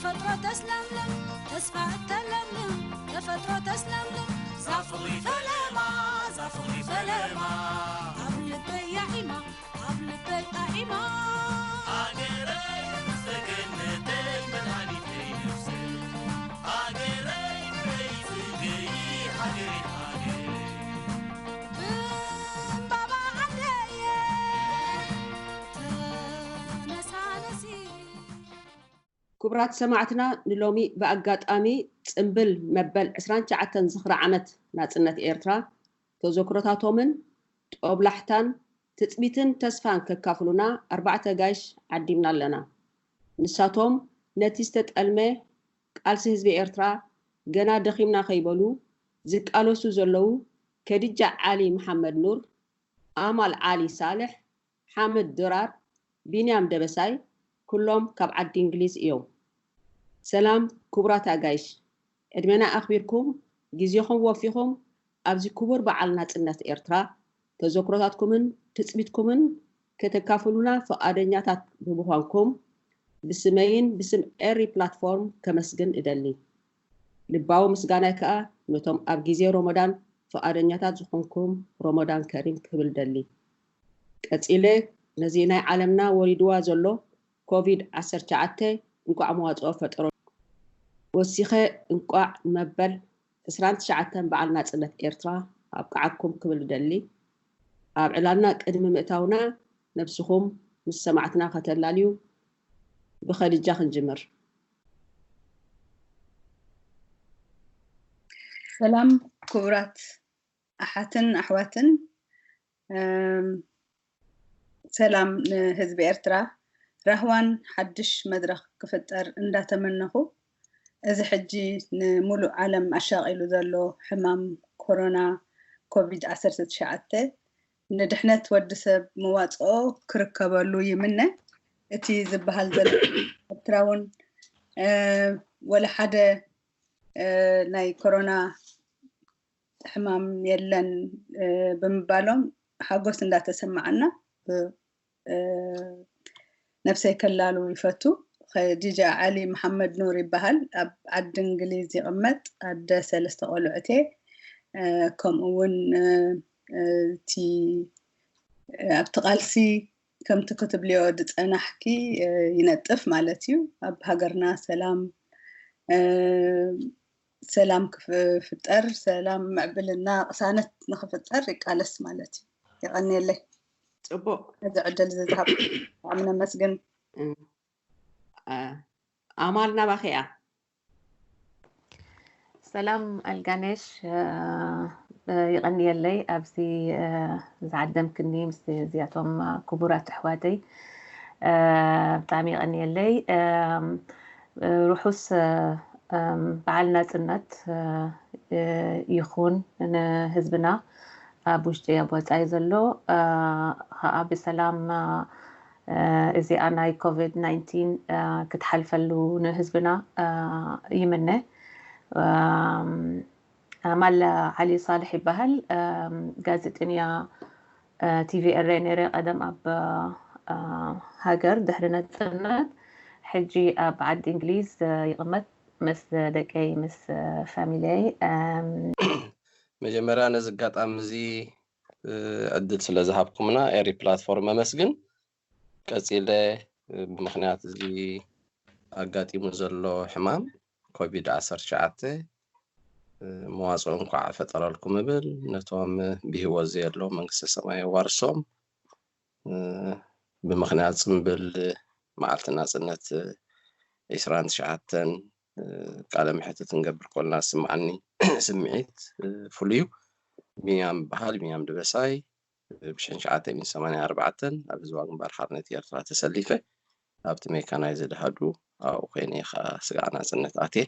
ተፈጥሮ ተስለምልም፣ ተስፋ እተለምልም፣ ተፈጥሮ ተስለምልም። ዛፍሪ ፈለማ፣ ዛፍሪ ፈለማ። ኣብ ልበይ ያዒማ፣ ኣብ ልበይ ኣዒማ። ሃገረይ ተገነተይ መድሃኒተይ ነፍሰይ። ሃገረይ በይትገይ ሃገረይ ሃገረይ። ብንባባ ዓደየ ተነሳነሲ። ክቡራት ሰማዕትና፣ ንሎሚ ብኣጋጣሚ ጽምብል መበል ዕስራን ትሽዓተን ዝኽሪ ዓመት ናጽነት ኤርትራ፣ ተዘክሮታቶምን ጦብላሕታን ትጽቢትን ተስፋን ከካፍሉና ኣርባዕተ ኣጋይሽ ዓዲምና ኣለና። ንሳቶም ነቲ ዝተጠልመ ቃልሲ ህዝቢ ኤርትራ ገና ደኺምና ከይበሉ ዝቃለሱ ዘለዉ ከዲጃ ዓሊ መሓመድ ኑር፣ ኣማል ዓሊ ሳልሕ፣ ሓምድ ድራር፣ ቢንያም ደበሳይ፣ ኩሎም ካብ ዓዲ እንግሊዝ እዮም። ሰላም ክቡራት ኣጋይሽ፣ ዕድመና ኣኽቢርኩም ግዜኹም ወፊኹም ኣብዚ ክቡር በዓል ናጽነት ኤርትራ ተዘክሮታትኩምን ትጽቢትኩምን ከተካፍሉና ፍቓደኛታት ብምዃንኩም ብስመይን ብስም ኤሪ ፕላትፎርም ከመስግን እደሊ። ልባዊ ምስጋናይ ከኣ ነቶም ኣብ ግዜ ሮሞዳን ፍቓደኛታት ዝኾንኩም ሮሞዳን ከሪም ክብል ደሊ። ቀጺለ ነዚ ናይ ዓለምና ወሪድዋ ዘሎ ኮቪድ ዓሰርተ ትሽዓተ እንቋዕ መዋጽኦ ፈጠሮ ወሲኸ እንቋዕ መበል ዕስራን ትሽዓተን በዓል ናጽነት ኤርትራ ኣብቅዓኩም ክብል እደሊ። ኣብ ዕላልና ቅድሚ ምእታውና ነብስኹም ምስ ሰማዕትና ከተላልዩ ብኸዲጃ ክንጅምር። ሰላም ክቡራት ኣሓትን ኣሕዋትን፣ እም፣ ሰላም ንህዝቢ ኤርትራ። ራህዋን ሓድሽ መድረኽ ክፍጠር እንዳተመነኹ፣ እዚ ሕጂ ንሙሉእ ዓለም ኣሻቒሉ ዘሎ ሕማም ኮሮና ኮቪድ ዓሰርተ ትሽዓተ ንድሕነት ወዲ ሰብ መዋጽኦ ክርከበሉ ይምነ። እቲ ዝበሃል ዘሎ ኤርትራ እውን፣ እ፣ ወላ ሓደ፣ እ፣ ናይ ኮሮና ሕማም የለን፣ እ፣ ብምባሎም ሓጎስ እንዳተሰማዓና፣ ብ-፣ እ፣ ነብሰይ ከላሉ ይፈቱ። ኸዲጃ ዓሊ መሓመድ ኑር ይበሃል። ኣብ ዓዲ እንግሊዝ ይቕመጥ። ኣደ ሰለስተ ቆልዑት እየ። እ፣ ከምኡ እውን፣ እ፣ እ፣ እቲ፣ እ፣ ኣብቲ ቃልሲ ከምቲ ክትብልዮ ዝጸናሕኪ፣ እ፣ ይነጥፍ ማለት እዩ። ኣብ ሃገርና ሰላም፣ እ፣ ሰላም ክፍጠር፣ ሰላም ምዕብልና ቅሳነት ንክፍጠር ይቃለስ ማለት እዩ። የቐንየለይ። ጽቡቕ። ነዚ ዕድል እዚ ዝሃብ ብጣዕሚ ነመስግን። እ፣ እ፣ ኣማል ናባኺ እያ። ሰላም ኣልጋነሽ፣ እ፣ እ፣ ይቐንየለይ ኣብዚ፣ እ፣ ዝዓደምክኒ ምስ እዚኣቶም ክቡራት ኣሕዋተይ፣ እ፣ ብጣዕሚ ይቐንየለይ። እ፣ እ፣ ርሑስ፣ እ፣ እም፣ በዓል ናጽነት፣ እ፣ እ፣ ይኹን ንህዝብና ኣብ ውሽጢ ኣብ ወጻኢ ዘሎ፣ እ፣ ኸኣ ብሰላም፣ እ፣ እ፣ እዚኣ ናይ ኮቪድ ናይንቲን፣ እ፣ ክትሓልፈሉ ንህዝብና፣ እ፣ ይምነ። እም፣ ኣማል ዓሊ ሳልሕ ይበሃል። እም፣ ጋዜጠኛ፣ እ፣ ቲቪ ኤረ ነይረ ቀደም ኣብ፣ እ፣ ሃገር ድሕሪ ነጽነት። ሕጂ ኣብ ዓዲ እንግሊዝ፣ እ፣ ይቕመጥ ምስ ደቀይ፣ ምስ፣ እ፣ ፋሚልየይ። እም፣ መጀመርያ ነዚ ኣጋጣሚ እዚ፣ እ፣ ዕድል ስለ ዝሃብኩምና ኤሪ ፕላትፎርም ኣመስግን። ቀጺለ፣ እ፣ ብምኽንያት እዚ ኣጋጢሙ ዘሎ ሕማም ኮቪድ ዓሰርተ ትሽዓተ፣ እ፣ መዋጽኦ እንኳዕ ፈጠረልኩም እብል። ነቶም ብህይወት ዘየለዉ መንግስተ ሰማይ የዋርሶም። እ፣ ብምኽንያት ጽምብል መዓልቲ ናጽነት፣ እ፣ ዕስራን ትሽዓተን፣ እ፣ ቃለ መሕትት ክንገብር ከለና ዝስምዓኒ ስምዒት፣ እ፣ ፍሉይ እዩ። ቢንያም በሃል፣ ቢንያም ደበሳይ፣ ብ ሽሕን ትሽዓተ ሚእትን ሰማንያን ኣርባዕተን ኣብ ህዝባዊ ግንባር ሓርነት ኤርትራ ተሰሊፈ፣ ኣብቲ ሜካናይዝድ ኣሃዱ ኣብኡ ኮይነ እየ ከዓ ስጋዕ ናጽነት ኣትየ፣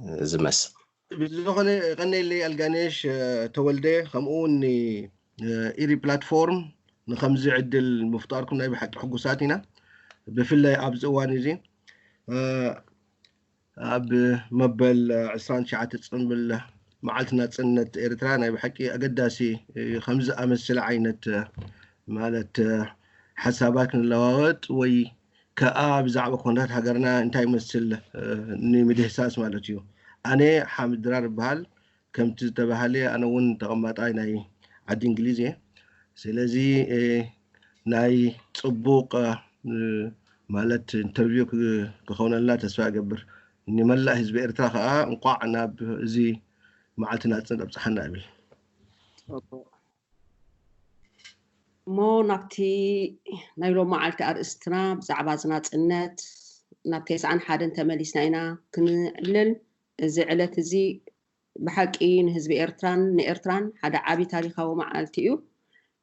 እ፣ ዝመስል። ብዝኾነ ቀነየለይ ኣልጋነሽ፣ እ፣ ተወልደ፣ ከምኡ እውን ን-፣ እ፣ ኢሪ ፕላትፎርም ንኸምዚ ዕድል ምፍጣርኩም ናይ ብሓቂ ሕጉሳት ኢና። ብፍላይ ኣብዚ እዋን እዚ፣ እ፣ ኣብ መበል ዕስራን ትሽዓተ ጽምብል መዓልቲ ናጽነት ኤርትራ ናይ ብሓቂ ኣገዳሲ እዩ። ከምዚ ኣመስል ዓይነት ማለት ሓሳባት ክንለዋወጥ ወይ ከኣ ብዛዕባ ኩነታት ሃገርና እንታይ ይመስል ንምድህሳስ ማለት እዩ። ኣነ ሓምድ ድራር እበሃል። ከምቲ ዝተባህለ ኣነ እውን ተቐማጣይ ናይ ዓዲ እንግሊዝ እየ። ስለዚ ናይ ጽቡቕ ማለት ኢንተርቪው ክኸውነልና ተስፋ እገብር። ንመላእ ህዝቢ ኤርትራ ከኣ እንቋዕ ናብ እዚ መዓልቲ ናጽነት ኣብጽሓና እብል። እሞ ናብቲ ናይ ሎም መዓልቲ ኣርእስትና ብዛዕባ ዝናጽነት ናብ ተስዓን ሓደን ተመሊስና ኢና ክንዕልል። እዚ ዕለት እዚ ብሓቂ ንህዝቢ ኤርትራን ንኤርትራን ሓደ ዓቢ ታሪኻዊ መዓልቲ እዩ።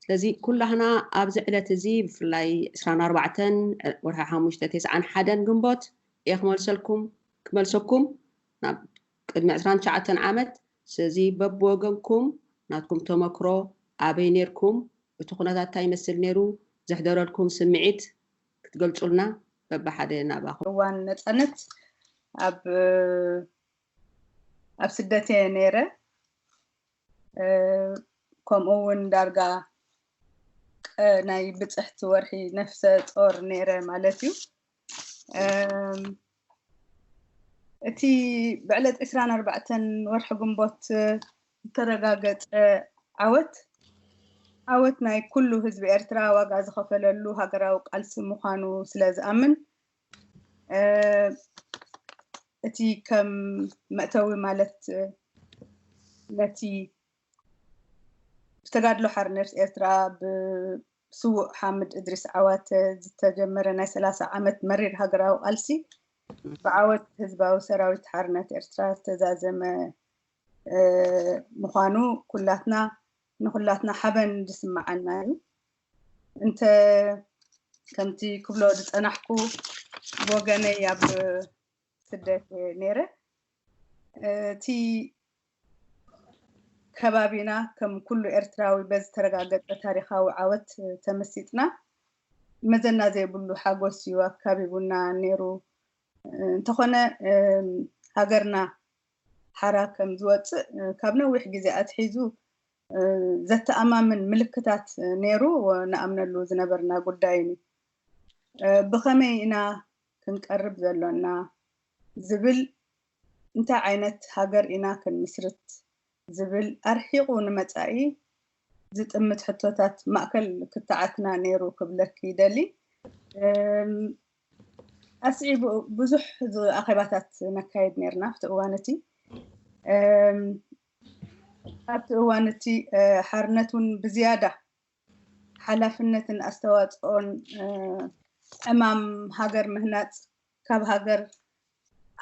ስለዚ ኩላህና ኣብዚ ዕለት እዚ ብፍላይ ዕስራን ኣርባዕተን ወርሒ ሓሙሽተ ተስዓን ሓደን ግንቦት እየ ክመልሰልኩም ክመልሰኩም ናብ ቅድሚ ዕስራን ትሽዓተን ዓመት። ስለዚ በብወገንኩም ናትኩም ተመክሮ ኣበይ ነርኩም፣ እቲ ኩነታት እንታይ ይመስል ነይሩ፣ ዘሕደረልኩም ስምዒት ክትገልጹልና በብሓደ ናባኹም። እዋን ነጻነት ኣብ ኣብ ስደት እየ ነይረ። ከምኡ እውን ዳርጋ ናይ ብፅሕቲ ወርሒ ነፍሰ ጦር ነይረ ማለት እዩ። እቲ ብዕለት ዕስራን ኣርባዕተን ወርሒ ግንቦት ዝተረጋገፀ ዓወት ዓወት ናይ ኩሉ ህዝቢ ኤርትራ ዋጋ ዝኸፈለሉ ሃገራዊ ቃልሲ ምዃኑ ስለ ዝኣምን እቲ ከም መእተዊ ማለት ነቲ ብተጋድሎ ሓርነት ኤርትራ ብስዉእ ሓምድ እድሪስ ዓዋተ ዝተጀመረ ናይ ሰላሳ ዓመት መሪር ሃገራዊ ቃልሲ ብዓወት ህዝባዊ ሰራዊት ሓርነት ኤርትራ ዝተዛዘመ ምዃኑ ኩላትና ንኹላትና ሓበን ዝስምዓና እዩ። እንተ ከምቲ ክብሎ ዝጸናሕኩ ብወገነይ ኣብ ስደት ነይረ እቲ ከባቢና ከም ኩሉ ኤርትራዊ በዚ ተረጋገጸ ታሪኻዊ ዓወት ተመሲጥና መዘና ዘይብሉ ሓጎስ እዩ ኣካቢቡና ነይሩ። እንተኾነ ሃገርና ሓራ ከም ዝወፅእ ካብ ነዊሕ ግዜ ኣትሒዙ ዘተኣማምን ምልክታት ነይሩ ንኣምነሉ ዝነበርና ጉዳይ እዩ። ብኸመይ ኢና ክንቀርብ ዘሎና ዝብል እንታይ ዓይነት ሃገር ኢና ክንምስርት ዝብል ኣርሒቑ ንመጻኢ ዝጥምት ሕቶታት ማእከል ክትዓትና ነይሩ ክብለኪ ይደሊ። ኣስዒቡ ብዙሕ ኣኼባታት ነካይድ ነርና ኣብቲ እዋን እቲ ኣብቲ እዋን እቲ ሓርነት እውን ብዝያዳ ሓላፍነትን ኣስተዋፅኦን ዕማም ሃገር ምህናፅ ካብ ሃገር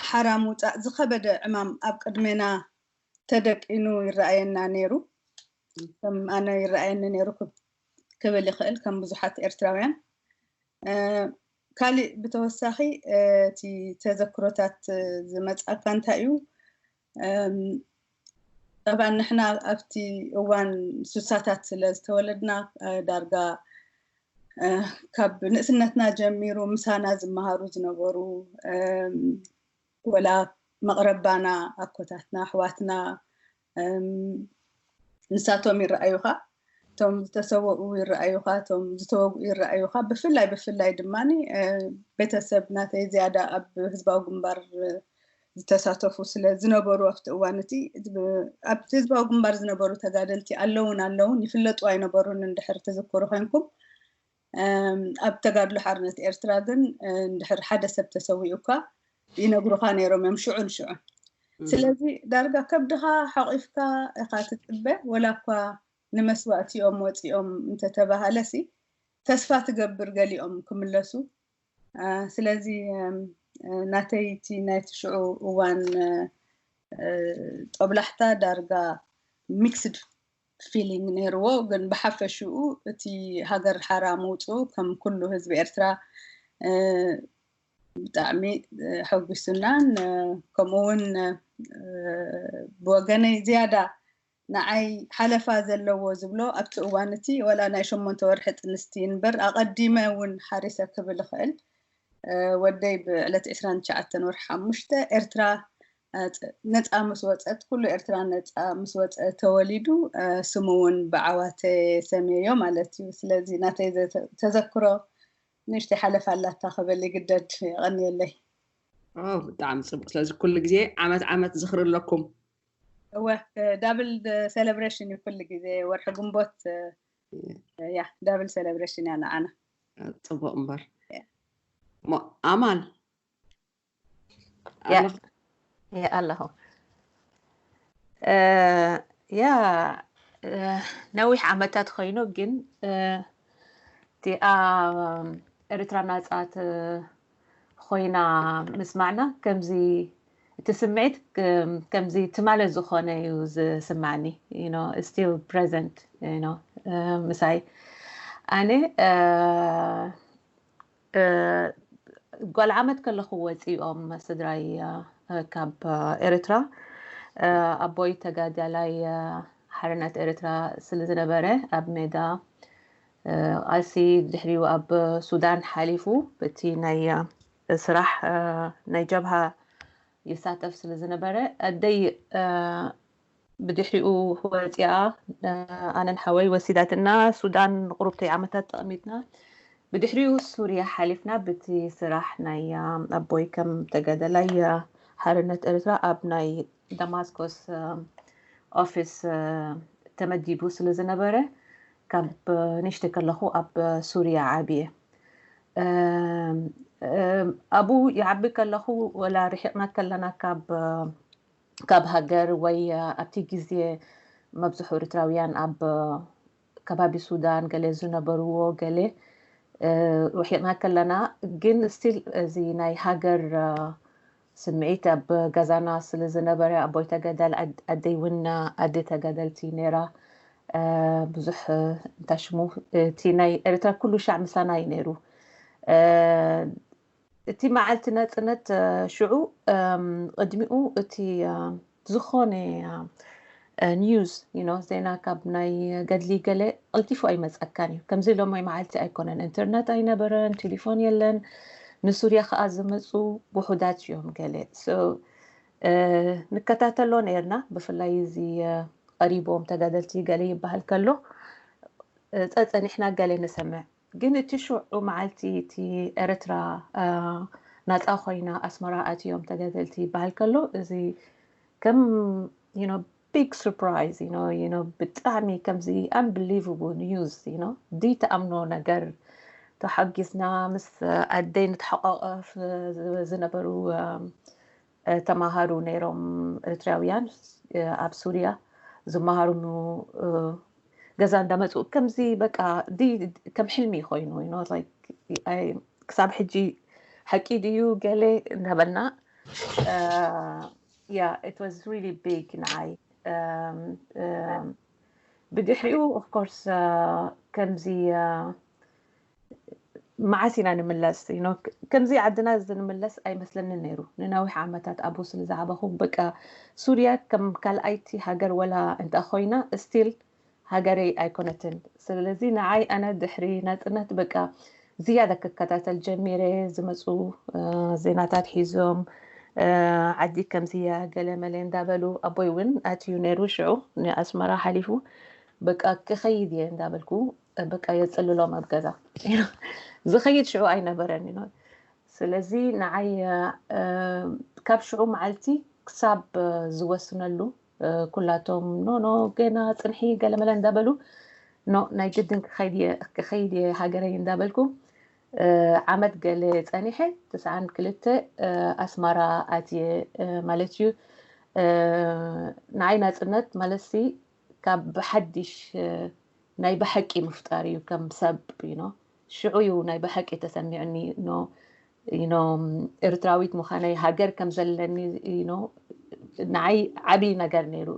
ሓራ ምውፃእ ዝኸበደ ዕማም ኣብ ቅድሜና ተደቂኑ ይረኣየና ነይሩ። ከም ኣነ ይረኣየኒ ነይሩ ክብል ይኽእል ከም ብዙሓት ኤርትራውያን። ካሊእ ብተወሳኺ እቲ ተዘክሮታት ዝመፅኣካ እንታይ እዩ? ጠብዓ ንሕና ኣብቲ እዋን ሱሳታት ስለ ዝተወለድና ዳርጋ ካብ ንእስነትና ጀሚሩ ምሳና ዝመሃሩ ዝነበሩ ወላ መቕረባና ኣኮታትና ኣሕዋትና ንሳቶም ይረኣዩኻ፣ እቶም ዝተሰወኡ ይረኣዩኻ፣ እቶም ዝተወግኡ ይረኣዩኻ። ብፍላይ ብፍላይ ድማ ቤተሰብ ናተይ ዝያዳ ኣብ ህዝባዊ ግንባር ዝተሳተፉ ስለ ዝነበሩ ኣብቲ እዋን እቲ ኣብቲ ህዝባዊ ግንባር ዝነበሩ ተጋደልቲ ኣለውን ኣለውን ይፍለጡ ኣይነበሩን። እንድሕር ትዝክሩ ኮንኩም ኣብ ተጋድሎ ሓርነት ኤርትራ ግን እንድሕር ሓደ ሰብ ተሰዊኡ እኳ ይነግሩኻ ነይሮም እዮም ሽዑን ሽዑን። ስለዚ ዳርጋ ከብድኻ ሓቂፍካ ኢኻ ትጽበ፣ ወላ እኳ ንመስዋእቲኦም ወፂኦም እንተተባሃለሲ ተስፋ ትገብር ገሊኦም ክምለሱ። ስለዚ ናተይ እቲ ናይቲ ሽዑ እዋን ጦብላሕታ ዳርጋ ሚክስድ ፊሊንግ ነይርዎ። ግን ብሓፈሽኡ እቲ ሃገር ሓራ ምውፅኡ ከም ኩሉ ህዝቢ ኤርትራ ብጣዕሚ ሕጉሱናን ከምኡ እውን ብወገነይ ዝያዳ ንዓይ ሓለፋ ዘለዎ ዝብሎ ኣብቲ እዋን እቲ ወላ ናይ ሸሞንተ ወርሒ ጥንስቲ እምበር ኣቐዲመ እውን ሓሪሰ ክብል እኽእል። ወደይ ብዕለት ዕስራን ትሽዓተን ወርሒ ሓሙሽተ ኤርትራ ነፃ ምስ ወፀት፣ ኩሉ ኤርትራ ነፃ ምስ ወፀ ተወሊዱ፣ ስሙ እውን ብዓዋተ ሰምየዮ ማለት እዩ። ስለዚ ናተይ ተዘክሮ ንእሽተይ ሓለፍ ኣላታ ክብል ይግደድ። የቐንየለይ። ብጣዕሚ ፅቡቅ። ስለዚ ኩሉ ግዜ ዓመት ዓመት ዝኽሪ ኣለኩም። እወ፣ ዳብል ሴሌብሬሽን እዩ ኩሉ ግዜ። ወርሒ ግንቦት ያ ዳብል ሴሌብሬሽን እያ ንዓና። ፅቡቅ እምበር። ኣማል ኣለኹ። ያ ነዊሕ ዓመታት ኮይኑ፣ ግን እቲኣ ኤርትራ ናጻት ኮይና ምስማዕና ከምዚ እቲ ስምዒት ከምዚ ትማሊ ዝኾነ እዩ ዝስማዕኒ። Still present ምሳይ። ኣነ ጓል ዓመት ከለኹ ወፂኦም ስድራይ ካብ ኤርትራ። ኣቦይ ተጋዳላይ ሓርነት ኤርትራ ስለ ዝነበረ ኣብ ሜዳ ቃልሲ፣ ድሕሪኡ ኣብ ሱዳን ሓሊፉ በቲ ናይ ስራሕ ናይ ጀብሃ ይሳተፍ ስለ ዝነበረ፣ ኣደይ ብድሕሪኡ ወፂኣ ኣነን ሓወይ ወሲዳትና ሱዳን ንቁሩብተይ ዓመታት ጠቕሚትና። ብድሕሪኡ ሱርያ ሓሊፍና ብቲ ስራሕ ናይ ኣቦይ ከም ተጋዳላይ ሓርነት ኤርትራ ኣብ ናይ ደማስቆስ ኦፊስ ተመዲቡ ስለ ዝነበረ፣ ካብ ንእሽተይ ከለኹ ኣብ ሱርያ ዓብየ። ኣብኡ ይዓቢ ከለኹ ወላ ርሒቕና ከለና ካብ ካብ ሃገር ወይ ኣብቲ ግዜ መብዝሑ ኤርትራውያን ኣብ ከባቢ ሱዳን ገለ ዝነበርዎ ገለ ርሒቕና ከለና ግን still እዚ ናይ ሃገር ስምዒት ኣብ ገዛና ስለ ዝነበረ ኣቦይ ተጋዳል ኣደይ እውን ኣደ ተጋዳልቲ ነይራ። ብዙሕ እንታይ ሽሙ እቲ ናይ ኤርትራ ኩሉ ሻዕ ምሳና እዩ ነይሩ። እቲ መዓልቲ ናጽነት ሽዑ ቅድሚኡ እቲ ዝኾነ ኒውስ ዜና ካብ ናይ ገድሊ ገለ ቀልጢፉ ኣይመጸካን እዩ። ከምዚ ሎማይ መዓልቲ ኣይኮነን፣ ኢንተርነት ኣይነበረን፣ ቴሌፎን የለን። ንሱርያ ከኣ ዝመጹ ውሑዳት እዮም ገለ ንከታተሎ ነርና። ብፍላይ እዚ ቀሪቦም ተጋደልቲ ገለ ይበሃል ከሎ ጸጸኒሕና ገለ ንሰምዕ። ግን እቲ ሽዑ መዓልቲ እቲ ኤርትራ ናጻ ኮይና ኣስመራ ኣትዮም ተጋደልቲ ይበሃል ከሎ እዚ ከም big surprise ብጣዕሚ ከምዚ unbelievable news። ዲ ተኣምኖ ነገር ተሓጊዝና ምስ ኣደይ ንተሓቋቐፍ ዝነበሩ ተማሃሩ ነይሮም ኤርትራውያን ኣብ ሱርያ ዝመሃሩ ገዛ እንዳመፁ ከምዚ በቃ ከም ሕልሚ ኮይኑ ክሳብ ሕጂ ሓቂ ድዩ ገለ እንዳበልና yeah it was really big ንዓይ። ብድሕሪኡ of course ከምዚ መዓስ ኢና ንምለስ? ከምዚ ዓድና ዝንምለስ ኣይመስለንን ነይሩ። ንነዊሕ ዓመታት ኣብኡ ስለ ዝዓበኹ በቃ ሱርያ ከም ካልኣይቲ ሃገር ወላ እንተ ኮይና still ሃገረይ ኣይኮነትን። ስለዚ ንዓይ ኣነ ድሕሪ ናጽነት በቃ ዝያዳ ክከታተል ጀሚረ። ዝመጹ ዜናታት ሒዞም ዓዲ ከምዚ እያ ገለ መለ እንዳበሉ ኣቦይ እውን ኣትዩ ነይሩ ሽዑ ንኣስመራ ሓሊፉ በቃ ክኸይድ እየ እንዳበልኩ በቃ የፅልሎም ኣብ ገዛ። ዝኸይድ ሽዑ ኣይነበረን። ስለዚ ንዓይ ካብ ሽዑ መዓልቲ ክሳብ ዝወስነሉ ኩላቶም ኖ ኖ ገና ፅንሒ ገለመለ እንዳበሉ ኖ ናይ ግድን ክኸይድ እየ ሃገረይ እንዳበልኩ ዓመት ገለ ፀኒሐ ትስዓን ክልተ ኣስማራ ኣትየ ማለት እዩ። ንዓይ ናፅነት ማለት ሲ ካብ ብሓድሽ ናይ ብሓቂ ምፍጣር እዩ ከም ሰብ። ሽዑ እዩ ናይ ብሓቂ ተሰሚዑኒ ኤርትራዊት ምዃነይ ሃገር ከም ዘለኒ ንዓይ ዓብዪ ነገር ነይሩ።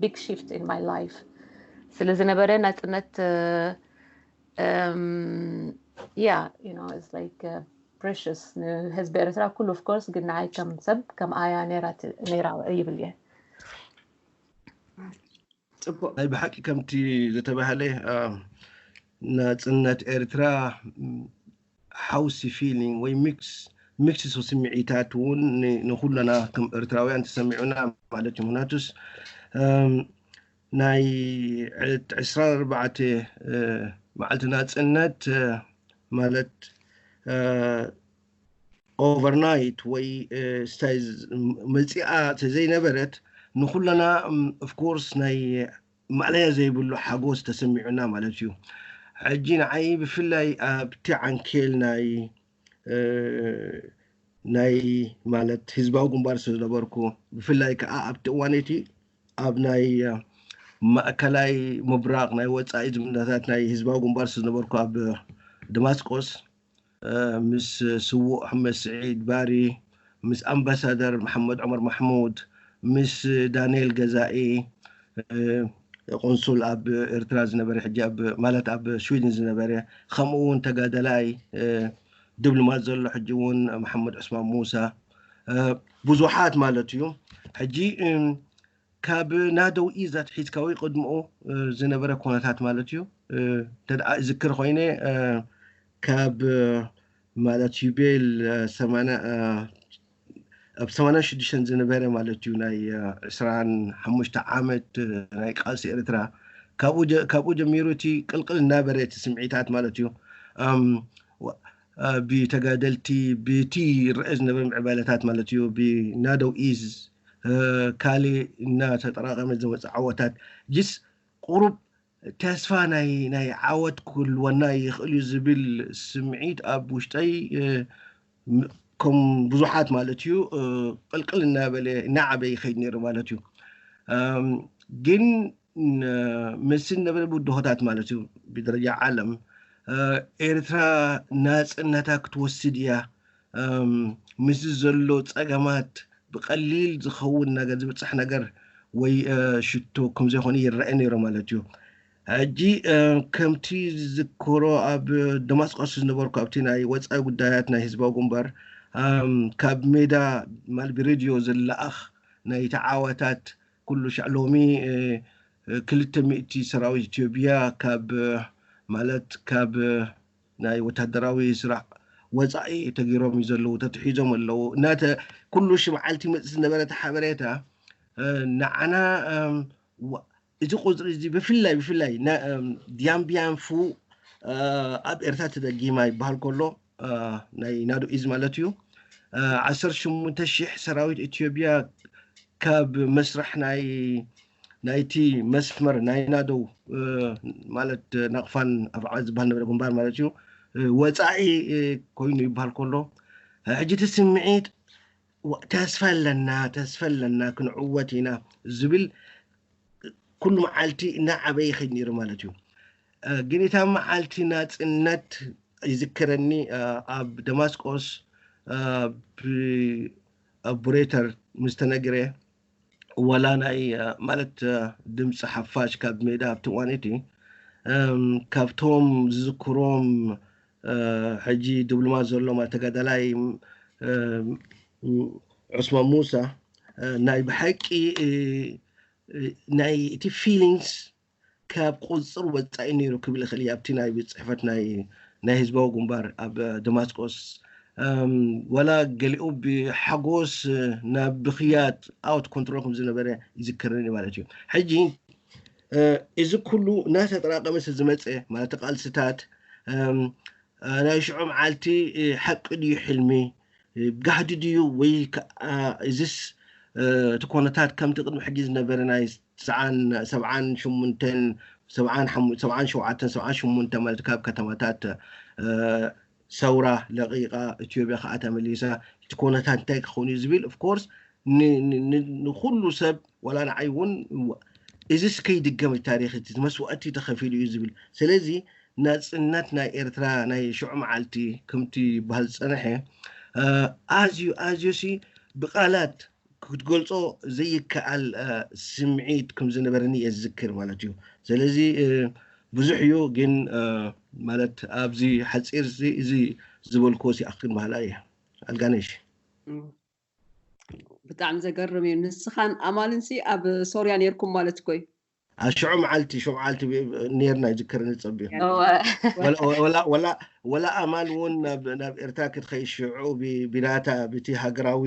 Big shift in my life ስለ ዝነበረ ናፅነት yeah you know it's like precious ንህዝቢ ኤርትራ ኩሉ of course ግን ንዓይ ከም ሰብ ከም ኣያ ነይራ ይብል እየ። ናይ ብሓቂ ከምቲ ዝተባህለ ናፅነት ኤርትራ house feeling ወይ mix mix ስምዒታት እውን ንኩለና ከም ኤርትራውያን ተሰሚዑና ማለት እዩ። ምክንያቱስ ናይ ዕስራ ኣርባዕተ መዓልቲ ናፅነት ማለት ኦቨርናይት ወይ ስታይ መፂኣ ተዘይነበረት ንኩለና ኦፍኮርስ ናይ ማእለያ ዘይብሉ ሓጎስ ተሰሚዑና ማለት እዩ። ሕጂ ንዓይ ብፍላይ ኣብቲ ዓንኬል ናይ ናይ ማለት ህዝባዊ ግንባር ስለዝነበርኩ ብፍላይ ከዓ ኣብቲ እዋን እቲ ኣብ ናይ ማእከላይ ምብራቕ ናይ ወፃኢ ዝምድናታት ናይ ህዝባዊ ግንባር ስለዝነበርኩ ኣብ ደማስቆስ ምስ ስዉእ ኣሕመድ ስዒድ ባሪ፣ ምስ ኣምባሳደር መሓመድ ዑመር ማሕሙድ፣ ምስ ዳንኤል ገዛኢ፣ ቆንሱል ኣብ ኤርትራ ዝነበረ፣ ሕጂ ኣብ ማለት ኣብ ስዊድን ዝነበረ፣ ከምኡ እውን ተጋደላይ ድብልማት ዘሎ ሕጂ እውን መሓመድ ዑስማን ሙሳ፣ ብዙሓት ማለት እዩ። ሕጂ ካብ ናደው ኢዛት ሒዝካ ወይ ቅድምኡ ዝነበረ ኮነታት ማለት እዩ። ተደኣ ዝክር ኮይነ ካብ ማለት ዩቤል ኣብ ሰማንያ ሽዱሽተ ዝነበረ ማለት እዩ ናይ ዕስራን ሓሙሽተ ዓመት ናይ ቃልሲ ኤርትራ ካብኡ ጀሚሩ እቲ ቅልቅል እናበረ እቲ ስምዒታት ማለት እዩ ብተጋደልቲ ብቲ ረአ ዝነበረ ምዕባለታት ማለት እዩ ብናደው ኢዝ ካልእ እናተጠራቐመ ዝመፀ ዓወታት ጅስ ቁሩብ ተስፋ ናይ ናይ ዓወት ክህልወና ይኽእል እዩ ዝብል ስምዒት ኣብ ውሽጠይ ከም ብዙሓት ማለት እዩ ቅልቅል እናበለ እናዓበ ይኸይድ ነይሩ ማለት እዩ። ግን ምስ ዝነበረ ብድሆታት ማለት እዩ ብደረጃ ዓለም ኤርትራ ናፅነታ ክትወስድ እያ ምስ ዘሎ ፀገማት ብቐሊል ዝኸውን ነገር ዝብፅሕ ነገር ወይ ሽቶ ከም ዘይኮነ ይረአ ነይሩ ማለት እዩ። ሕጂ ከምቲ ዝዝክሮ ኣብ ደማስቆስ ዝነበርኩ ኣብቲ ናይ ወፃኢ ጉዳያት ናይ ህዝባዊ ግንባር ካብ ሜዳ ማለት ብሬድዮ ዝለኣኽ ናይ ተዓዋታት ኩሉ ሻዕ ሎሚ ክልተ ሚእቲ ሰራዊት ኢትዮጵያ ካብ ማለት ካብ ናይ ወታደራዊ ስራሕ ወፃኢ ተጊሮም እዩ ዘለዉ ተትሒዞም ኣለዉ እናተ ኩሉ ሽ መዓልቲ መፅእ ዝነበረ እቲ ሓበሬታ ንዓና እዚ ቁፅሪ እዚ ብፍላይ ብፍላይ ዲያምቢያንፉ ኣብ ኤርትራ ተደጊማ ይበሃል ከሎ ናይ ናዶ ኢዝ ማለት እዩ ዓሰርተ ሸሞንተ ሺሕ ሰራዊት ኢትዮጵያ ካብ መስራሕ ናይ ናይቲ መስመር ናይ ናደው ማለት ናቕፋን ኣፍዓ ዝበሃል ነበረ ግንባር ማለት እዩ ወፃኢ ኮይኑ ይበሃል ከሎ ሕጂ እቲ ስምዒት ተስፋ ኣለና ተስፋ ኣለና ክንዕወት ኢና ዝብል ኩሉ መዓልቲ እናዓበየ ይኸይድ ነይሩ ማለት እዩ። ግን እታ መዓልቲ ናፅነት ይዝክረኒ ኣብ ደማስቆስ ብኦፕሬተር ምስ ተነግረ ወላ ናይ ማለት ድምፂ ሓፋሽ ካብ ሜዳ ኣብቲ እዋን እቲ ካብቶም ዝዝክሮም ሕጂ ድብሉማት ዘሎ ማለት ተጋዳላይ ዑስማን ሙሳ ናይ ብሓቂ ናይ እቲ ፊሊንግስ ካብ ቁፅፅር ወፃኢ ነይሩ ክብል ይኽእል እየ ኣብቲ ናይ ቤት ፅሕፈት ናይ ናይ ህዝባዊ ግንባር ኣብ ደማስቆስ ወላ ገሊኡ ብሓጎስ ናብ ብኽያት ኣውት ኮንትሮል ከም ዝነበረ ይዝክረኒ ማለት እዩ። ሕጂ እዚ ኩሉ እናተጠራቀመ ዝመፀ ማለት ቃልስታት ናይ ሽዑ መዓልቲ ሓቂ ድዩ ሕልሚ ጋህዲ ድዩ ወይ ከዓ እዚስ እቲ ኮነታት ከምቲ ቅድሚ ሕጂ ዝነበረ ናይ ሰብዓን ሸውዓተን ሰብዓን ሸውዓተን ሰብዓን ሸሞንተ ማለት ካብ ከተማታት ሰውራ ለቂቃ ኢትዮጵያ ከዓ ተመሊሳ እቲ ኮነታት እንታይ ክኸውን እዩ ዝብል ኦፍኮርስ ንኩሉ ሰብ ዋላ ንዓይ እውን እዚስ ከይድገም ታሪክ እቲ መስዋእቲ ተኸፊሉ እዩ ዝብል ስለዚ ናፅነት ናይ ኤርትራ ናይ ሽዑ መዓልቲ ከምቲ ይበሃል ዝፀንሐ ኣዝዩ ኣዝዩ ሲ ብቃላት ክትገልፆ ዘይከኣል ስምዒት ከም ዝነበረኒ እየ ዝዝክር ማለት እዩ። ስለዚ ብዙሕ እዩ ግን ማለት ኣብዚ ሓፂር እዚ ዝበልክዎ ሲኣኽክን ባህላ እየ። ኣልጋነሽ ብጣዕሚ ዘገርም እዩ። ንስኻን ኣማልን ሲ ኣብ ሶርያ ነርኩም ማለት እኮ እዩ። ኣብ ሽዑ መዓልቲ ሽዑ መዓልቲ ነርና ይዝክር ንፀብዮ ወላ ኣማል እውን ናብ ኤርትራ ክትኸይ ሽዑ ብናታ ብቲ ሃገራዊ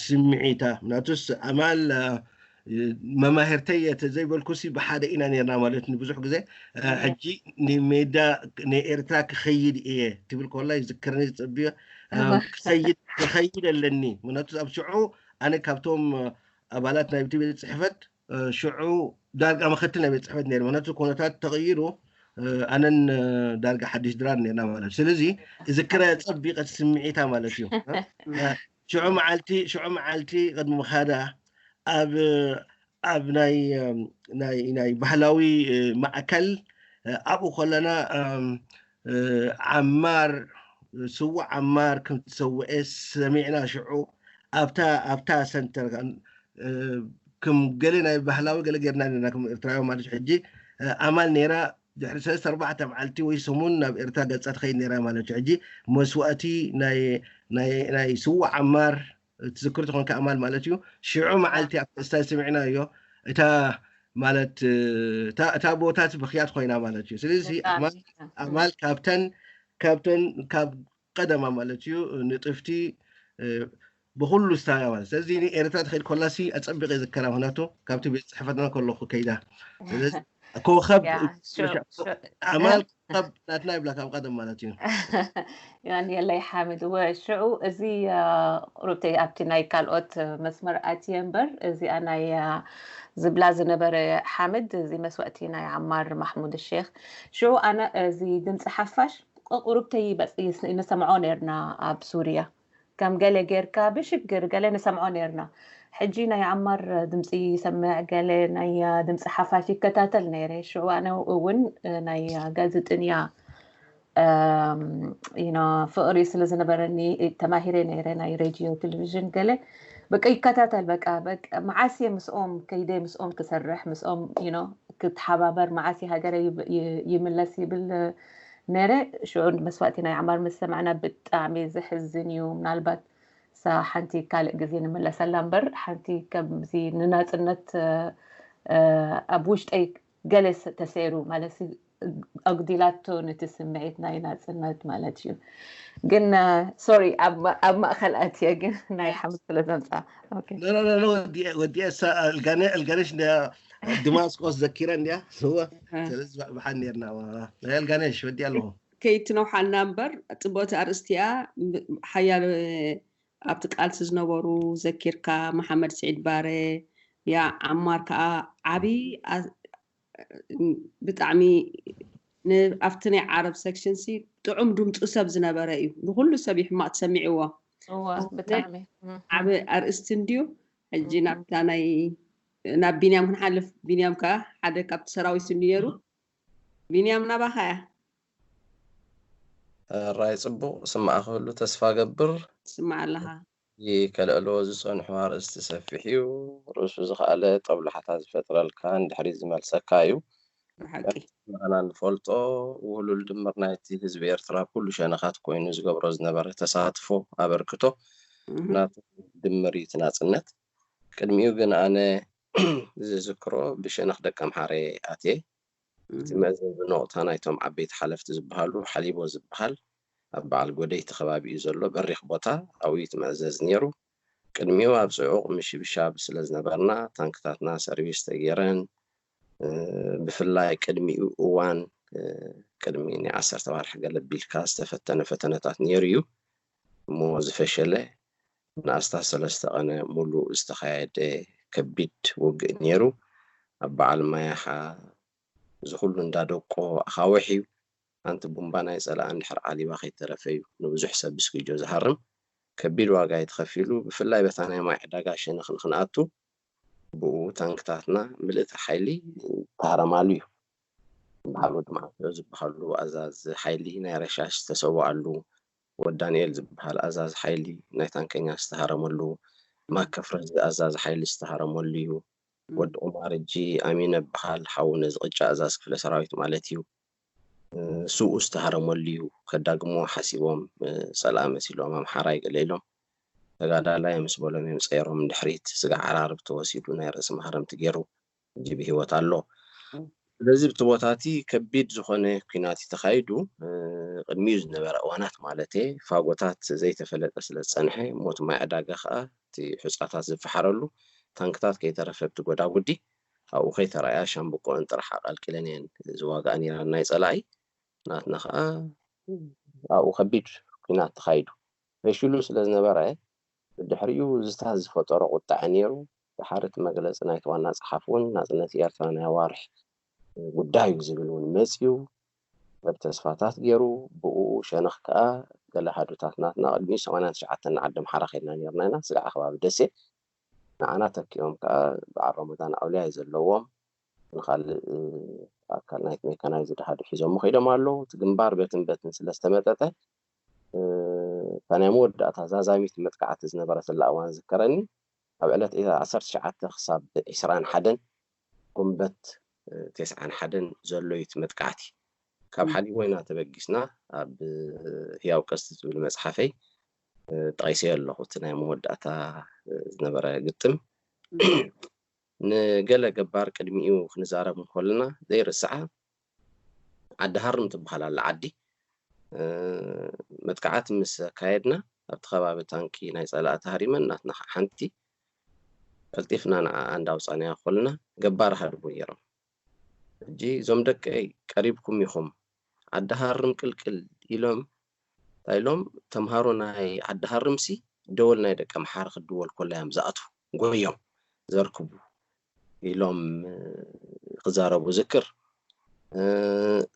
ስምዒታ ምናቱስ ኣማል መማህርተይ እየ ተዘይበልኩሲ ብሓደ ኢና ነርና ማለት ንብዙሕ ግዜ። ሕጂ ንሜዳ ንኤርትራ ክኸይድ እየ ትብል ኮላ ይዝክርኒ ዝጸብዮ ክኸይድ ኣለኒ። ምክንያቱ ኣብ ሽዑ ኣነ ካብቶም ኣባላት ናይ ቤት ጽሕፈት ሽዑ ዳርጋ መኸቲ ናይ ቤት ጽሕፈት ነይሩ። ምክንያቱ ኩነታት ተቐይሩ ኣነን ዳርጋ ሓድሽ ድራር ነርና ማለት እዩ። ስለዚ እዝክረ ጸቢቐ ስምዒታ ማለት እዩ። ሽዑ መዓልቲ ሽዑ መዓልቲ ቅድሚ ምኻዳ ኣብ ኣብ ናይ ናይ ናይ ባህላዊ ማዕከል ኣብኡ ከለና ዓማር ስዋ ዓማር ከም ተሰውኤ ሰሚዕና። ሽዑ ኣብታ ኣብታ ሰንተር ከም ገለ ናይ ባህላዊ ገለ ጌርና ነና ከም ኤርትራዊ ማለት ሕጂ ኣማል ነይራ። ድሕሪ ሰለስተ ኣርባዕተ መዓልቲ ወይ ሰሙን ናብ ኤርትራ ገጻ ትኸይድ ነይራ ማለት እዩ። ሕጂ መስዋእቲ ናይ ናይ ናይ ስዋ ዓማር ትዝክር ዝኾንካ ኣማል ማለት እዩ። ሽዑ መዓልቲ ኣብ ስታይ ስሚዕና እዮ እታ ማለት እታ ቦታ ብክያት ኮይና ማለት እዩ። ስለዚ ኣማል ካብተን ካብተን ካብ ቀደማ ማለት እዩ ንጥፍቲ ብኩሉ ስታያ ማለት ስለዚ ኤርትራ ትኸይድ ኮላሲ ኣጸቢቀ ዝከራ ምክንያቱ ካብቲ ቤት ጽሕፈትና ከለኩ ከይዳ ኮኸብ ኣማል ኮኸብ ናትና ይብላ ካብ ቀደም ማለት እዩ። ዮኒ የለይ ሓምድ ወሽዑ እዚ ቁሩብተይ ኣብቲ ናይ ካልኦት መስመር ኣትየ እምበር እዚኣ ናይ ዝብላ ዝነበረ ሓምድ እዚ መስዋእቲ ናይ ዓማር ማሕሙድ ሼክ ሽዑ ኣነ እዚ ድምፂ ሓፋሽ ቁሩብተይ ንሰምዖ ነርና ኣብ ሱርያ ከም ገለ ጌርካ ብሽግር ገለ ንሰምዖ ነርና። ሕጂ ናይ ዓማር ድምፂ ይሰምዕ ገለ ናይ ድምፂ ሓፋሽ ይከታተል ነይረ። ሽዑ ኣነ እውን ናይ ጋዜጠኛ ፍቕሪ ስለ ዝነበረኒ ተማሂረ ነይረ ናይ ሬድዮ ቴሌቪዥን ገለ በቃ ይከታተል በቃ በቃ መዓስ እየ ምስኦም ከይደ ምስኦም ክሰርሕ ምስኦም you know ክተሓባበር መዓስ እየ ሃገረ ይምለስ ይብል ነይረ። ሽዑ መስዋእቲ ናይ ዓማር ምስ ሰማዕና ብጣዕሚ ዘሕዝን እዩ። ምናልባት እሳ ሓንቲ ካልእ ግዜ ንምለሰላ እምበር ሓንቲ ከምዚ ንናፅነት ኣብ ውሽጠይ ገለ ተሰይሩ ማለት ኣጉዲላቶ ነቲ ስምዒት ናይ ናፅነት ማለት እዩ። ግን ሶሪ ኣብ ማእኸል ኣትየ ግን ናይ ሓሙስ ስለ ዘምፃ ወዲኤ ኣልጋነሽ ድማስቆስ ዘኪረ እንዲያ ስወ ስለዚ ብሓን ነርና ኣልጋነሽ ወዲኣ ኣለኹ። ከይትነውሓልና እምበር ፅቡቅቲ ኣርእስቲ እያ። ሓያሎ ኣብቲ ቃልሲ ዝነበሩ ዘኪርካ መሓመድ ስዒድ ባረ ያ ዓማር ከዓ ዓብዪ ብጣዕሚ ኣብቲ ናይ ዓረብ ሰክሽን ሲ ጥዑም ድምፁ ሰብ ዝነበረ እዩ። ንኩሉ ሰብ እዩ ሕማቅ ትሰሚዕዎ። ዓብ ኣርእስቲ እንድዩ። ሕጂ ናብታ ናይ ናብ ቢንያም ክንሓልፍ። ቢንያም ከዓ ሓደ ካብቲ ሰራዊት ስኒ ነይሩ። ቢንያም ናባኻ እያ። ራይ ፅቡቕ ስማዕ ክህሉ ተስፋ ገብር። ስማዕ ኣለኻ። ከልዕልዎ ዝፀንሑ ኣርእስቲ ሰፊሕ እዩ። ርእሱ ዝኸኣለ ጠብላሕታ ዝፈጥረልካ እንድሕሪ ዝመልሰካ እዩ። ብሓቂ ንሕና ንፈልጦ ውህሉል ድምር ናይቲ ህዝቢ ኤርትራ ኩሉ ሸነኻት ኮይኑ ዝገብሮ ዝነበረ ተሳትፎ ኣበርክቶ ናቱ ድምር እዩ እቲ ናፅነት። ቅድሚኡ ግን ኣነ ዝዝክሮ ብሸነኽ ደቂ ኣምሓረ ኣትየ እቲ መእዘዚ ነቑጣ ናይቶም ዓበይቲ ሓለፍቲ ዝበሃሉ ሓሊቦ ዝበሃል ኣብ በዓል ጎደይቲ ከባቢ እዩ ዘሎ በሪኽ ቦታ ኣብኡ እዩ እቲ መእዘዚ ነይሩ። ቅድሚኡ ኣብ ጽዑቕ ምሽብሻብ ስለ ዝነበርና ታንክታትና ሰርቪስ ተገይረን ብፍላይ ቅድሚኡ እዋን ቅድሚ ናይ ዓሰርተ ኣዋርሕ ገለ ቢልካ ዝተፈተነ ፈተነታት ነይሩ እዩ እሞ ዝፈሸለ ንኣስታት ሰለስተ ቀነ ሙሉእ ዝተኻየደ ከቢድ ውግእ ነይሩ። ኣብ በዓል ማያኻ እዚ ኩሉ እንዳደቆ ኣኻውሕ እዩ። ሓንቲ ቡምባ ናይ ጸላእ እንድሕር ዓሊባ ከይተረፈ እዩ ንብዙሕ ሰብ ብስኪጆ ዝሃርም። ከቢድ ዋጋ እዩ ተኸፊሉ። ብፍላይ በታ ናይ ማይ ዕዳጋ ሸነኽ ንክንኣቱ ብኡ ታንክታትና ምልእቲ ሓይሊ ተሃረማሉ እዩ። በዓል ወዲ መዓልቲ ዝበሃሉ ኣዛዚ ሓይሊ ናይ ረሻሽ ዝተሰወኣሉ፣ ወዲ ዳንኤል ዝበሃል ኣዛዚ ሓይሊ ናይ ታንከኛ ዝተሃረመሉ፣ ማከፍረዚ ኣዛዚ ሓይሊ ዝተሃረመሉ እዩ። ወዲ ቁማርጂ ኣሚነ በሃል ሓው ነዚ ቅጫ ኣዛዚ ክፍለ ሰራዊት ማለት እዩ። ስብኡ ዝተሃረመሉ እዩ። ከዳግምዎ ሓሲቦም ጸላኢ መሲሎም ኣምሓራይ ገለ ኢሎም ተጋዳላይ ምስ በሎም እዮም ጸይሮም ንድሕሪት። ስጋዕ ዓራርብ ተወሲዱ ናይ ርእሲ ማህረምቲ ገይሩ ሕጂ ብህይወት ኣሎ። ስለዚ ብቲ ቦታ እቲ ከቢድ ዝኾነ ኲናት እዩ ተኻይዱ። ቅድሚኡ ዝነበረ እዋናት ማለት እየ ፋጎታት ዘይተፈለጠ ስለ ዝጸንሐ ሞት ማይ ዕዳጋ ከኣ እቲ ሑጻታት ዝፈሓረሉ ታንክታት ከይተረፈ ብቲ ጎዳጉዲ ኣብኡ ከይተረኣያ ሻምብቆአን ጥራሕ ኣቐልቂለን እየን ዝዋጋኣ ነይረን ናይ ጸላኢ። ናትና ከዓ ኣብኡ ከቢድ ኲናት ተኻይዱ። ፈሺሉ ስለ ዝነበረ ብድሕሪኡ ዝታ ዝፈጠሮ ቁጣዐ ነይሩ። ድሓር እቲ መግለፂ ናይቲ ዋና ጸሓፊ እውን ናጽነት ኤርትራ ናይ ኣዋርሕ ጉዳይ እዩ ዝብል እውን መፅዩ። ሰብ ተስፋታት ገይሩ። ብኡ ሸነኽ ከዓ ገለ ሃዱታት ናትና ቅድሚኡ ሰማንያን ትሽዓተን ንዓዲ ኣምሓራ ከይድና ነርና ኢና። ስጋዕ ከባቢ ደሴ ንዓና ተኪኦም ከዓ በዓል ረመዳን ኣውልያ እዩ ዘለዎም። ንካልእ ኣካል ናይቲ ሜካናይዝድ ሃዱ ሒዞሞ ከይዶም ኣለዉ። እቲ ግንባር በትን በትን ስለ ዝተመጠጠ እታ ናይ መወዳእታ ዛዛሚት መጥቃዕቲ ዝነበረትላ እዋን ዝከረኒ ኣብ ዕለት ዓሰርተ ትሽዓተ ክሳብ ዕስራን ሓደን ጉንበት ተስዓን ሓደን ዘሎ እዩ እቲ መጥቃዕቲ። ካብ ሓሊቦ ኢና ተበጊስና ኣብ ህያው ቀስቲ ዝብል መፅሓፈይ ጠቒሰዮ ኣለኹ እቲ ናይ መወዳእታ ዝነበረ ግጥም። ንገለ ገባር ቅድሚኡ ክንዛረብ እንከለና ዘይርስዓ ዓዲ ሃርም ትበሃል ኣላ ዓዲ። መጥቃዕቲ ምስ ኣካየድና ኣብቲ ከባቢ ታንኪ ናይ ጸላእቲ ሃሪመን ናትና ከዓ ሓንቲ ቀልጢፍና ንዓኣ እንዳውጻናያ ከለና ገባር ሃድሙ ነይሮም። ሕጂ እዞም ደቀይ ቀሪብኩም ኢኹም ዓዲ ሃርም ቅልቅል ኢሎም እንታይ ኢሎም ተምሃሮ ናይ ዓዲ ሃርምሲ ደወል ናይ ደቂ ኣምሓራ ክድወል ከሎ እዮም ዝኣትዉ ጎዮም ዘርክቡ ኢሎም ክዛረቡ ዝክር።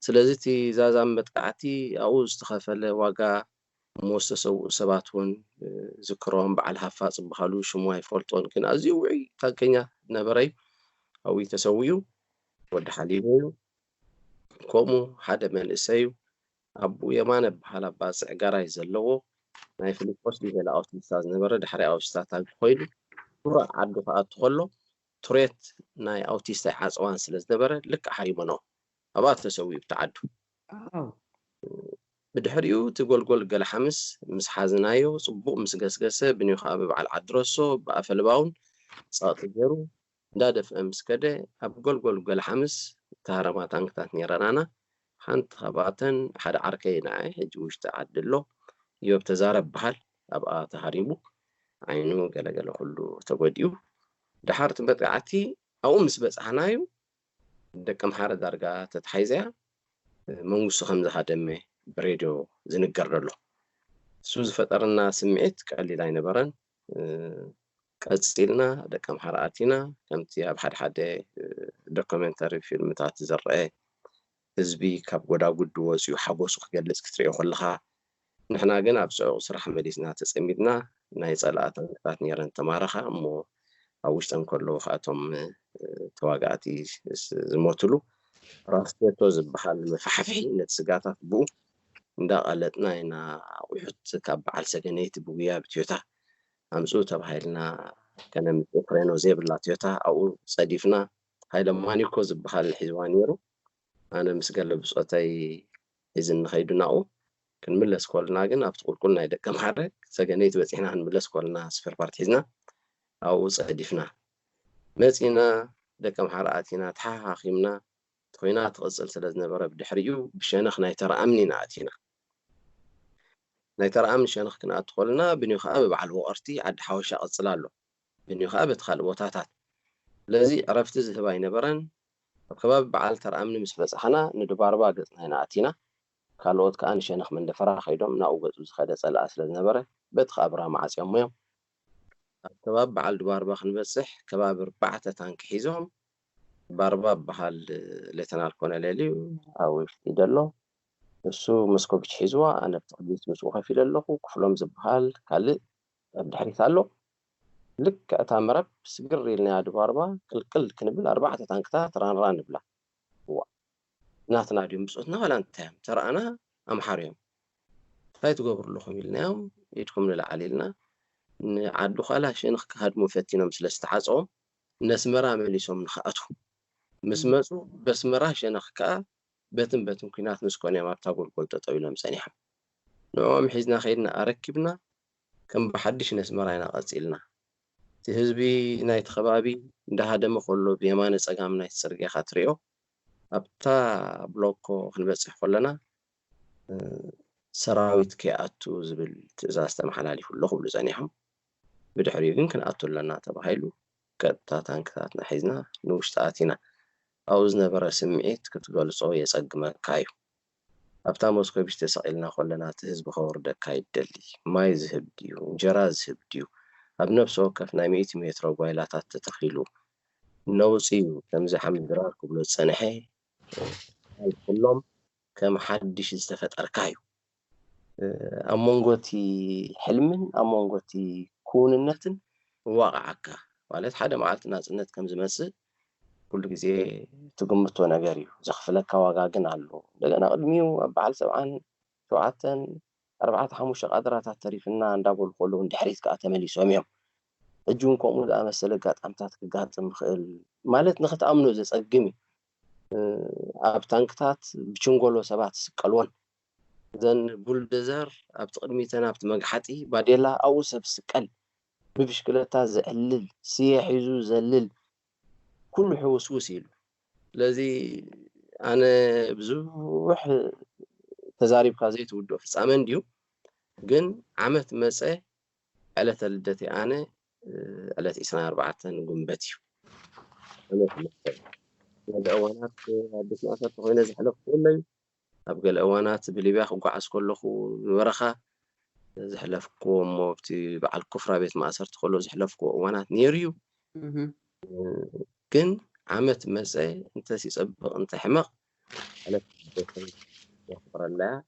ስለዚ እቲ ዛዛም መጥቃዕቲ ኣብኡ ዝተኸፈለ ዋጋ እሞ ዝተሰውኡ ሰባት እውን ዝክሮም በዓል ሃፋ ዝበሃሉ ሽሙ ኣይፈልጦን ግን ኣዝዩ ውዑይ ታንከኛ ዝነበረ እዩ። ኣብኡ ተሰዊኡ ወዲ ሓሊቦ እዩ። ከምኡ ሓደ መንእሰይ እዩ ኣቦኡ የማነ በሃል ኣባ ጽዕጋራይ ዘለዎ ናይ ፊሊጶስ ዲበላ ኣውቲስታ ዝነበረ ድሕሪ ኣውቲስታ ታንኪ ኮይኑ ዱራ ዓዱ ክኣቱ ከሎ ቱሬት ናይ ኣውቲስታ ይዓጸዋን ስለ ዝነበረ ልክዕ ሃሪሞኖ ኣብኣ ተሰዊኡ ብቲ ዓዱ። ብድሕሪኡ እቲ ጎልጎል ገለሓምስ ምስ ሓዝናዮ ጽቡቕ ምስ ገስገሰ ብኒው ከዓ ብበዓል ዓዲ ረሶ ብኣፈ ልባውን ጸቕጢ ገይሩ እንዳደፍአ ምስ ከደ ኣብ ጎልጎል ገለሓምስ እተሃረማ ታንክታት ነይረናና። ሓንቲ ካብኣተን ሓደ ዓርከይ ንዓይ ሕጂ ውሽጢ ዓዲ ኣሎ እዮብ ተዛረብ በሃል ኣብኣ ተሃሪሙ ዓይኑ ገለገለ ኩሉ ተጎዲኡ። ድሓር እቲ መጥቃዕቲ ኣብኡ ምስ በጻሕናዩ ደቂ ኣምሓረ ዳርጋ ተታሒዘያ መንግስቱ ከም ዝሃደመ ብሬድዮ ዝንገር ዘሎ። እሱ ዝፈጠረና ስምዒት ቀሊል ኣይነበረን። ቀፂልና ደቂ ኣምሓራ ኣቲና ከምቲ ኣብ ሓደ ሓደ ዶክመንተሪ ፊልምታት ዝረአ ህዝቢ ካብ ጎዳጉዲ ወፂኡ ሓጎሱ ክገልፅ ክትሪኦ ከለካ ንሕና ግን ኣብ ፅዑቕ ስራሕ መሊስና ተፀሚድና ናይ ፀላኢ ታንክታት ነይረን ተማረኻ እሞ ኣብ ውሽጠን ከለዉ ከኣቶም ተዋጋእቲ ዝሞትሉ ራስቴቶ ዝበሃል መፋሕፍሒ ነቲ ስጋታት ብኡ እንዳቐለጥና ኢና ኣቑሑት ካብ በዓል ሰገነይቲ ብጉያ ብትዮታ ኣምፅኡ ተባሂልና ከነምፅእ ፍሬኖ ዘይብላ ትዮታ ኣብኡ ፀዲፍና ሃይለ ማኒኮ ዝበሃል ሒዝዋ ነይሩ። ኣነ ምስ ገለ ብፆተይ ሒዝኒ ከይዱ ናብኡ ክንምለስ ኮልና ግን ኣብቲ ቁልቁል ናይ ደቂ ኣምሓረ ሰገነይቲ በፂሕና ክንምለስ ኮልና ስፐርፓርት ሒዝና ኣብኡ ፀዲፍና መፂና ደቂ ኣምሓረ ኣቲና ተሓኻኺምና እቲ ኮይና ትቕፅል ስለ ዝነበረ ብድሕሪኡ ብሸነኽ ናይ ተረኣምኒ ኢና ኣቲና። ናይ ተረኣምኒ ሸነኽ ክንኣቱ ከለና ብኒው ከዓ ብበዓል ወቐርቲ ዓዲ ሓወሻ ቅፅል ኣሎ። ብኒው ከዓ በቲ ካልእ ቦታታት ስለዚ ዕረፍቲ ዝህብ ኣይነበረን። ኣብ ከባቢ በዓል ተረኣምኒ ምስ በፃሕና ንድባርባ ገፅና ኢና ኣቲና። ካልኦት ከዓ ንሸነኽ መንደፈራ ከይዶም ናብኡ ገፁ ዝኸደ ፀላኢ ስለ ዝነበረ በቲ ከዓ ብራማ ዓፅዮሞ እዮም። ኣብ ከባቢ በዓል ድባርባ ክንበፅሕ ከባቢ ኣርባዕተ ታንኪ ሒዞም ባርባ በሃል ሌተናል ኮነሌል እዩ ኣብ ዊፍቲ ደሎ እሱ መስኮቪች ሒዝዋ ኣነ ብትቕዲት ምስኡ ከፊለ ኣለኹ ክፍሎም ዝበሃል ካልእ ኣብ ድሕሪት ኣሎ ልክዕ እታ መረብ ስግር ኢልናያ ድባርባ ቅልቅል ክንብል ኣርባዕተ ታንክታት ራንራ ንብላ እዋ ናትና ድዮም ብፆትና ዋላ እንታይ እዮም ተረኣና ኣምሓር እዮም እንታይ ትገብሩ ኣለኹም ኢልናዮም ኢድኩም ንላዓል ኢልና ንዓዲ ኳላ ሸንኽ ክሃድሙ ፈቲኖም ስለ ዝተዓፀዎም ነስመራ መሊሶም ንክኣትዉ ምስ መፁ በስመራ ሸነኽ ከዓ በትን በትን ኲናት ምስ ኮነ እዮም ኣብታ ጎልጎል ጠጠው ኢሎም ፀኒሖም ንዕኦም ሒዝና ከይድና ኣረኪብና ከም ብሓድሽ ነስመራ ኢና ቀፂልና እቲ ህዝቢ ናይቲ ከባቢ እንዳሃደመ ከሎ ብየማነ ፀጋም ናይቲ ፅርግያ ኢኻ ትሪኦ ኣብታ ብሎኮ ክንበፅሕ ከለና ሰራዊት ከይኣቱ ዝብል ትእዛዝ ተመሓላሊፉ ኣሎ ክብሉ ፀኒሖም ብድሕሪኡ ግን ክንኣቱ ኣለና ተባሂሉ ቀጥታ ታንክታትና ሒዝና ንውሽጢ ኣቲና። ኣብኡ ዝነበረ ስምዒት ክትገልጾ የጸግመካ እዩ። ኣብታ ሞስኮቪች ተሰቒልና ከለና እቲ ህዝቢ ከውርደካ ይደሊ። ማይ ዝህብ ድዩ? እንጀራ ዝህብ ድዩ? ኣብ ነፍሲ ወከፍ ናይ ሚእቲ ሜትሮ ጓይላታት ተተኺሉ። ነውጺ እዩ ከምዚ ሓምድ ድራር ክብሎ ዝጸንሐ። ኩሎም ከም ሓድሽ ዝተፈጠርካ እዩ። ኣብ መንጎ እቲ ሕልምን ኣብ መንጎ እቲ ክውንነትን ይዋቕዓካ። ማለት ሓደ መዓልቲ ናጽነት ከም ዝመጽእ ኩሉ ግዜ ትግምቶ ነገር እዩ። ዘኽፍለካ ዋጋ ግን ኣሎ። እንደገና ቅድሚኡ ኣብ በዓል ሰብዓን ሸውዓተን ኣርባዕተ ሓሙሽተ ቃድራታት ተሪፍና እንዳበሉ ከለዉ ንድሕሪት ከኣ ተመሊሶም እዮም። ሕጂ እውን ከምኡ ዝኣመሰለ ኣጋጣምታት ክጋጥም ይኽእል ማለት ንኽትኣምኖ ዘጸግም እዩ። ኣብ ታንክታት ብችንጎሎ ሰባት ዝስቀልዎን እዘን ቡልደዘር ኣብቲ ቅድሚተን ኣብቲ መግሓጢ ባዴላ ኣብኡ ሰብ ዝስቀል ብብሽክለታ ዝዕልል ስየ ሒዙ ዘልል ኩሉ ሕውስውስ ኢሉ። ስለዚ ኣነ ብዙሕ ተዛሪብካ ዘይትውድኦ ፍጻመ እንድዩ፣ ግን ዓመት መጸ ዕለተ ልደተይ ኣነ ዕለት ዕስራን ኣርባዕተን ጉንበት እዩ። ዓመት መጸ። ገለ እዋናት ኣብ ቤት ማእሰርቲ ኮይነ ዘሕለፍኩ ኣለዩ። ኣብ ገለ እዋናት ብሊብያ ክጓዓዝ ከለኹ በረኻ ዘሕለፍኩዎ እሞ ኣብቲ በዓል ኩፍራ ቤት ማእሰርቲ ከሎ ዘሕለፍኩዎ እዋናት ነይሩ እዩ። ግን ዓመት መጸ እንተስ ይጸብቕ እንተ ሕመቕ ዕለት ልደተይ የኽብረላ እያ።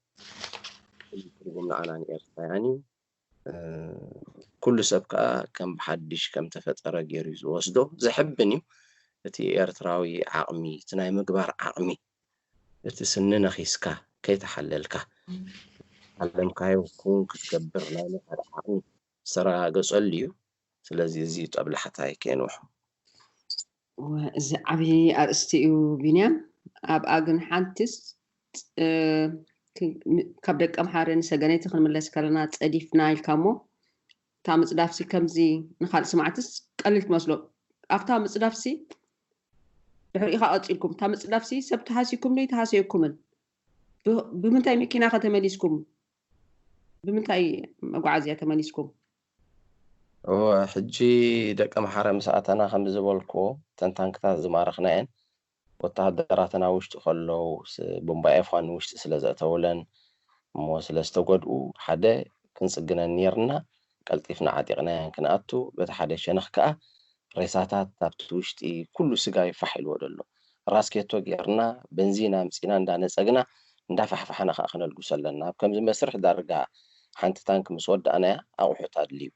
ኩሉ ትርጉም ንዓና ንኤርትራውያን እዩ። ኩሉ ሰብ ከኣ ከም ብሓድሽ ከም ተፈጠረ ገይሩ እዩ ዝወስዶ። ዘሕብን እዩ። እቲ ኤርትራዊ ዓቕሚ፣ እቲ ናይ ምግባር ዓቕሚ፣ እቲ ስኒ ነኺስካ ከይተሓለልካ ዓለምካዮ ኩን ክትገብር ናይ ምኽኣል ዓቕሚ ዝተረጋገጸሉ እዩ። ስለዚ እዚ ጦብላሕታይ ከየንውሖ። እዚ ዓብዪ ኣርእስቲ እዩ ቢንያም። ኣብኣ ግን ሓንቲስ ካብ ደቀምሓረ ንሰገነይቲ ክንምለስ ከለና ጸዲፍና ኢልካ እሞ እታ ምጽዳፍሲ ከምዚ ንኻልእ ስማዕትስ ቀሊል ትመስሎ። ኣብታ ምጽዳፍሲ ድሕሪኡ ኢኻ ቀጺልኩም። እታ ምጽዳፍሲ ሰብ ተሃሲኩም ዶ ኣይተሃሰየኩምን? ብምንታይ መኪና ከ ተመሊስኩም? ብምንታይ መጓዓዝያ ተመሊስኩም? እወ፣ ሕጂ ደቀምሓረ ምስ ኣተና ከም ዝበልኩዎ እተን ታንክታት ዝማረኽናየን ወተሃደራትና ውሽጢ ከለዉ ቦምባ ኤፍ ዋን ንውሽጢ ስለ ዘእተውለን እሞ ስለ ዝተጎድኡ ሓደ ክንጽግነን ኔርና ቀልጢፍና ዓጢቕናየን ክንኣቱ በቲ ሓደ ሸነኽ ከኣ ሬሳታት ኣብቲ ውሽጢ ኩሉ ስጋ ይፋሕ ኢልዎ ደሎ ራስኬቶ ጌርና በንዚን ኣምጺና እንዳነጸግና እንዳፋሕፋሕና ከኣ ክነልጉሶ ኣለና ኣብ ከምዚ መስርሕ ዳርጋ ሓንቲ ታንክ ምስ ወዳእናያ ኣቑሑት ኣድልዩ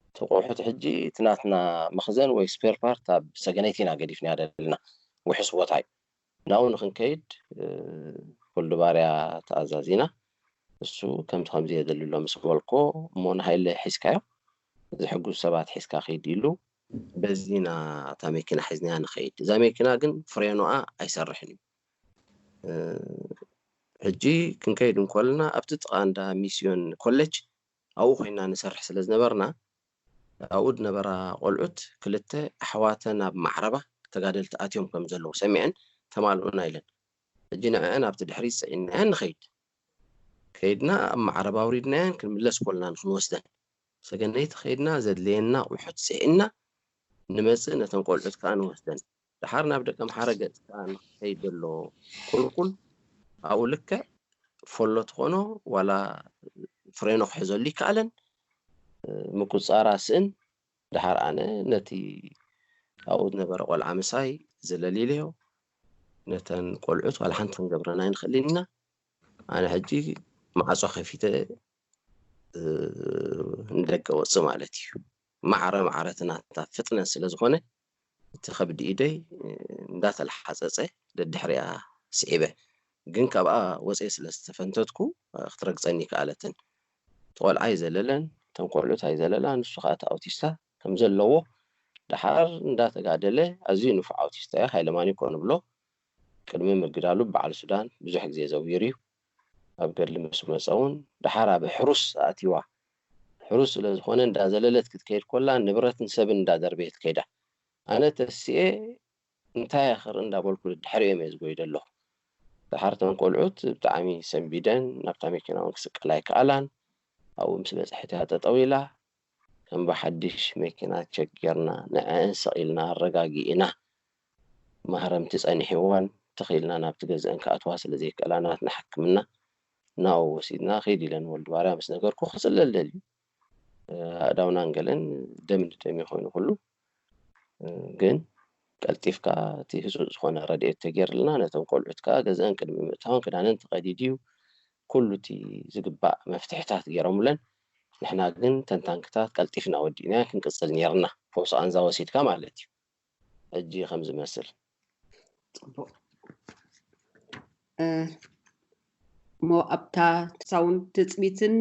እቲ ኣቑሑት ሕጂ እቲ ናትና መኽዘን ወይ ስፔር ፓርት ኣብ ሰገነይቲ ኢና ገዲፍናያ ደለና ውሕስ ቦታ እዩ ናብኡ ንኽንከይድ ኩሉ ባርያ ተኣዛዚና እሱ ከምዚ ከምዚ የደሊ ኣሎ ምስ በልኮ እሞ ንሃይለ ሒዝካዮ ዝሕግዙ ሰባት ሒዝካ ከይድ ኢሉ በዚና እታ መኪና ሒዝናያ ንኸይድ እዛ መኪና ግን ፍሬኖኣ ኣይሰርሕን እዩ ሕጂ ክንከይድ እንኮልና ኣብቲ ጥቓ እንዳ ሚስዮን ኮሌጅ ኣብኡ ኮይና ንሰርሕ ስለ ዝነበርና ኣብኡ ዝነበራ ቆልዑት ክልተ ኣሕዋተን ኣብ ማዕረባ ተጋደልቲ ኣትዮም ከም ዘለዉ ሰሚዐን ተማልኡና ኢለን ሕጂ ንዕአን ኣብቲ ድሕሪት ፅዒናየን ንኸይድ ከይድና ኣብ ማዕረባ ኣውሪድናየን ክንምለስ ኮልና ንክንወስደን ሰገነይቲ ከይድና ዘድልየና ኣቑሑት ፅዒና ንመፅእ ነተን ቆልዑት ከዓ ንወስደን ደሓር ናብ ደቀምሓረ ገፅ ከዓ ንኸይድ ዘሎ ቁልቁል ኣብኡ ልክዕ ፈሎ ትኾኖ ዋላ ፍሬኖ ክሕዘሉ ይከኣለን ምቁፃራ ስእን ደሓር ኣነ ነቲ ኣብኡ ዝነበረ ቆልዓ ምሳይ ዘለሊለዮ ነተን ቆልዑት ዋላ ሓንቲ ክንገብረን ኣይንኽእልን ኢና ኣነ ሕጂ ማዕፆ ከፊተ ንደገ ወፅእ ማለት እዩ ማዕረ ማዕረ እቲ ናታ ፍጥነት ስለ ዝኾነ እቲ ከብዲ ኢደይ እንዳተለሓፀፀ ደድሕሪኣ ስዒበ ግን ካብኣ ወፀየ ስለ ዝተፈንተትኩ ክትረግፀኒ ይከኣለትን እቲ ቆልዓ ኣይዘለለን እተን ቆልዑት ኣይዘለላ ንሱ ከዓ እቲ ኣውቲስታ ከም ዘለዎ ደሓር እንዳተጋደለ ኣዝዩ ንፉዕ ኣውቲስታ እዩ ሃይለማን እኮ ንብሎ ቅድሚ ምግዳሉ በዓል ሱዳን ብዙሕ ግዜ ዘዊሩ እዩ ኣብ ገድሊ ምስ መፀ እውን ደሓር ኣብ ሕሩስ ኣእትይዋ ሕሩስ ስለ ዝኾነ እንዳዘለለት ክትከይድ ኮላ ንብረትን ሰብን እንዳደርበየት ከይዳ ኣነ ተሲኤ እንታይ ክርኢ እንዳበልኩ ድሕሪኦም እየ ዝጎይደ ኣለኹ ደሓር እተን ቆልዑት ብጣዕሚ ሰንቢደን ናብታ መኪና እውን ክስቀላ ኣይከኣላን ኣብኡ ምስ በፅሐት እያ ጠጠው ኢላ እምባ ሓድሽ መኪና ቸክ ጌርና ንዐአን ሰቒልና ኣረጋጊእና። ማህረምቲ ጸኒሕወን ተኺልና ናብቲ ገዝአን ክኣትዋ ስለ ዘይከኣላ ናትና ሕክምና ናብኡ ወሲድና ኺድ ኢለን ወልዲ ባርያ ምስ ነገርኩ ክጽለል ደልዩ ኣእዳውናን ገለን ደም ንደም ኮይኑ ኩሉ ግን ቀልጢፍካ እቲ ህፁፅ ዝኾነ ረድኤት ተገይርልና ነቶም ቆልዑት ከዓ ገዝአን ቅድሚ ምእታውን ክዳነን ተቐዲድዩ ኩሉ እቲ ዝግባእ መፍትሕታት ገይሮምለን ንሕና ግን ተንታንክታት ቀልጢፍና ወዲእና ክንቅፅል ነይርና ፈውሲ ቃንዛ ወሲድካ ማለት እዩ ሕጂ ከም ዝመስል ፅቡቅ እሞ ኣብታ ሳውን ትፅቢትን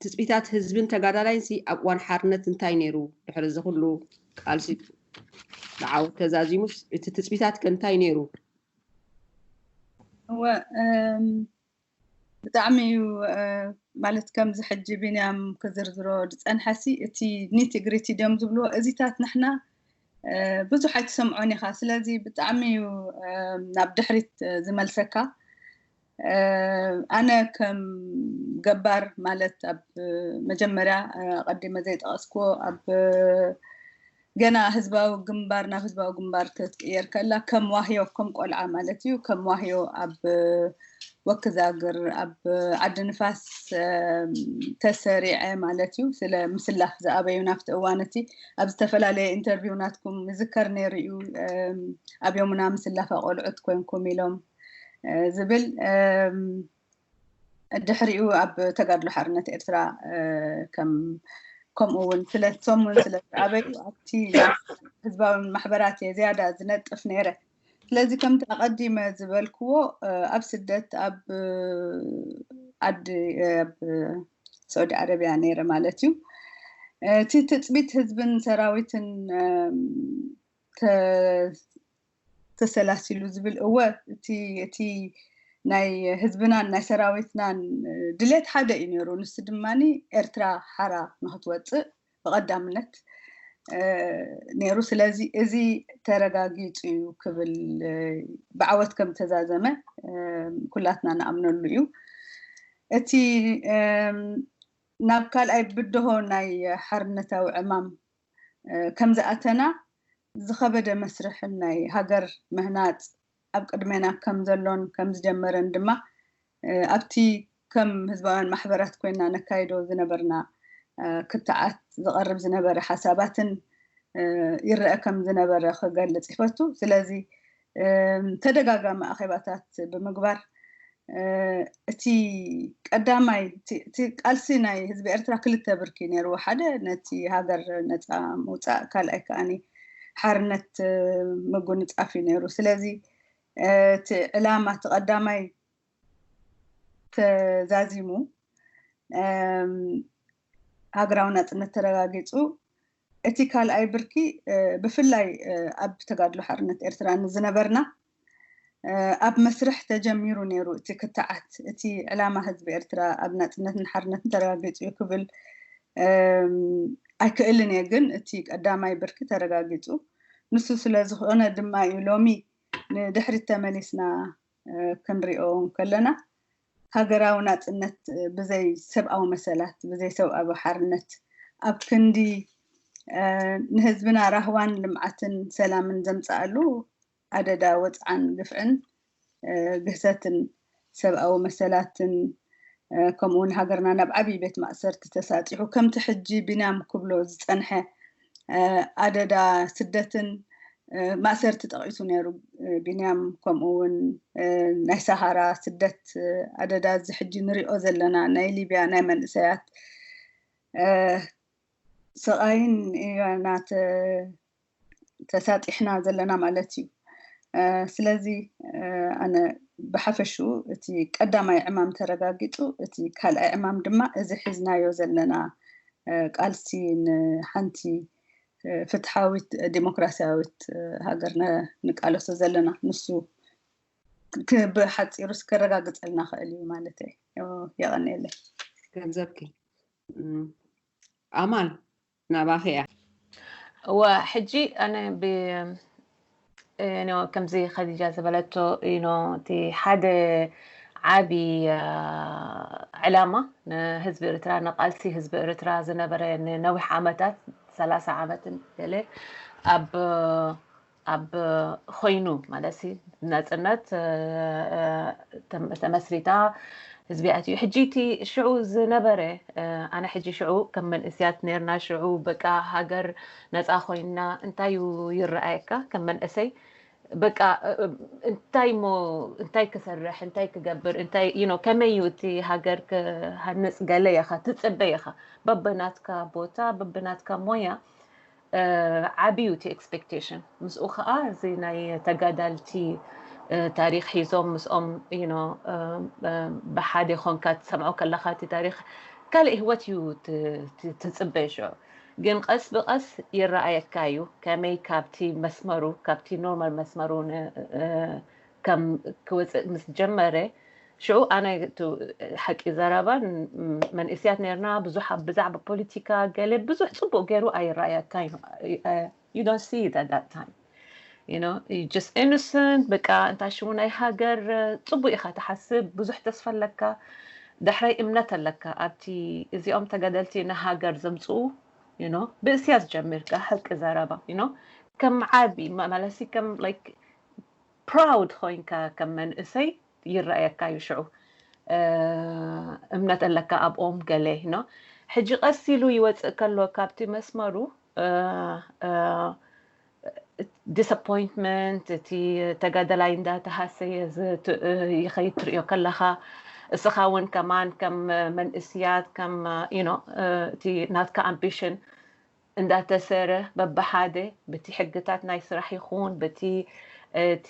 ትፅቢታት ህዝብን ተጋዳላይን ሲ ኣብ እዋን ሓርነት እንታይ ነይሩ ድሕሪ እዚ ኩሉ ቃልሲ ብዓወት ተዛዚሙስ እቲ ትፅቢታት ከ እንታይ ነይሩ እወ ብጣዕሚ እዩ ማለት ከምዚ ሕጂ ቢንያም ክዝርዝሮ ዝፀንሐሲ እቲ ኒቲ ግሪቲ ድዮም ዝብልዎ እዚታት ንሕና ብዙሕ ኣይትሰምዖን ኢኻ ስለዚ ብጣዕሚ እዩ ናብ ድሕሪት ዝመልሰካ ኣነ ከም ገባር ማለት ኣብ መጀመርያ ቀዲመ ዘይጠቐስክዎ ኣብ ገና ህዝባዊ ግንባር ናብ ህዝባዊ ግንባር ክትቅየር ከላ ከም ዋህዮ ከም ቆልዓ ማለት እዩ ከም ዋህዮ ኣብ ወክዛግር ኣብ ዓዲ ንፋስ ተሰሪዐ ማለት እዩ ስለ ምስላፍ ዝኣበዩ ናብቲ እዋን እቲ ኣብ ዝተፈላለየ ኢንተርቪው ናትኩም ይዝከር ነይሩ እዩ ኣብዮምና ምስላፍ ኣቆልዑት ኮንኩም ኢሎም ዝብል ድሕሪኡ ኣብ ተጋድሎ ሓርነት ኤርትራ ከም ከምኡ እውን ስለቶም እውን ስለ ዝኣበዩ ኣብቲ ህዝባዊ ማሕበራት እየ ዝያዳ ዝነጥፍ ነይረ ስለዚ ከምቲ ኣቐዲመ ዝበልክዎ ኣብ ስደት ኣብ ዓዲ ኣብ ሳዑዲ ዓረብያ ነይረ ማለት እዩ እቲ ትፅቢት ህዝብን ሰራዊትን ተሰላሲሉ ዝብል እወ እቲ እቲ ናይ ህዝብናን ናይ ሰራዊትናን ድሌት ሓደ እዩ ነይሩ ንሱ ድማ ኤርትራ ሓራ ንክትወፅእ ብቀዳምነት ነይሩ ስለዚ እዚ ተረጋጊፁ እዩ ክብል ብዓወት ከም ተዛዘመ ኩላትና ንኣምነሉ እዩ እቲ ናብ ካልኣይ ብድሆ ናይ ሓርነታዊ ዕማም ከም ዝኣተና ዝኸበደ መስርሕን ናይ ሃገር ምህናፅ ኣብ ቅድሜና ከም ዘሎን ከም ዝጀመረን ድማ ኣብቲ ከም ህዝባውያን ማሕበራት ኮይና ነካይዶ ዝነበርና ክትዓት ዝቐርብ ዝነበረ ሓሳባትን ይረአ ከም ዝነበረ ክገልፅ ይፈቱ ስለዚ ተደጋጋሚ ኣኼባታት ብምግባር እቲ ቀዳማይ እቲ ቃልሲ ናይ ህዝቢ ኤርትራ ክልተ ብርኪ ነይርዎ ሓደ ነቲ ሃገር ነፃ ምውፃእ ካልኣይ ከዓኒ ሓርነት ምጉንፃፍ እዩ ነይሩ ስለዚ እቲ ዕላማ እቲ ቀዳማይ ተዛዚሙ ሃገራዊ ናፅነት ተረጋጊፁ እቲ ካልኣይ ብርኪ ብፍላይ ኣብ ተጋድሎ ሓርነት ኤርትራ ንዝነበርና ኣብ መስርሕ ተጀሚሩ ነይሩ እቲ ክትዓት እቲ ዕላማ ህዝቢ ኤርትራ ኣብ ናፅነትን ሓርነትን ተረጋጊፁ እዩ ክብል ኣይክእልን እየ ግን እቲ ቀዳማይ ብርኪ ተረጋጊፁ ንሱ ስለ ዝኾነ ድማ እዩ ሎሚ ንድሕሪት ተመሊስና ክንሪኦ ከለና ሃገራዊ ናፅነት ብዘይ ሰብኣዊ መሰላት ብዘይ ሰብኣዊ ሓርነት ኣብ ክንዲ ንህዝብና ራህዋን ልምዓትን ሰላምን ዘምፀኣሉ ኣደዳ ወፅዓን ግፍዕን ግህሰትን ሰብኣዊ መሰላትን ከምኡውን ሃገርና ናብ ዓብዪ ቤት ማእሰርቲ ተሳጢሑ ከምቲ ሕጂ ቢንያም ክብሎ ዝፀንሐ ኣደዳ ስደትን ማእሰርቲ ጠቒሱ ነይሩ ቢንያም ከምኡ እውን ናይ ሰሃራ ስደት ኣደዳ እዚ ሕጂ ንሪኦ ዘለና ናይ ሊብያ ናይ መንእሰያት ስቓይን ኢና ተሳጢሕና ዘለና ማለት እዩ ስለዚ ኣነ ብሓፈሽኡ እቲ ቀዳማይ ዕማም ተረጋጊፁ እቲ ካልኣይ ዕማም ድማ እዚ ሒዝናዮ ዘለና ቃልሲ ንሓንቲ ፍትሓዊት ዲሞክራሲያዊት ሃገር ንቃለሶ ዘለና ንሱ ብሓፂሩ ከረጋግፀልና ክእል እዩ ማለት እዩ የቐንየለይ ገንዘብኪ ኣማን ናባኺ እያ እወ ሕጂ ኣነ ብ ኖ ከምዚ ከዲጃ ዝበለቶ ኖ እቲ ሓደ ዓቢ ዕላማ ንህዝቢ ኤርትራ፣ ንቃልሲ ህዝቢ ኤርትራ ዝነበረ ንነዊሕ ዓመታት፣ ሰላሳ ዓመትን ገለ ኣብ ኣብ ኮይኑ ማለት ሲ ናጽነት ተመስሪታ ህዝቢ ኣትዩ። ሕጂ እቲ ሽዑ ዝነበረ ኣነ ሕጂ ሽዑ ከም መንእስያት ነርና ሽዑ በቃ ሃገር ነጻ ኮይና እንታይ እዩ ይረኣየካ ከም መንእሰይ በቃ እንታይ ሞ እንታይ ክሰርሕ እንታይ ክገብር እንታይ you know ከመይ እዩ እቲ ሃገር ክሃንጽ ገለ ኢኻ ትጽበ ኢኻ በብናትካ ቦታ በብናትካ ሞያ ዓብዩ እቲ expectation ምስኡ ከዓ እዚ ናይ ተጋዳልቲ ታሪክ ሒዞም ምስኦም you know ብሓደ ኮንካ ትሰምዖ ከለካ እቲ ታሪክ ካልእ ህይወት እዩ ትጽበ ሽዑ ግን ቀስ ብቐስ ይረኣየካ እዩ ከመይ ካብቲ መስመሩ ካብቲ ኖርማል መስመሩ ከም ክወፅእ ምስ ጀመረ ሽዑ ኣነ ሓቂ ዘረባ መንእስያት ነርና ብዙሕ ብዛዕባ ፖለቲካ ገለ ብዙሕ ፅቡቅ ገይሩ ኣይረኣየካ you don't see it at that time you know just innocent በቃ እንታ ሽሙ ናይ ሃገር ፅቡቅ ኢካ ትሓስብ ብዙሕ ተስፋ ኣለካ ዳሕራይ እምነት ኣለካ ኣብቲ እዚኦም ተጋደልቲ ንሃገር ዘምፅኡ you know ብእስያስ ጀሚርካ ሓቂ ዘረባ you know ከም ዓቢ ማለሲ ከም like proud ኮይንካ ከም መንእሰይ ይረኣየካ እዩ ሽዑ እምነት ኣለካ ኣብኦም ገለ no ሕጂ ቀስ ኢሉ ይወፅእ ከሎ ካብቲ መስመሩ disappointment እቲ ተጋደላይ እንዳተሃሰየ ይኸይድ ትሪኦ ከለኻ እስኻ እውን ከማን ከም መንእስያት ከም you know እቲ ናትካ ambition እንዳተሰረ በብሓደ በቲ ሕግታት ናይ ስራሕ ይኹን በቲ እቲ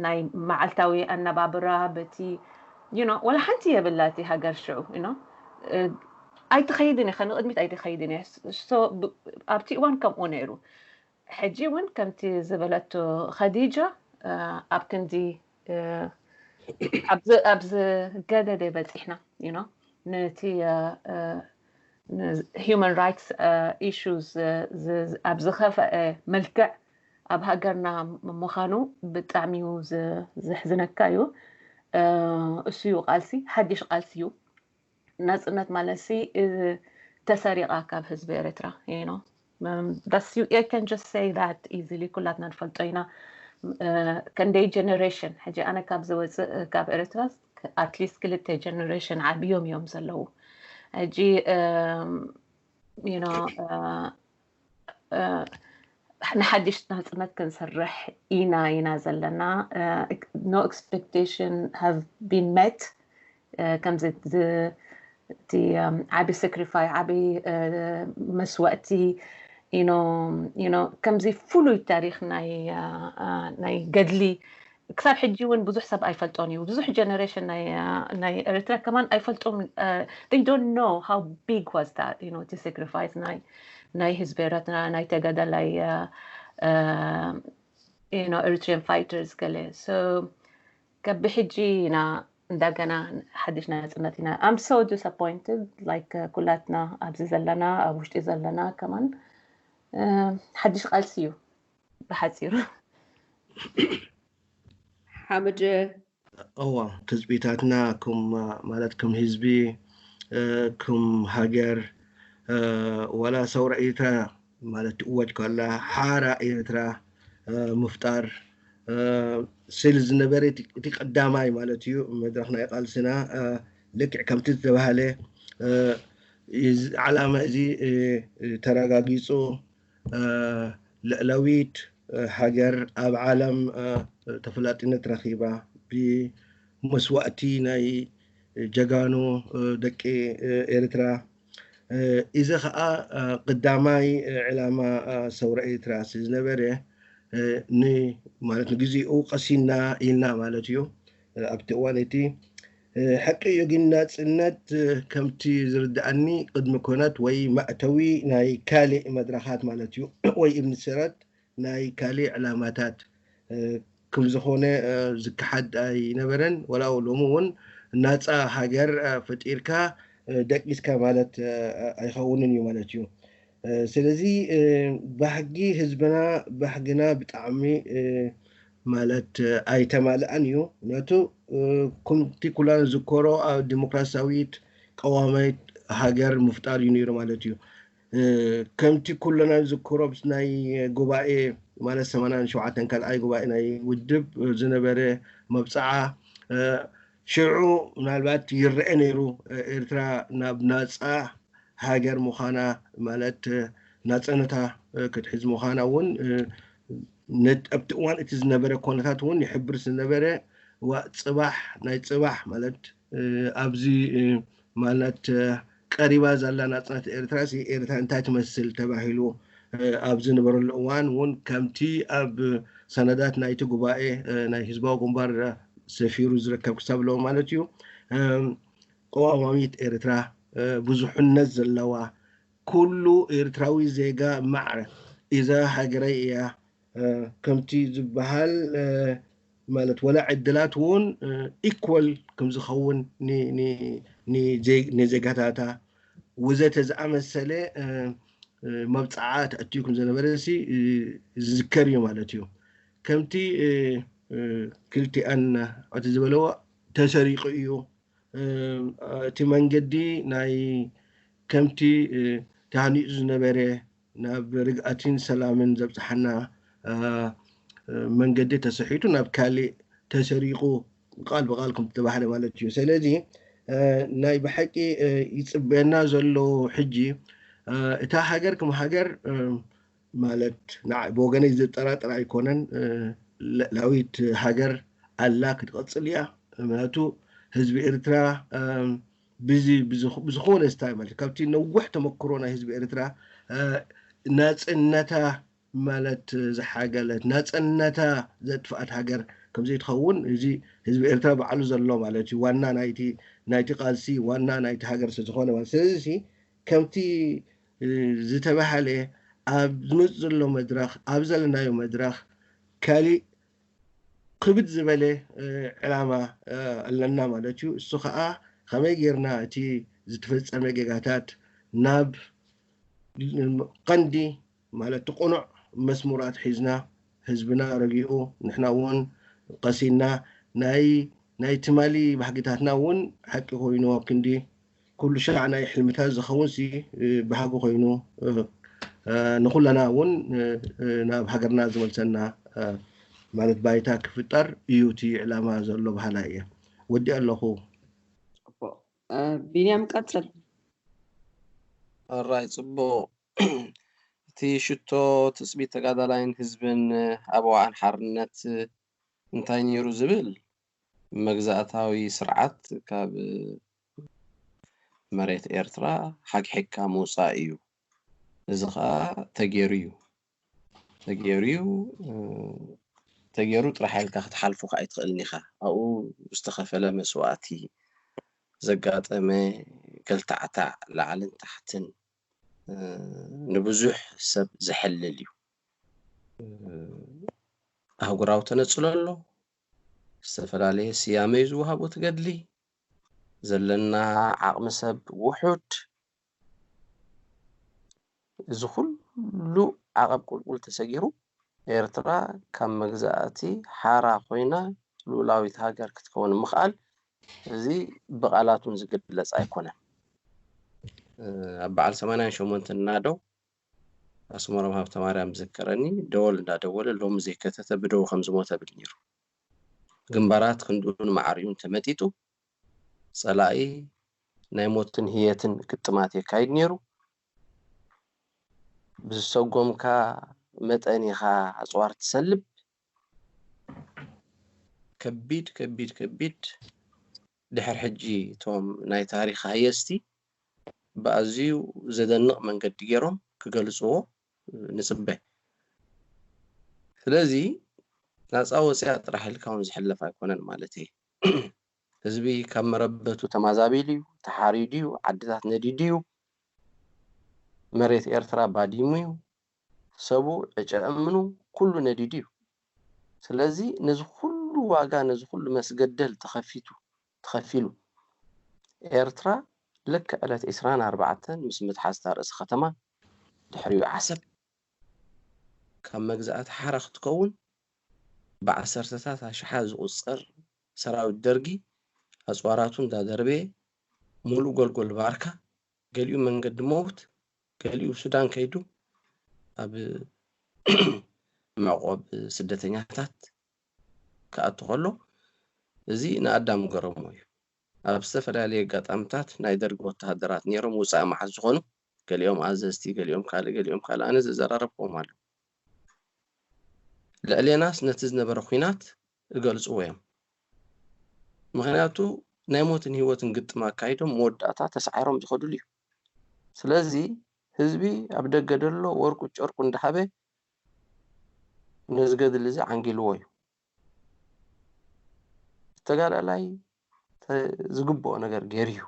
ናይ መዓልታዊ ኣነባብራ በቲ you know ወላ ሓንቲ የብላ እቲ ሃገር ሽዑ you know ኣይትኸይድን ኢኻ ንቕድሚት ኣይትኸይድን እያ ኣብቲ እዋን ከምኡ ነይሩ ሕጂ እውን ከምቲ ዝበለቶ ኸዲጃ ኣብ ክንዲ ኣብዚ ገደደ በፂሕና you know ነቲ human rights issues ኣብ ዝኸፈአ መልክዕ ኣብ ሃገርና ምዃኑ ብጣዕሚ እዩ ዘሕዝነካ እዩ እሱ እዩ ቃልሲ ሓድሽ ቃልሲ እዩ ናፅነት ማለት ሲ ተሰሪቓ ካብ ህዝቢ ኤርትራ you know that's you I can just say that easily ኩላትና ንፈልጦ ኢና ክንደይ generation ሕጂ ኣነ ካብ ዝወፅእ ካብ ኤርትራ at least ክልተ generation ዓብዮም እዮም ዘለዉ ሕጂ you know ንሓድሽ ናፅነት ክንሰርሕ ኢና ኢና ዘለና no expectation have been met ከምዚ እቲ ዓቢ sacrifice ዓቢ መስዋእቲ you know ከምዚ ፍሉይ ታሪክ ናይ ናይ ገድሊ ክሳብ ሕጂ እውን ብዙሕ ሰብ ኣይፈልጦን እዩ ብዙሕ generation ናይ ኤርትራ ከማን ኣይፈልጦም they don't know how big was that you know እቲ sacrifice ናይ ናይ ህዝቢ ኤርትራ ናይ ተጋዳላይ you know Eritrean fighters ገለ so ከቢ ሕጂ ኢና እንደገና ሓድሽ ናጽነት ኢና I'm so disappointed like ኩላትና ኣብዚ ዘለና ኣብ ውሽጢ ዘለና ከማን ሓድሽ ቃልሲ እዩ ብሓፂሩ ሓምድ እዋ ትፅቢታትና ከም ማለት ከም ህዝቢ ከም ሃገር ዋላ ሰውራ ኤርትራ ማለት ትእወጅ ከላ ሓራ ኤርትራ ምፍጣር ስል ዝነበረ እቲ ቀዳማይ ማለት እዩ መድረክ ናይ ቃልስና ልክዕ ከምቲ ዝተባሃለ ዓላማ እዚ ተረጋጊፁ ልዕላዊት ሃገር ኣብ ዓለም ተፈላጥነት ረኺባ ብመስዋእቲ ናይ ጀጋኑ ደቂ ኤርትራ እዚ ከዓ ቀዳማይ ዕላማ ሰውራ ኤርትራ ዝነበረ ማለት ንግዚኡ ቀሲና ኢልና ማለት እዩ ኣብቲ እዋን እቲ ሓቂ እዩ ግን ናፅነት ከምቲ ዝርድኣኒ ቅድሚ ኮነት ወይ ማእተዊ ናይ ካልእ መድረኻት ማለት እዩ ወይ እምኒ ሰረት ናይ ካልእ ዕላማታት ከም ዝኾነ ዝከሓድ ኣይነበረን ወላ ሎሚ እውን ናፃ ሃገር ፈጢርካ ደቂስካ ማለት ኣይኸውንን እዩ ማለት እዩ ስለዚ ባህጊ ህዝብና ባህግና ብጣዕሚ ማለት ኣይተማልኣን እዩ ነቱ ከምቲ ኩላ ንዝከሮ ኣብ ዲሞክራሲያዊት ቀዋማይት ሃገር ምፍጣር እዩ ነይሩ ማለት እዩ። ከምቲ ኩልና ንዝከሮ ናይ ጉባኤ ማለት ሰማንያን ሸውዓተን ካልኣይ ጉባኤ ናይ ውድብ ዝነበረ መብፅዓ ሽዑ ምናልባት ይረአ ነይሩ። ኤርትራ ናብ ናፃ ሃገር ምዃና ማለት ናፀነታ ክትሕዝ ምዃና እውን ኣብቲ እዋን እቲ ዝነበረ ኮነታት እውን ይሕብር ዝነበረ ጽባሕ ናይ ጽባሕ ማለት ኣብዚ ማለት ቀሪባ ዘላ ናጽነት ኤርትራ ሲ ኤርትራ እንታይ ትመስል ተባሂሉ ኣብ ዝነበረሉ እዋን እውን ከምቲ ኣብ ሰነዳት ናይቲ ጉባኤ ናይ ህዝባዊ ግንባር ሰፊሩ ዝርከብ ክሳብ ኣለዎ ማለት እዩ። ቀዋማዊት ኤርትራ ብዙሕነት ዘለዋ ኩሉ ኤርትራዊ ዜጋ ማዕረ እዛ ሃገረይ እያ ከምቲ ዝበሃል ማለት ወላ ዕድላት እውን ኢኳል ከም ዝኸውን ንዜጋታታ ወዘተ ዝኣመሰለ መብፅዓ ተእትዩ ከም ዝነበረ ዝዝከር እዩ ማለት እዩ። ከምቲ ክልቲኣን እቲ ዝበለዎ ተሰሪቑ እዩ። እቲ መንገዲ ናይ ከምቲ ተሃኒፁ ዝነበረ ናብ ርግኣትን ሰላምን ዘብፅሓና መንገዲ ተሰሒቱ ናብ ካሊእ ተሰሪቑ ቃል ብቃል ከም ዝተባህለ ማለት እዩ። ስለዚ ናይ ብሓቂ ይፅበየና ዘሎ ሕጂ እታ ሃገር ከም ሃገር ማለት ብወገነይ ዘጠራጥር ኣይኮነን። ልዕላዊት ሃገር ኣላ ክትቐፅል እያ። ምክንያቱ ህዝቢ ኤርትራ ብዝኾነ ስታይ ማለት ካብቲ ነዊሕ ተመክሮ ናይ ህዝቢ ኤርትራ ናፅነታ ማለት ዝሓገለት ናፅነታ ዘጥፍኣት ሃገር ከምዘይትኸውን እዚ ህዝቢ ኤርትራ ባዕሉ ዘሎ ማለት እዩ። ዋና ናይቲ ናይቲ ቃልሲ ዋና ናይቲ ሃገር ስለዝኾነ ማለት ስለዚ ከምቲ ዝተባሃለ ኣብ ዝመፅእ ዘሎ መድረኽ ኣብ ዘለናዮ መድረኽ ካሊእ ክብድ ዝበለ ዕላማ ኣለና ማለት እዩ። እሱ ከዓ ከመይ ጌርና እቲ ዝተፈፀመ ጌጋታት ናብ ቀንዲ ማለት እቲ ቅኑዕ መስሙራት ሒዝና ህዝብና ረጊኡ ንሕና እውን ቀሲና ናይ ናይ ትማሊ ባህግታትና እውን ሓቂ ኮይኑ ኣብ ክንዲ ኩሉ ሻዕ ናይ ሕልምታት ዝኸውን ሲ ባህጊ ኮይኑ ንኩለና እውን ናብ ሃገርና ዝመልሰና ማለት ባይታ ክፍጠር እዩ እቲ ዕላማ ዘሎ በሃላይ እየ። ወዲእ ኣለኹ። ቢንያም ቀፅል። ኣራይ ፅቡቕ። እቲ ሽቶ ትፅቢት ተጋዳላይን ህዝብን ኣብ እዋን ሓርነት እንታይ ነይሩ ዝብል መግዛእታዊ ስርዓት ካብ መሬት ኤርትራ ሓግሒግካ ምውፃእ እዩ። እዚ ከዓ ተገይሩ እዩ። ተገይሩ እዩ። ተገይሩ ጥራሕ ኢልካ ክትሓልፎ ከዓ ኣይትኽእልን ኢኻ። ኣብኡ ዝተኸፈለ መስዋእቲ፣ ዘጋጠመ ገልታዕታዕ ላዕልን ታሕትን ንብዙሕ ሰብ ዘሐልል እዩ። ኣህጉራዊ ተነፅሎ ኣሎ። ዝተፈላለየ ስያመ እዩ ዝወሃቦ እቲ ገድሊ። ዘለና ዓቕሚ ሰብ ውሑድ። እዚ ኩሉ ዓቐብ ቁልቁል ተሰጊሩ ኤርትራ ካብ መግዛእቲ ሓራ ኮይና ልኡላዊት ሃገር ክትከውን ምኽኣል እዚ ብቓላት እውን ዝግለፅ ኣይኮነን። ኣብ በዓል ሰማንያን ሸሞንተን ናደው ኣስመሮም ሃብተማርያም ዝዝከረኒ ደወል እንዳደወለ ሎሚ ዘይከተተ ብደው ከም ዝሞተ ብል ነይሩ። ግንባራት ክንድኡ ንማዕሪኡ እንተመጢጡ ጸላኢ ናይ ሞትን ህየትን ግጥማት የካይድ ነይሩ። ብዝሰጎምካ መጠን ኢኻ ኣጽዋር ትሰልብ። ከቢድ ከቢድ ከቢድ ድሕር ሕጂ እቶም ናይ ታሪኽ ሃየስቲ ብኣዝዩ ዘደንቕ መንገዲ ገይሮም ክገልጽዎ ንጽበ። ስለዚ ናጻ ወፂኣ ጥራሕ ኢልካ እውን ዝሕለፍ ኣይኮነን ማለት እየ። ህዝቢ ካብ መረበቱ ተማዛቢሉ እዩ፣ ተሓሪዱ እዩ፣ ዓድታት ነዲዱ እዩ፣ መሬት ኤርትራ ባዲሙ እዩ፣ ሰቡ ዕጨ እምኑ ኩሉ ነዲዱ እዩ። ስለዚ ነዚ ኩሉ ዋጋ ነዚ ኩሉ መስገደል ተኸፊቱ ተኸፊሉ ኤርትራ ልክዕ ዕለት ዒስራን ኣርባዕተን ምስ ምትሓዝታ ርእሲ ከተማ ድሕሪኡ ዓሰብ ካብ መግዛእቲ ሓራ ክትከውን ብዓሰርተታት ኣሽሓት ዝቑጸር ሰራዊት ደርጊ ኣፅዋራቱ እንዳደርበየ፣ ሙሉእ ጎልጎል ባርካ፣ ገሊኡ መንገዲ ሞት፣ ገሊኡ ሱዳን ከይዱ ኣብ መዕቆብ ስደተኛታት ክኣቱ ከሎ፣ እዚ ንኣዳም ገረሞ እዩ። ኣብ ዝተፈላለየ ኣጋጣሚታት ናይ ደርጊ ወተሃደራት ነይሮም፣ ውፃእ መዓት ዝኾኑ፣ ገሊኦም ኣዘዝቲ፣ ገሊኦም ካልእ፣ ገሊኦም ካልእ፣ ኣነ ዘዘራረብክዎም ኣሎ። ልዕሌናስ ነቲ ዝነበረ ኲናት እገልፅዎ እዮም። ምኽንያቱ ናይ ሞትን ህይወትን ግጥም ኣካይዶም መወዳእታ ተሳዒሮም ዝኸዱሉ እዩ። ስለዚ ህዝቢ ኣብ ደገ ደሎ ወርቁ ጨርቁ እንዳሃበ ነዚ ገድሊ እዚ ዓንጊልዎ እዩ። ተጋዳላይ ተ- ዝግብኦ ነገር ገይሩ እዩ።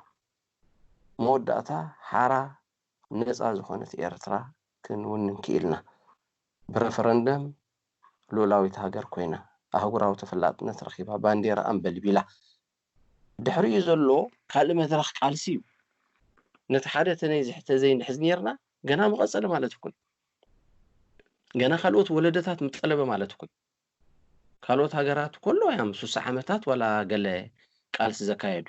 መወዳእታ ሓራ ነፃ ዝኾነት ኤርትራ ክንውንን ክኢልና። ብረፈረንደም ልኡላዊት ሃገር ኮይና፣ ኣህጉራዊ ተፈላጥነት ረኺባ፣ ባንዴራ ኣንበልቢላ። ድሕሪኡ ዘሎ ካልእ መድረኽ ቃልሲ እዩ። ነቲ ሓደ ተነይ ዝሕተ ዘይንሕዝ ነርና፣ ገና መቐጸለ ማለት እኮ እዩ። ገና ካልኦት ወለደታት ምጠለበ ማለት እኮ እዩ። ካልኦት ሃገራት ከሎ እዮም ሱሳ ዓመታት ዋላ ገለ ቃልሲ ዘካየዱ።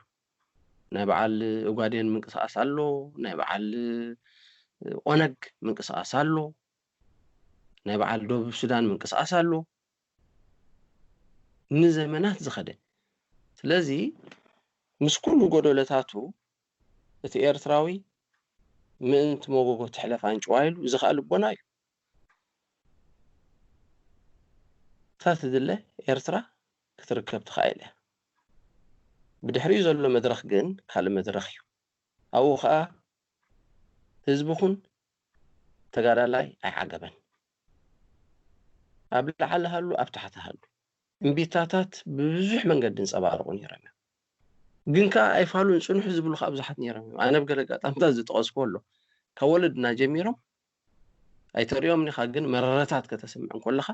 ናይ በዓል ኡጋዴን ምንቅስቃስ ኣሎ፣ ናይ በዓል ኦነግ ምንቅስቃስ ኣሎ፣ ናይ በዓል ደቡብ ሱዳን ምንቅስቃስ ኣሎ። ንዘመናት ዝኸደ። ስለዚ ምስ ኩሉ ጎደሎታቱ እቲ ኤርትራዊ ምእንቲ መጎጎ ትሕለፍ ኣንጭዋ ኢሉ ዝኸኣ ልቦና እዩ። እታ ትድለ ኤርትራ ክትርከብ ትኽእል እያ። ብድሕሪኡ ዘሎ መድረኽ ግን ካልእ መድረኽ እዩ። ኣብኡ ኸኣ ህዝቢ ኹን ተጋዳላይ ኣይዓገበን። ኣብ ላዕሊ ሃሉ ኣብ ታሕቲ ሃሉ እምቢታታት ብብዙሕ መንገዲ እንጸባረቑ ነይሮም እዮም። ግን ከኣ ኣይፋሉን ጽንሑ ዝብሉ ከኣ ብዙሓት ነይሮም እዮም። ኣነ ብገለ ኣጋጣሚታት ዝጠቐስኩ ኣሎ ካብ ወለድና ጀሚሮም ኣይተሪኦም ኒኻ፣ ግን መረረታት ከተስምዕ እንከለኻ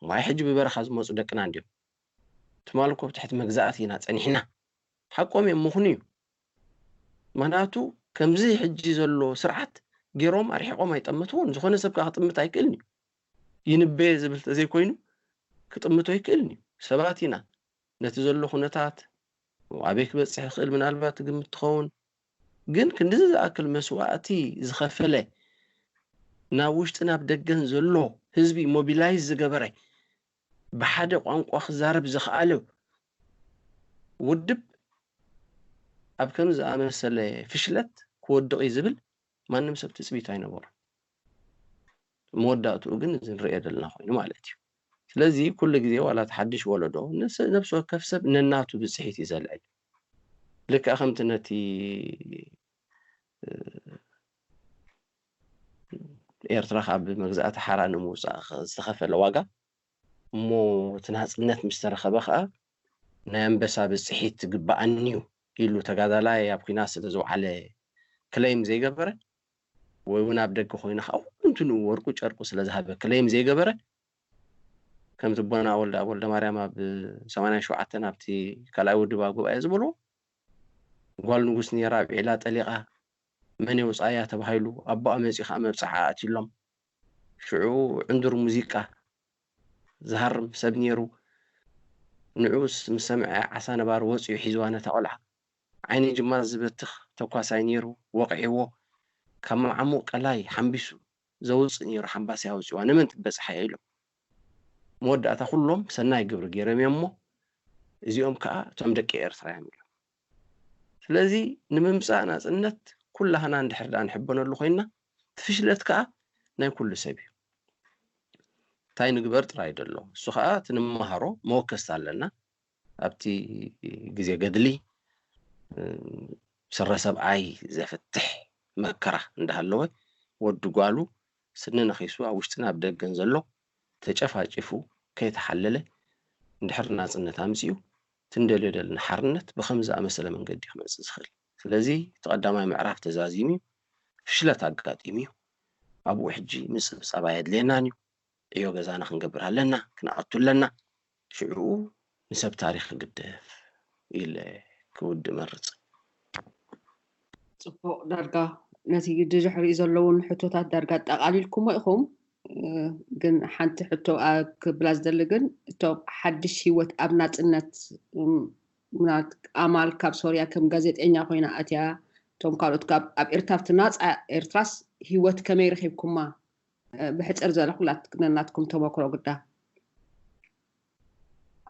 ማይ ሕጂ ብበረኻ ዝመፁ ደቅና እንዲዮም። ትማል እኮ ብትሕቲ መግዛእቲ ኢና ጸኒሕና። ሓቆም እዮም፣ ምኹኑ እዩ። ምኽንያቱ ከምዚ ሕጂ ዘሎ ስርዓት ገይሮም ኣርሒቆም ኣይጠምትዎን። ዝኾነ ሰብ ከዓ ክጥምት ኣይክእልን እዩ። ይንበየ ዝብል ተዘይኮይኑ ክጥምቶ ኣይክእልን እዩ። ሰባት ኢና። ነቲ ዘሎ ኩነታት ኣበይ ክበፅሕ ይኽእል ምናልባት ትግምት ትኸውን። ግን ክንድዚ ዝኣክል መስዋእቲ ዝኸፈለ፣ ናብ ውሽጢ ናብ ደገን ዘሎ ህዝቢ ሞቢላይዝ ዝገበረ፣ ብሓደ ቋንቋ ክዛረብ ዝኸኣለ ውድብ ኣብ ከም ዝኣመሰለ ፍሽለት ክወድቕ እዩ ዝብል ማንም ሰብ ትፅቢት ኣይነበሮ። መወዳእትኡ ግን እዚ ንሪኦ ዘለና ኮይኑ ማለት እዩ። ስለዚ ኩሉ ግዜ ዋላ እቲ ሓድሽ ወለዶ ነፍሲ ወከፍ ሰብ ነናቱ ብፅሒት እዩ ዘልዕል። ልክዕ ከምቲ ነቲ ኤርትራ ካብ መግዛእቲ ሓራ ንምውፃእ ዝተኸፈለ ዋጋ እሞ እቲ ናፅነት ምስ ተረኸበ ከዓ ናይ ኣንበሳ ብፅሒት ዝግበኣኒ እዩ ኢሉ ተጋዳላይ ኣብ ኲናት ስለ ዝወዓለ ክለይም ዘይገበረ ወይ እውን ኣብ ደገ ኮይኑ ከዓ ኩንትንኡ ወርቁ ጨርቁ ስለ ዝሃበ ክለይም ዘይገበረ ከምቲ ኣቦና ወልደ ኣብ ወልደ ማርያም ኣብ ሰማንያ ሸውዓተ ኣብቲ ካልኣይ ውድባ ጉባኤ ዝበልዎ ጓል ንጉስ ነይራ ኣብ ዒላ ጠሊቓ መን የውፃያ ተባሂሉ ኣቦኣ መፂኡ ከዓ መብፅዓ ኣእትዩሎም ሽዑ ዕንዱር ሙዚቃ ዝሃርም ሰብ ነይሩ። ንዑስ ምስ ሰምዐ ዓሳ ነባሪ ወፂኡ ሒዝዋ ነታ ቆልዓ። ዓይኒ ጅማት ዝበትኽ ተኳሳይ ነይሩ፣ ወቒዕዎ። ካብ መዓሙቕ ቀላይ ሓምቢሱ ዘውፅእ ነይሩ፣ ሓምባሲ ኣውፂዋ። ንመን ትበፅሓ እያ ኢሎም። መወዳእታ ኩሎም ሰናይ ግብሪ ገይሮም እዮም እሞ እዚኦም ከዓ እቶም ደቂ ኤርትራ እዮም ኢሎም። ስለዚ ንምምፃእ ናፅነት ኩላህና እንድሕር ደኣ ንሕበነሉ ኮይንና እቲ ፍሽለት ከዓ ናይ ኩሉ ሰብ እዩ። እንታይ ንግበር ጥራይ ደሎ እሱ ከዓ እቲ ንመሃሮ መወከስቲ ኣለና። ኣብቲ ግዜ ገድሊ ስረ ሰብኣይ ዘፍትሕ መከራ እንዳሃለወ ወዲ ጓሉ ስኒ ነኺሱ ኣብ ውሽጥን ኣብ ደገን ዘሎ ተጨፋጭፉ ከይተሓለለ እንድሕር ናፅነት ኣምፂኡ ትንደልዮ ዘለና ሓርነት ብኸም ዝኣመሰለ መንገዲ ክመፅእ ዝኽእል። ስለዚ እቲ ቀዳማይ ምዕራፍ ተዛዚሙ እዩ፣ ፍሽለት ኣጋጢሙ እዩ። ኣብኡ ሕጂ ምፅብፃብ ኣየድልየናን እዩ። ዕዮ ገዛና ክንገብር ኣለና፣ ክንኣቱ ኣለና። ሽዑ ንሰብ ታሪኽ ግደፍ ኢለ ክውድእ መርፅ። ፅቡቕ። ዳርጋ ነቲ ድድሕሪኡ ዘለውን ሕቶታት ዳርጋ ኣጠቓሊልኩሞ ኢኹም። ግን ሓንቲ ሕቶ ክብላ ዝደሊ ግን እቶም ሓድሽ ሂወት ኣብ ናፅነት ምናልባት ኣማል ካብ ሶርያ ከም ጋዜጠኛ ኮይና ኣትያ፣ እቶም ካልኦት ካብ ኣብ ኤርትራ ኣብቲ ናፃ ኤርትራስ ህይወት ከመይ ረኺብኩማ? ብሕፅር ዝበለ ኩላት ነናትኩም ተመክሮ ግዳ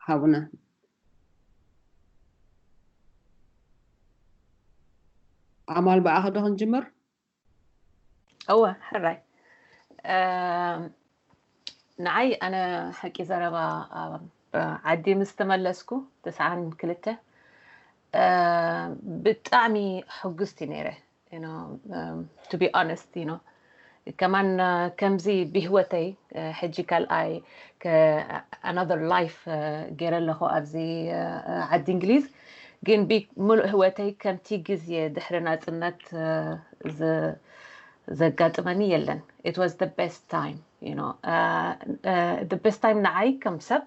ሃቡና። ኣማል ብኣኸ ዶ ክንጅምር? እወ ሕራይ። ንዓይ ኣነ ሓቂ ዘረባ ዓዲ ምስ ተመለስኩ ተስዓን ክልተ ብጣዕሚ ሕጉስቲ ነይረ። To be honest, you know, ከማን ከምዚ ብህወተይ ሕጂ ካልኣይ another life ገይረ ኣለኹ ኣብዚ ዓዲ እንግሊዝ። ግን ብምሉእ ህወተይ ከምቲ ግዜ ድሕሪ ናፅነት ዘጋጥመኒ የለን። It was the best time, you know. The best time ንዓይ ከም ሰብ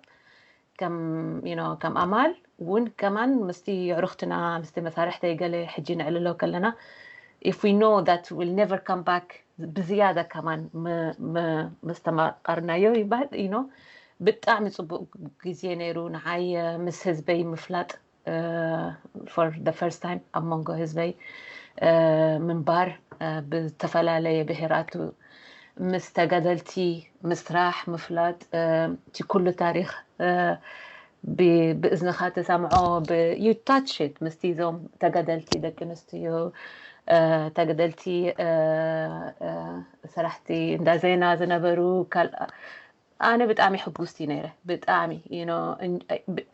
ከም ኣማል እውን ከማን ምስቲ የዕሩኽትና ምስቲ መሳርሕተይ ገለ ሕጂ ንዕልሎ ከለና if we know that will never come back ብዝያዳ ከማን ምስተማቐርናዮ ይበሃል። ብጣዕሚ ፅቡቅ ግዜ ነይሩ ንዓይ ምስ ህዝበይ ምፍላጥ for the first time ኣብ መንጎ ህዝበይ ምንባር ብዝተፈላለየ ብሄራቱ ምስ ተጋደልቲ ምስራሕ ምፍላጥ እቲ ኩሉ ታሪኽ ብእዝንኻ ተሰምዖ you touch it ምስቲ እዞም ተጋደልቲ ደቂ ኣንስትዮ ተጋደልቲ ሰራሕቲ እንዳ ዜና ዝነበሩ ኣነ ብጣዕሚ ሕጉስቲ ነይረ ብጣዕሚ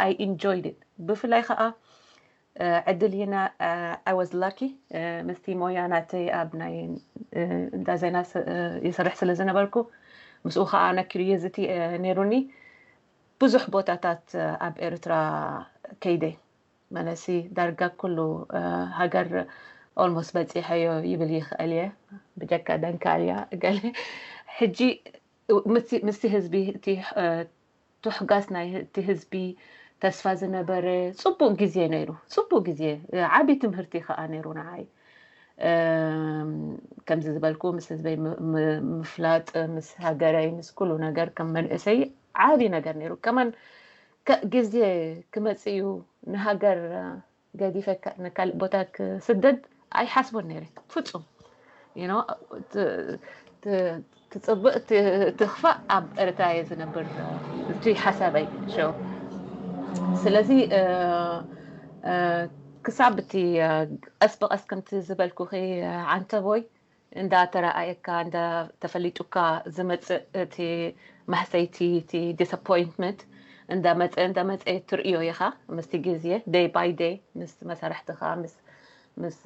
I enjoyed it ብፍላይ ከዓ ዕድል ሂና I was lucky ምስቲ ሞያ ናተይ ኣብ ናይ እንዳ ዜና ይሰርሕ ስለ ዝነበርኩ ምስኡ ከዓ ኣነ curiosity ነይሩኒ ብዙሕ ቦታታት ኣብ ኤርትራ ከይደ መለሲ ዳርጋ ኩሉ ሃገር almost በፂሐዮ ይብል ይኽእል እየ ብጀካ ደንካልያ ገለ ሕጂ ምስቲ ህዝቢ እቲ ትሕጋስ ናይ እቲ ህዝቢ ተስፋ ዝነበረ ፅቡቅ ግዜ ነይሩ ፅቡቅ ግዜ ዓብዪ ትምህርቲ ከዓ ነይሩ ንዓይ ከምዚ ዝበልኩ ምስ ህዝበይ ምፍላጥ ምስ ሃገረይ ምስ ኩሉ ነገር ከም መንእሰይ ዓብዪ ነገር ነይሩ ከማን ግዜ ክመፅእ እዩ ንሃገር ገዲፈ ንካልእ ቦታ ክስደድ ኣይሓስቦን ነይረ ፍፁም ትፅብቅ ትኽፋእ ኣብ ኤርትራ እየ ዝነብር እቲ ሓሳበይ ሸው ስለዚ ክሳብ እቲ ቀስ ብቀስ ከምቲ ዝበልኩኺ ዓንተቦይ እንዳ ተረኣየካ እንዳ ተፈሊጡካ ዝመፅእ እቲ ማህሰይቲ እቲ disappointment እንዳ መፀ እንዳ መፀ ትርእዮ ኢኻ ምስቲ ግዜ day by day ምስ መሳርሕትኻ ምስ ምስ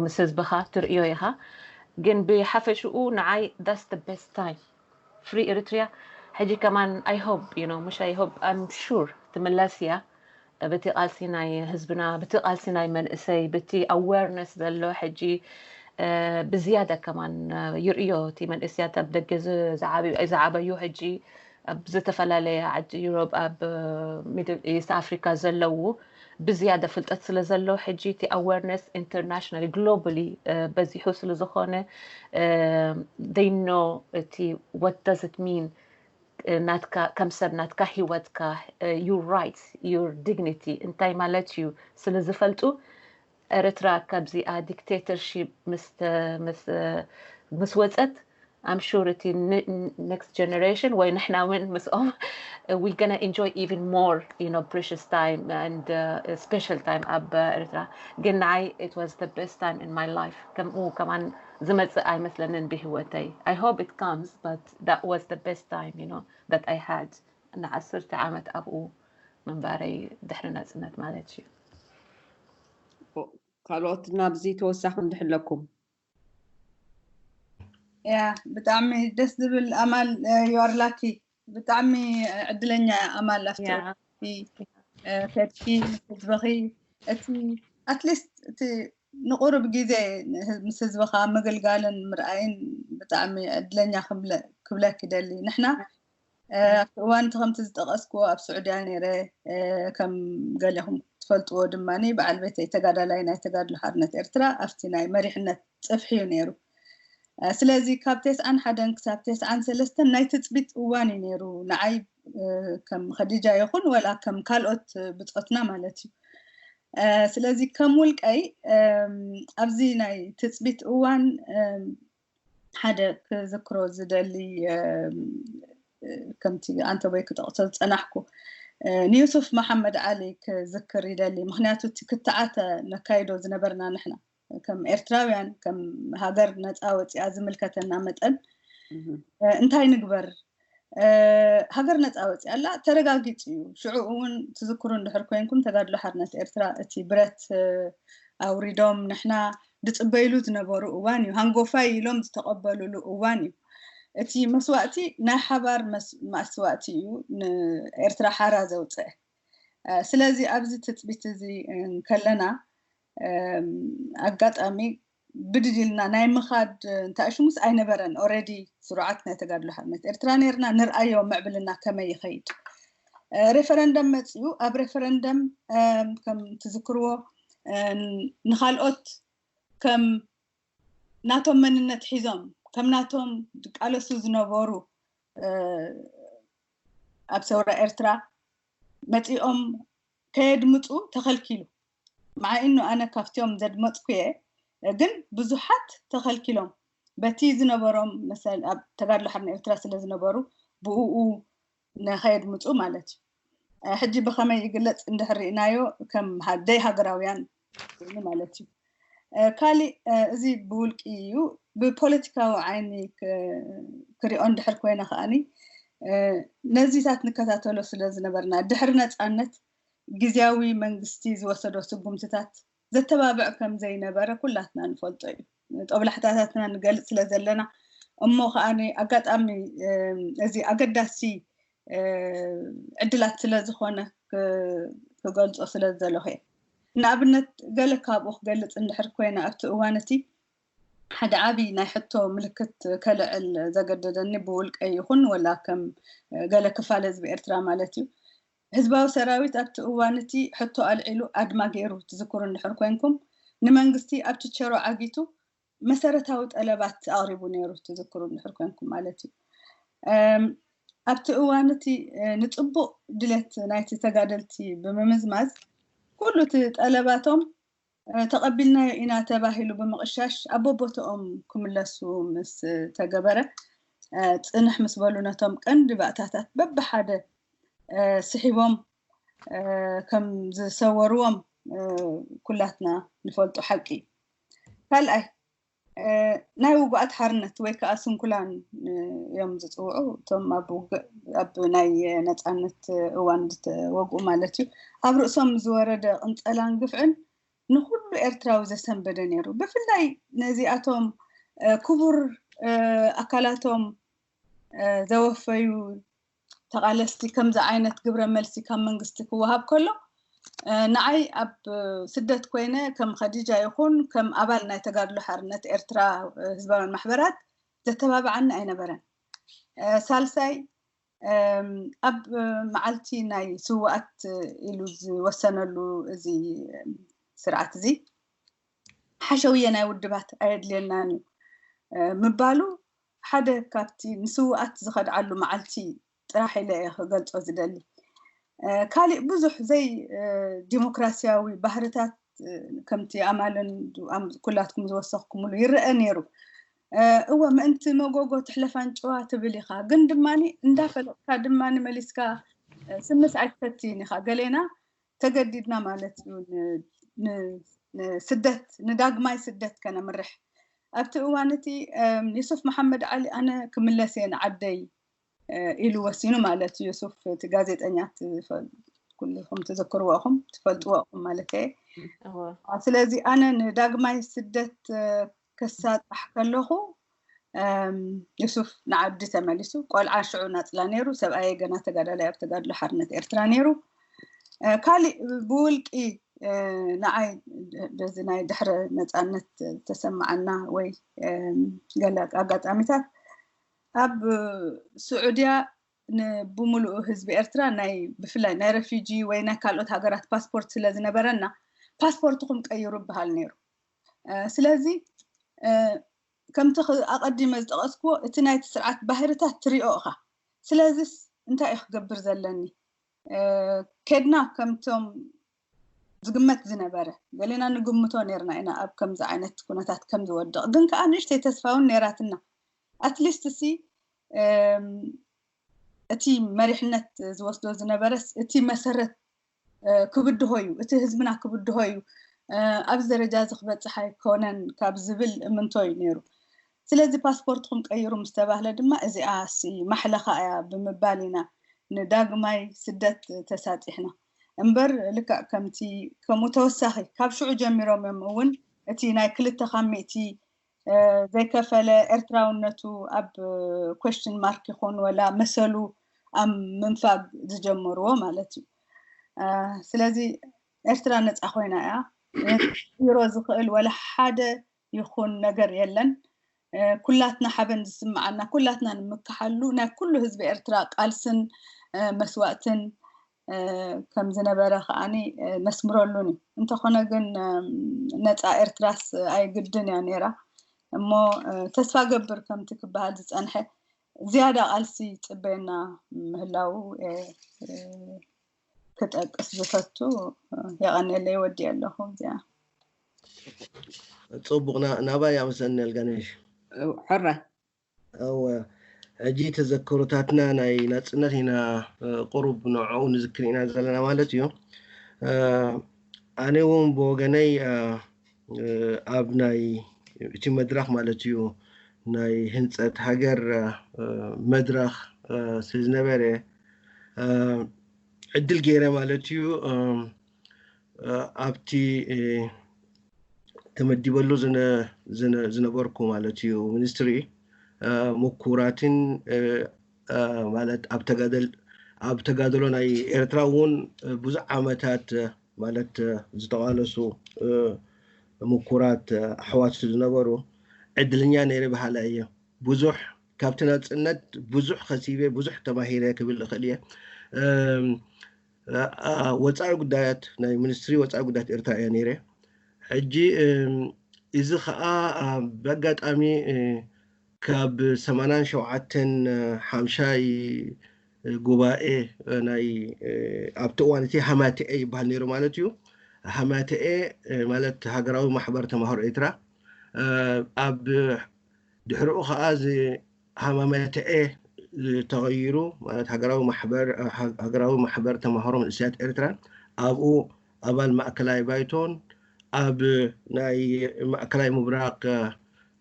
ምስ ህዝብኻ ትርእዮ ኢኻ ግን ብሓፈሽኡ ንዓይ that's the best time free Eritrea ሕጂ ከማን I hope you know مش I hope I'm sure ትምለስ እያ በቲ ቃልሲ ናይ ህዝብና በቲ ቃልሲ ናይ መንእሰይ በቲ awareness ዘሎ ሕጂ ብዝያዳ ከማን ይርእዮ እቲ መንእስያት ኣብ ደገ ዝዓበዩ ሕጂ ኣብ ዝተፈላለየ ዓዲ ዩሮብ ኣብ ሚድል ኢስት ኣፍሪካ ዘለዉ ብዝያዳ ፍልጠት ስለ ዘሎ ሕጂ እቲ awareness internationally globally በዚሑ ስለ ዝኾነ they know እቲ what does it mean ናትካ ከም ሰብ ናትካ ህይወትካ your rights your dignity እንታይ ማለት እዩ ስለ ዝፈልጡ ኤርትራ ካብዚኣ dictatorship ምስ ምስ ወፀት I'm sure እቲ next generation ወይ ንሕና እውን ምስኦም we gonna enjoy even more you know precious time and uh, special time ኣብ ኤርትራ ግን ንዓይ it was the best time in my life ከምኡ ከማን ዝመፅእ ኣይመስለንን ብህይወተይ I hope it comes but that was the best time you know that I had ንዓሰርተ ዓመት ኣብኡ ምንባረይ ድሕሪ ናፅነት ማለት እዩ ካልኦት ናብዚ ተወሳኺ እንድሕለኩም ያ ብጣዕሚ ደስ ዝብል ኣማል you are lucky ብጣዕሚ ዕድለኛ ኣማል ኣብቲ ከድኪ ህዝብኺ እቲ at least እቲ ንቁሩብ ግዜ ምስ ህዝብኻ ምግልጋልን ምርኣይን ብጣዕሚ ዕድለኛ ክብለክ ይደሊ ንሕና ኣብቲ እዋን እቲ ከምቲ ዝጠቀስክዎ ኣብ ስዑድያ ነይረ ከም ገሌኹም ትፈልጥዎ ድማ በዓል ቤተይ ተጋዳላይ ናይ ተጋድሎ ሓርነት ኤርትራ ኣብቲ ናይ መሪሕነት ፅፍሒ እዩ ነይሩ ስለዚ ካብ ተስዓን ሓደን ክሳብ ተስዓን ሰለስተን ናይ ትፅቢት እዋን እዩ ነይሩ ንዓይ ከም ኸዲጃ ይኹን ወላ ከም ካልኦት ብጾትና ማለት እዩ። ስለዚ ከም ውልቀይ ኣብዚ ናይ ትጽቢት እዋን ሓደ ክዝክሮ ዝደሊ፣ ከምቲ ኣንተ ወይ ክጠቕሶ ዝጸናሕኩ፣ ንዩሱፍ መሓመድ ዓሊ ክዝክር ይደሊ። ምክንያቱ እቲ ክትዓተ ነካይዶ ዝነበርና ንሕና ከም ኤርትራውያን፣ ከም ሃገር ነፃ ወፂኣ ዝምልከተና መጠን እንታይ ንግበር? ሃገር ነፃ ወፂኣ ኣላ፣ ተረጋጊፁ እዩ። ሽዑ እውን ትዝክሩ እንድሕር ኮይንኩም፣ ተጋድሎ ሓርነት ኤርትራ እቲ ብረት ኣውሪዶም ንሕና ዝፅበይሉ ዝነበሩ እዋን እዩ። ሃንጎፋይ ኢሎም ዝተቐበሉሉ እዋን እዩ። እቲ መስዋእቲ ናይ ሓባር መስዋእቲ እዩ፣ ንኤርትራ ሓራ ዘውፅአ። ስለዚ ኣብዚ ትፅቢት እዚ እንከለና ኣጋጣሚ ብድድልና ናይ ምኻድ እንታይ ሽሙስ ኣይነበረን። ኦረዲ ስሩዓት ናይ ተጋድሎ ሓርነት ኤርትራ ነርና፣ ንርኣዮ ምዕብልና ከመይ ይኸይድ። ሬፈረንደም መፅኡ። ኣብ ሬፈረንደም ከም ትዝክርዎ ንካልኦት ከም ናቶም መንነት ሒዞም ከም ናቶም ዝቃለሱ ዝነበሩ ኣብ ሰውራ ኤርትራ መፂኦም ከየድምፁ ተኸልኪሉ። መዓይኑ ኣነ ካብቲኦም ዘድመፅኩ እየ፣ ግን ብዙሓት ተኸልኪሎም በቲ ዝነበሮም መሰል ኣብ ተጋድሎ ሓርነት ኤርትራ ስለ ዝነበሩ ብኡኡ ንኸየድምፁ ማለት እዩ። ሕጂ ብኸመይ ይግለፅ እንድሕር ርኢናዮ ከም ደይ ሃገራውያን ኮይኑ ማለት እዩ። ካሊእ እዚ ብውልቂ እዩ። ብፖለቲካዊ ዓይኒ ክሪኦ እንድሕር ኮይነ ከዓኒ ነዚታት ንከታተሎ ስለ ዝነበርና ድሕሪ ነፃነት ግዜያዊ መንግስቲ ዝወሰዶ ስጉምትታት ዘተባብዕ ከም ዘይነበረ ኩላትና ንፈልጦ እዩ። ጦብላሕታታትና ንገልፅ ስለ ዘለና እሞ ከዓኒ ኣጋጣሚ እዚ ኣገዳሲ ዕድላት ስለ ዝኾነ ክገልፆ ስለ ዝደለኹ እየ። ንኣብነት ገለ ካብኡ ክገልፅ እንድሕር ኮይነ ኣብቲ እዋን እቲ ሓደ ዓብዪ ናይ ሕቶ ምልክት ከልዕል ዘገደደኒ ብውልቀ ይኹን ወላ ከም ገለ ክፋል ህዝቢ ኤርትራ ማለት እዩ። ህዝባዊ ሰራዊት ኣብቲ እዋን እቲ ሕቶ ኣልዒሉ ኣድማ ገይሩ ትዝክሩ እንድሕር ኮይንኩም ንመንግስቲ ኣብ ችቸሮ ዓጊቱ መሰረታዊ ጠለባት ኣቕሪቡ ነይሩ ትዝክሩ እንድሕር ኮይንኩም ማለት እዩ። ኣብቲ እዋን እቲ ንፅቡቕ ድሌት ናይቲ ተጋደልቲ ብምምዝማዝ ኩሉ እቲ ጠለባቶም ተቐቢልናዮ ኢና ተባሂሉ ብምቕሻሽ ኣብ ቦቦትኦም ክምለሱ ምስ ተገበረ ፅንሕ ምስ በሉ ነቶም ቀንዲ ባእታታት በብሓደ ስሒቦም ከም ዝሰወርዎም ኩላትና ንፈልጦ ሓቂ እዩ። ካልኣይ ናይ ውጉኣት ሓርነት ወይ ከዓ ስንኩላን እዮም ዝፅውዑ እቶም ኣብ ናይ ነፃነት እዋን ዝተወግኡ ማለት እዩ። ኣብ ርእሶም ዝወረደ ቅንፀላን ግፍዕን ንኩሉ ኤርትራዊ ዘሰንበደ ነይሩ። ብፍላይ ነዚኣቶም ክቡር ኣካላቶም ዘወፈዩ ተቓለስቲ ከምዚ ዓይነት ግብረ መልሲ ካብ መንግስቲ ክወሃብ ከሎ ንዓይ ኣብ ስደት ኮይነ ከም ኸዲጃ ይኹን ከም ኣባል ናይ ተጋድሎ ሓርነት ኤርትራ ህዝባውያን ማሕበራት ዘተባብዓኒ ኣይነበረን። ሳልሳይ ኣብ መዓልቲ ናይ ስውኣት ኢሉ ዝወሰነሉ እዚ ስርዓት እዚ ሓሸውየ ናይ ውድባት ኣየድልየናን እዩ ምባሉ ሓደ ካብቲ ንስውኣት ዝኸድዓሉ መዓልቲ ጥራሕ ኢለ እየ ክገልፆ ዝደሊ። ካሊእ ብዙሕ ዘይ ዲሞክራሲያዊ ባህርታት ከምቲ ኣማልን ኩላትኩም ዝወሰኽኩምሉ ይረአ ነይሩ። እወ ምእንቲ መጎጎ ትሕለፍ ኣንጭዋ ትብል ኢኻ፣ ግን ድማ እንዳፈለጥካ ድማ መሊስካ ስምስ ኣይትፈትይን ኢኻ። ገሌና ተገዲድና ማለት እዩ ንስደት ንዳግማይ ስደት ከነምርሕ። ኣብቲ እዋን እቲ ዩሱፍ መሓመድ ዓሊ ኣነ ክምለስ እየ ንዓደይ ኢሉ ወሲኑ ማለት እዩ። ዩሱፍ እቲ ጋዜጠኛ ኩልኹም ትዝክርዎ ኢኹም ትፈልጥዎ ኢኹም ማለት እየ። ስለዚ ኣነ ንዳግማይ ስደት ከሳጣሕ ከለኹ ዩሱፍ ንዓዲ ተመሊሱ። ቆልዓ ሽዑ ናፅላ ነይሩ፣ ሰብኣየ ገና ተጋዳላይ ኣብ ተጋድሎ ሓርነት ኤርትራ ነይሩ። ካሊእ ብውልቂ ንዓይ በዚ ናይ ድሕረ ነፃነት ዝተሰማዓና ወይ ገለ ኣጋጣሚታት ኣብ ስዑድያ ብሙሉኡ ህዝቢ ኤርትራ ናይ ብፍላይ ናይ ረፊጂ ወይ ናይ ካልኦት ሃገራት ፓስፖርት ስለ ዝነበረና ፓስፖርትኹም ቀይሩ ይበሃል ነይሩ። ስለዚ ከምቲ ኣቐዲመ ዝጠቐስክዎ እቲ ናይቲ ስርዓት ባህርታት ትሪኦ ኢኻ። ስለዚስ እንታይ እዩ ክገብር ዘለኒ? ከድና ከምቶም ዝግመት ዝነበረ ገሌና ንግምቶ ነርና ኢና ኣብ ከምዚ ዓይነት ኩነታት ከም ዝወድቕ፣ ግን ከዓ ንእሽተይ ተስፋ እውን ነራትና። ኣትሊስት ሲ እቲ መሪሕነት ዝወስዶ ዝነበረስ እቲ መሰረት ክብድሆ እዩ፣ እቲ ህዝብና ክብድሆ እዩ፣ ኣብዚ ደረጃ እዚ ክበፅሕ ኣይኮነን ካብ ዝብል እምንቶ እዩ ነይሩ። ስለዚ ፓስፖርትኩም ቀይሩ ምስ ተባህለ ድማ እዚኣ ሲ ማሕለኻ እያ ብምባል ኢና ንዳግማይ ስደት ተሳጢሕና። እምበር ልክዕ ከምቲ ከምኡ ተወሳኺ ካብ ሽዑ ጀሚሮም እዮም እውን እቲ ናይ ክልተ ካብ ሚእቲ ዘይከፈለ ኤርትራውነቱ ኣብ ኮሽን ማርክ ይኹን ወላ መሰሉ ኣብ ምንፋግ ዝጀመርዎ ማለት እዩ። ስለዚ ኤርትራ ነፃ ኮይና እያ። ሮ ዝኽእል ወላ ሓደ ይኹን ነገር የለን። ኩላትና ሓበን ዝስምዓና፣ ኩላትና ንምክሓሉ ናይ ኩሉ ህዝቢ ኤርትራ ቃልስን መስዋእትን ከም ዝነበረ ከዓኒ ነስምረሉን እዩ። እንተኾነ ግን ነፃ ኤርትራስ ኣይግድን እያ ነይራ እሞ ተስፋ ገብር ከምቲ ክበሃል ዝፀንሐ ዝያዳ ቃልሲ ይፅበየና ምህላው ክጠቅስ ዝፈቱ። የቐንየለይ ወዲ ኣለኹ እዚኣ ፅቡቕ ናባይ ኣመሰግን ኣልጋነሽ። ሕረ እወ ሕጂ ተዘክሮታትና ናይ ናፅነት ኢና ቁሩብ ንዕኡ ንዝክር ኢና ዘለና ማለት እዩ። ኣነ እውን ብወገነይ ኣብ ናይ እቲ መድረኽ ማለት እዩ ናይ ህንፀት ሃገር መድረኽ ስለ ዝነበረ ዕድል ገይረ ማለት እዩ ኣብቲ ተመዲበሉ ዝነበርኩ ማለት እዩ ሚኒስትሪ ምኩራትን ማለት ኣብ ተጋደሎ ናይ ኤርትራ እውን ብዙሕ ዓመታት ማለት ዝተቓለሱ ምኩራት ኣሕዋት ዝነበሩ ዕድለኛ ነይረ በሃላይ እየ። ብዙሕ ካብቲ ናፅነት ብዙሕ ከሲበ ብዙሕ ተማሂረ ክብል እኽእል እየ። ወፃኢ ጉዳያት ናይ ሚኒስትሪ ወፃኢ ጉዳያት ኤርትራ እየ ነይረ። ሕጂ እዚ ከዓ ብኣጋጣሚ ካብ ሰማንያን ሸውዓተን ሓምሻይ ጉባኤ ናይ ኣብቲ እዋን እቲ ሃማትኤ ይበሃል ነይሩ ማለት እዩ። ሃማትኤ ማለት ሃገራዊ ማሕበር ተማሃሮ ኤርትራ ኣብ ድሕሪኡ ከዓ እዚ ሃማመትኤ ተቐይሩ ማለት ሃገራዊ ማሕበር ሃገራዊ ማሕበር ተማሃሮ መንእሰያት ኤርትራ ኣብኡ ኣባል ማእከላይ ባይቶን ኣብ ናይ ማእከላይ ምብራቕ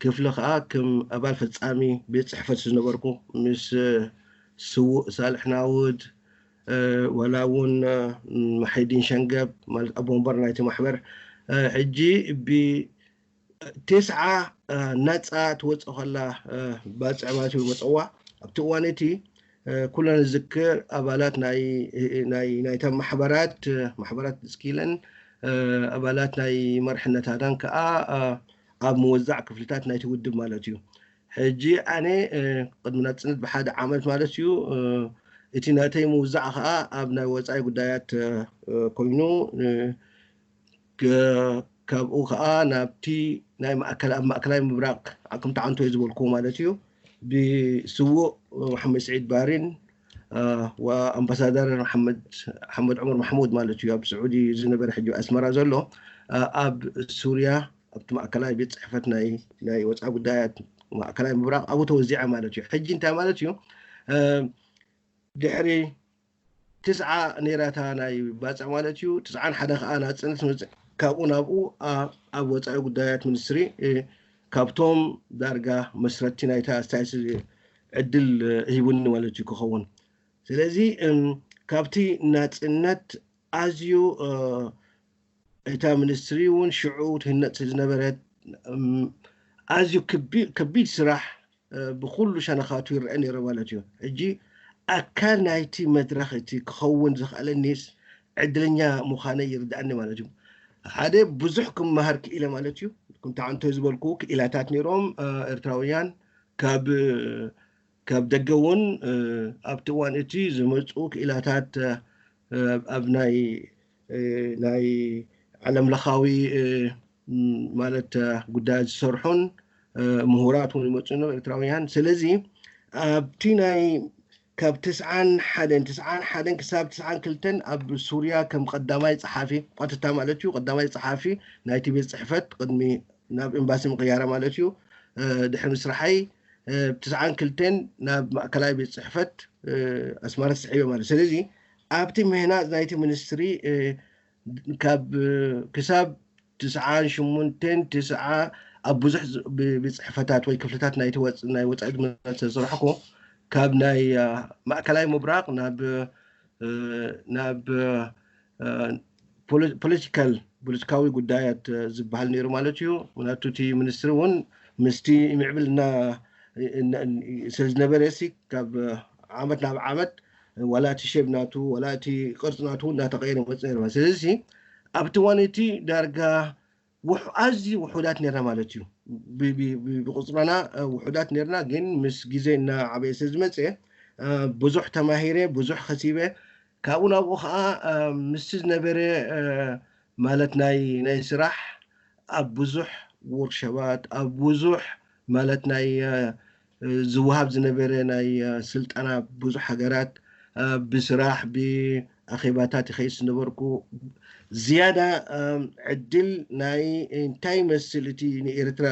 ክፍሊ ከዓ ከም ኣባል ፈፃሚ ቤት ፅሕፈት ዝነበርኩ ምስ ስውእ ሳልሕ ናውድ ወላ እውን ማሒዲን ሸንገብ ማለት ኣቦ ወንበር ናይቲ ማሕበር ሕጂ ብ ተስዓ ናፃ ትወፅእ ከላ ባፅዕ ማለት እዩ መፀዋ ኣብቲ እዋን እቲ ኩለን ዝዝክር ኣባላት ናይተን ማሕበራት ማሕበራት ስኪለን ኣባላት ናይ መርሕነታተን ከዓ ኣብ ምወዛዕ ክፍልታት ናይቲ ውድብ ማለት እዩ። ሕጂ ኣነ ቅድሚ ናፅነት ብሓደ ዓመት ማለት እዩ እቲ ናተይ ምውዛዕ ከዓ ኣብ ናይ ወፃኢ ጉዳያት ኮይኑ ካብኡ ከዓ ናብቲ ናይ ማእከል ኣብ ማእከላይ ምብራቅ ከምቲ ዓንቶ ዝበልኩ ማለት እዩ ብስዉእ መሓመድ ስዒድ ባሪን ኣምባሳደር ሓመድ ዑመር ማሕሙድ ማለት እዩ ኣብ ስዑዲ ዝነበረ ሕጂ ኣስመራ ዘሎ ኣብ ሱርያ ኣብቲ ማእከላይ ቤት ፅሕፈት ናይ ናይ ወፃኢ ጉዳያት ማእከላይ ምብራቅ ኣብኡ ተወዚዐ ማለት እዩ። ሕጂ እንታይ ማለት እዩ ድሕሪ ትስዓ ነይራታ ናይ ባፅዕ ማለት እዩ ትስዓን ሓደ ከዓ ናፅነት መፅዕ ካብኡ ናብኡ ኣብ ወፃኢ ጉዳያት ሚኒስትሪ ካብቶም ዳርጋ መስረቲ ናይታ ኣስተያየት ዕድል ሂቡኒ ማለት እዩ ክኸውን። ስለዚ ካብቲ ናፅነት ኣዝዩ እታ ሚኒስትሪ እውን ሽዑ ትህነፅ ዝነበረት ኣዝዩ ከቢድ ስራሕ ብኩሉ ሸነኻቱ ይረአ ነይሩ ማለት እዩ። ሕጂ ኣካል ናይቲ መድረኽ እቲ ክኸውን ዝኽኣለኒስ ዕድለኛ ምዃነይ ይርድኣኒ ማለት እዩ። ሓደ ብዙሕ ክመሃር ክኢለ ማለት እዩ። ከምቲ ዓንቶ ዝበልኩ ክኢላታት ነይሮም ኤርትራውያን ካብ ካብ ደገ እውን ኣብቲ እዋን እቲ ዝመፁ ክኢላታት ኣብ ናይ ናይ ዓለም ለኻዊ ማለት ጉዳያት ዝሰርሑን ምሁራት እውን ይመፁ ነ ኤርትራውያን። ስለዚ ኣብቲ ናይ ካብ ትስዓን ሓደን ትስዓን ሓደን ክሳብ ትስዓን ክልተን ኣብ ሱርያ ከም ቀዳማይ ጸሓፊ፣ ቀጥታ ማለት እዩ፣ ቀዳማይ ጸሓፊ ናይቲ ቤት ጽሕፈት ቅድሚ ናብ ኤምባሲ ምቕያራ ማለት እዩ። ድሕሪ ምስራሓይ ትስዓን ክልተን ናብ ማእከላይ ቤት ጽሕፈት ኣስመራ ተስዒበ ማለት እዩ። ስለዚ ኣብቲ ምህናጽ ናይቲ ሚኒስትሪ ካብ ክሳብ ትስዓን ሽሙንተን ትስዓ ኣብ ብዙሕ ቤት ጽሕፈታት ወይ ክፍልታት ናይ ወፃኢ ዝመ ዝሰራሕኩ ካብ ናይ ማእከላይ ምብራቕ ናብ ናብ ፖለቲካል ፖለቲካዊ ጉዳያት ዝበሃል ነይሩ ማለት እዩ። ምክንያቱ እቲ ሚኒስትሪ እውን ምስቲ ምዕብልና ስለዝነበረ ሲ ካብ ዓመት ናብ ዓመት ዋላ እቲ ሸብ ናቱ ዋላ እቲ ቅርፂ ናቱ እውን እናተቀየረ ይመፅእ ነይሩ። ስለዚ ኣብቲ እዋን እቲ ዳርጋ ኣዝዩ ውሑዳት ነርና ማለት እዩ። ብቁፅረና ውሑዳት ነርና፣ ግን ምስ ግዜ እናዓበየ ስለ ዝመፀ ብዙሕ ተማሂረ፣ ብዙሕ ከሲበ። ካብኡ ናብኡ ከዓ ምስቲ ዝነበረ ማለት ናይ ናይ ስራሕ ኣብ ብዙሕ ወርክሸባት ኣብ ብዙሕ ማለት ናይ ዝወሃብ ዝነበረ ናይ ስልጠና ብዙሕ ሃገራት ብስራሕ ብኣኼባታት ይኸይድ ዝነበርኩ ዝያዳ ዕድል ናይ እንታይ ይመስል እቲ ንኤርትራ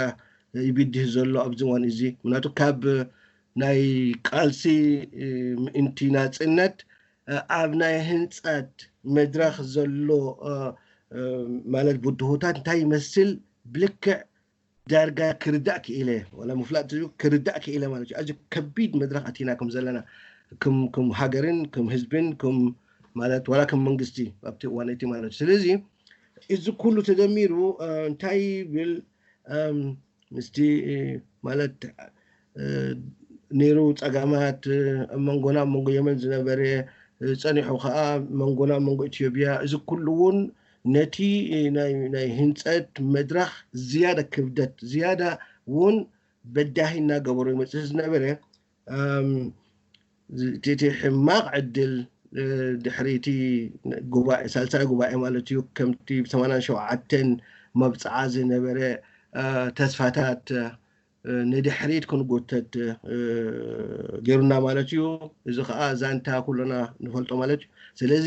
ይብድህ ዘሎ ኣብዚ እዋን እዚ ምክንያቱ ካብ ናይ ቃልሲ ምእንቲ ናፅነት ኣብ ናይ ህንፀት መድረኽ ዘሎ ማለት ብድሆታት እንታይ ይመስል ብልክዕ ዳርጋ ክርዳእ ክኢለ ዋላ ምፍላጥ ክርዳእ ክኢለ ማለት እዩ። ኣዚ ከቢድ መድረኽ ኣቲና ከም ዘለና ከም ሃገርን ከም ህዝብን ከም ማለት ዋላ ከም መንግስቲ ኣብቲ እዋን እቲ ማለት እዩ። ስለዚ እዚ ኩሉ ተደሚሩ እንታይ ይብል ምስቲ ማለት ነይሩ ፀገማት ኣብ መንጎና ኣብ መንጎ የመን ዝነበረ ፀኒሑ ከዓ መንጎና ኣብ መንጎ ኢትዮጵያ እዚ ኩሉ እውን ነቲ ናይ ህንፀት መድረኽ ዝያዳ ክብደት ዝያዳ እውን በዳሂ እናገበሮ ይመፅእ ዝነበረ እቲ ሕማቕ ዕድል ድሕሪ እቲ ጉባኤ ሳልሳይ ጉባኤ ማለት እዩ ከምቲ ብሰማንያን ሸውዓተን መብፅዓ ዝነበረ ተስፋታት ንድሕሪት ክንጎተት ገይሩና ማለት እዩ። እዚ ከዓ ዛንታ ኩሎና ንፈልጦ ማለት እዩ። ስለዚ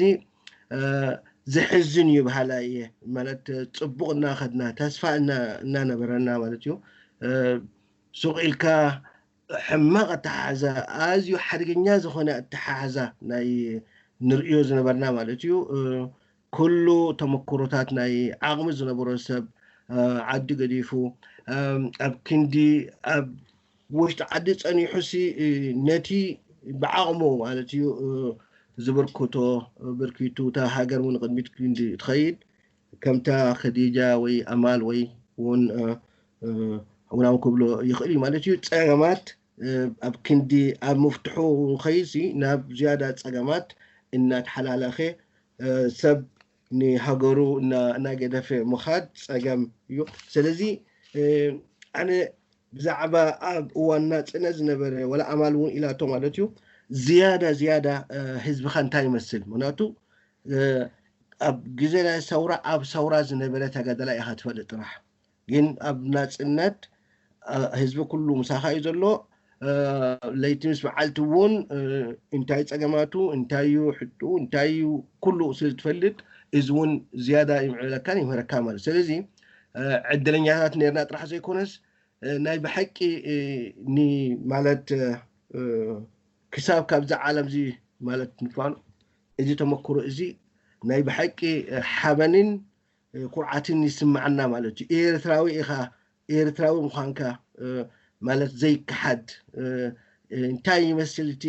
ዝሕዝን እዩ በሃላይ እየ ማለት ፅቡቕ እናኸድና ተስፋ እናነበረና ማለት እዩ። ሱቕ ኢልካ ሕማቕ ኣተሓሕዛ ኣዝዩ ሓደገኛ ዝኾነ ኣተሓሕዛ ናይ ንርእዮ ዝነበርና ማለት እዩ። ኩሉ ተመክሮታት ናይ ዓቕሚ ዝነበሮ ሰብ ዓዲ ገዲፉ ኣብ ክንዲ ኣብ ውሽጢ ዓዲ ጸኒሑ ሲ ነቲ ብዓቕሙ ማለት እዩ ዝበርክቶ በርኪቱ እታ ሃገር እውን ቅድሚት ክንዲ ትኸይድ ከምታ ከዲጃ ወይ ኣማል ወይ እውን እውን ክብሎ ይኽእል እዩ ማለት እዩ። ጸገማት ኣብ ክንዲ ኣብ ምፍትሑ ከይሲ ናብ ዝያዳ ጸገማት እናተሓላለኸ ሰብ ንሃገሩ እናገደፈ ምኻድ ጸገም እዩ። ስለዚ ኣነ ብዛዕባ ኣብ እዋን ናጽነት ዝነበረ ወላ ኣማል እውን ኢላቶ ማለት እዩ ዝያዳ ዝያዳ ህዝብኻ እንታይ ይመስል ምክንያቱ ኣብ ግዜ ናይ ሰውራ ኣብ ሰውራ ዝነበረ ተጋደላይ ኢኻ ትፈልጥ ጥራሕ ግን ኣብ ናጽነት ህዝቢ ኩሉ ምሳኻ እዩ ዘሎ። ለይቲ ምስ መዓልቲ እውን እንታይ ጸገማቱ እንታይ እዩ ሕጡ እንታይ እዩ ኩሉ ስለ ትፈልጥ እዚ እውን ዝያዳ ይምዕብለካን ይምህረካ ማለት ስለዚ ዕድለኛታት ነርና ጥራሕ ዘይኮነስ ናይ ብሓቂ ማለት ክሳብ ካብዚ ዓለም እዚ ማለት ምፋኑ እዚ ተመክሮ እዚ ናይ ብሓቂ ሓበንን ኩርዓትን ይስምዓና ማለት እዩ። ኤርትራዊ ኢኻ ኤርትራዊ ምዃንካ ማለት ዘይከሓድ እንታይ ይመስል እቲ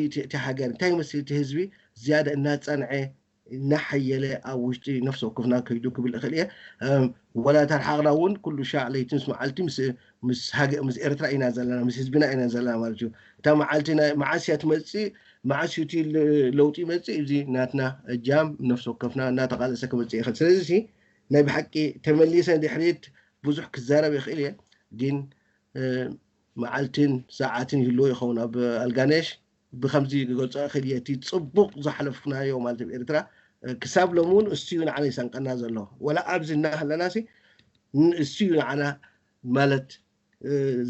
ሃገር እንታይ ይመስል እቲ ህዝቢ ዝያዳ እናጸንዐ እናሓየለ ኣብ ውሽጢ ነፍሲ ወከፍና ከይዱ ክብል እኽእል እየ። ወላ ተረሓቕና እውን ኩሉ ሻዕ ለይቲ ምስ መዓልቲ ምስ ኤርትራ ኢና ዘለና ምስ ህዝብና ኢና ዘለና ማለት እዩ። እታ መዓልቲ መዓስ እያ ትመፅእ መዓስ እዩ እቲ ለውጢ ይመፅእ እዚ ናትና እጃም ነፍሲ ወከፍና እናተቃለሰ ክመፅእ ይኽእል። ስለዚ ናይ ብሓቂ ተመሊሰ ድሕሪት ብዙሕ ክዛረብ ይኽእል እየ ግን መዓልትን ሰዓትን ይህልዎ ይኸውን ኣብ ኣልጋነሽ ብከምዚ ክገልፆ እኽእል እየ እቲ ፅቡቕ ዘሕለፍናዮ ማለት ኣብ ኤርትራ ክሳብ ሎም እውን እሱ እዩ ንዓና ይሰንቀና ዘሎ ወላ ኣብዚ እናሃለና ሲ እሱ እዩ ንዓና ማለት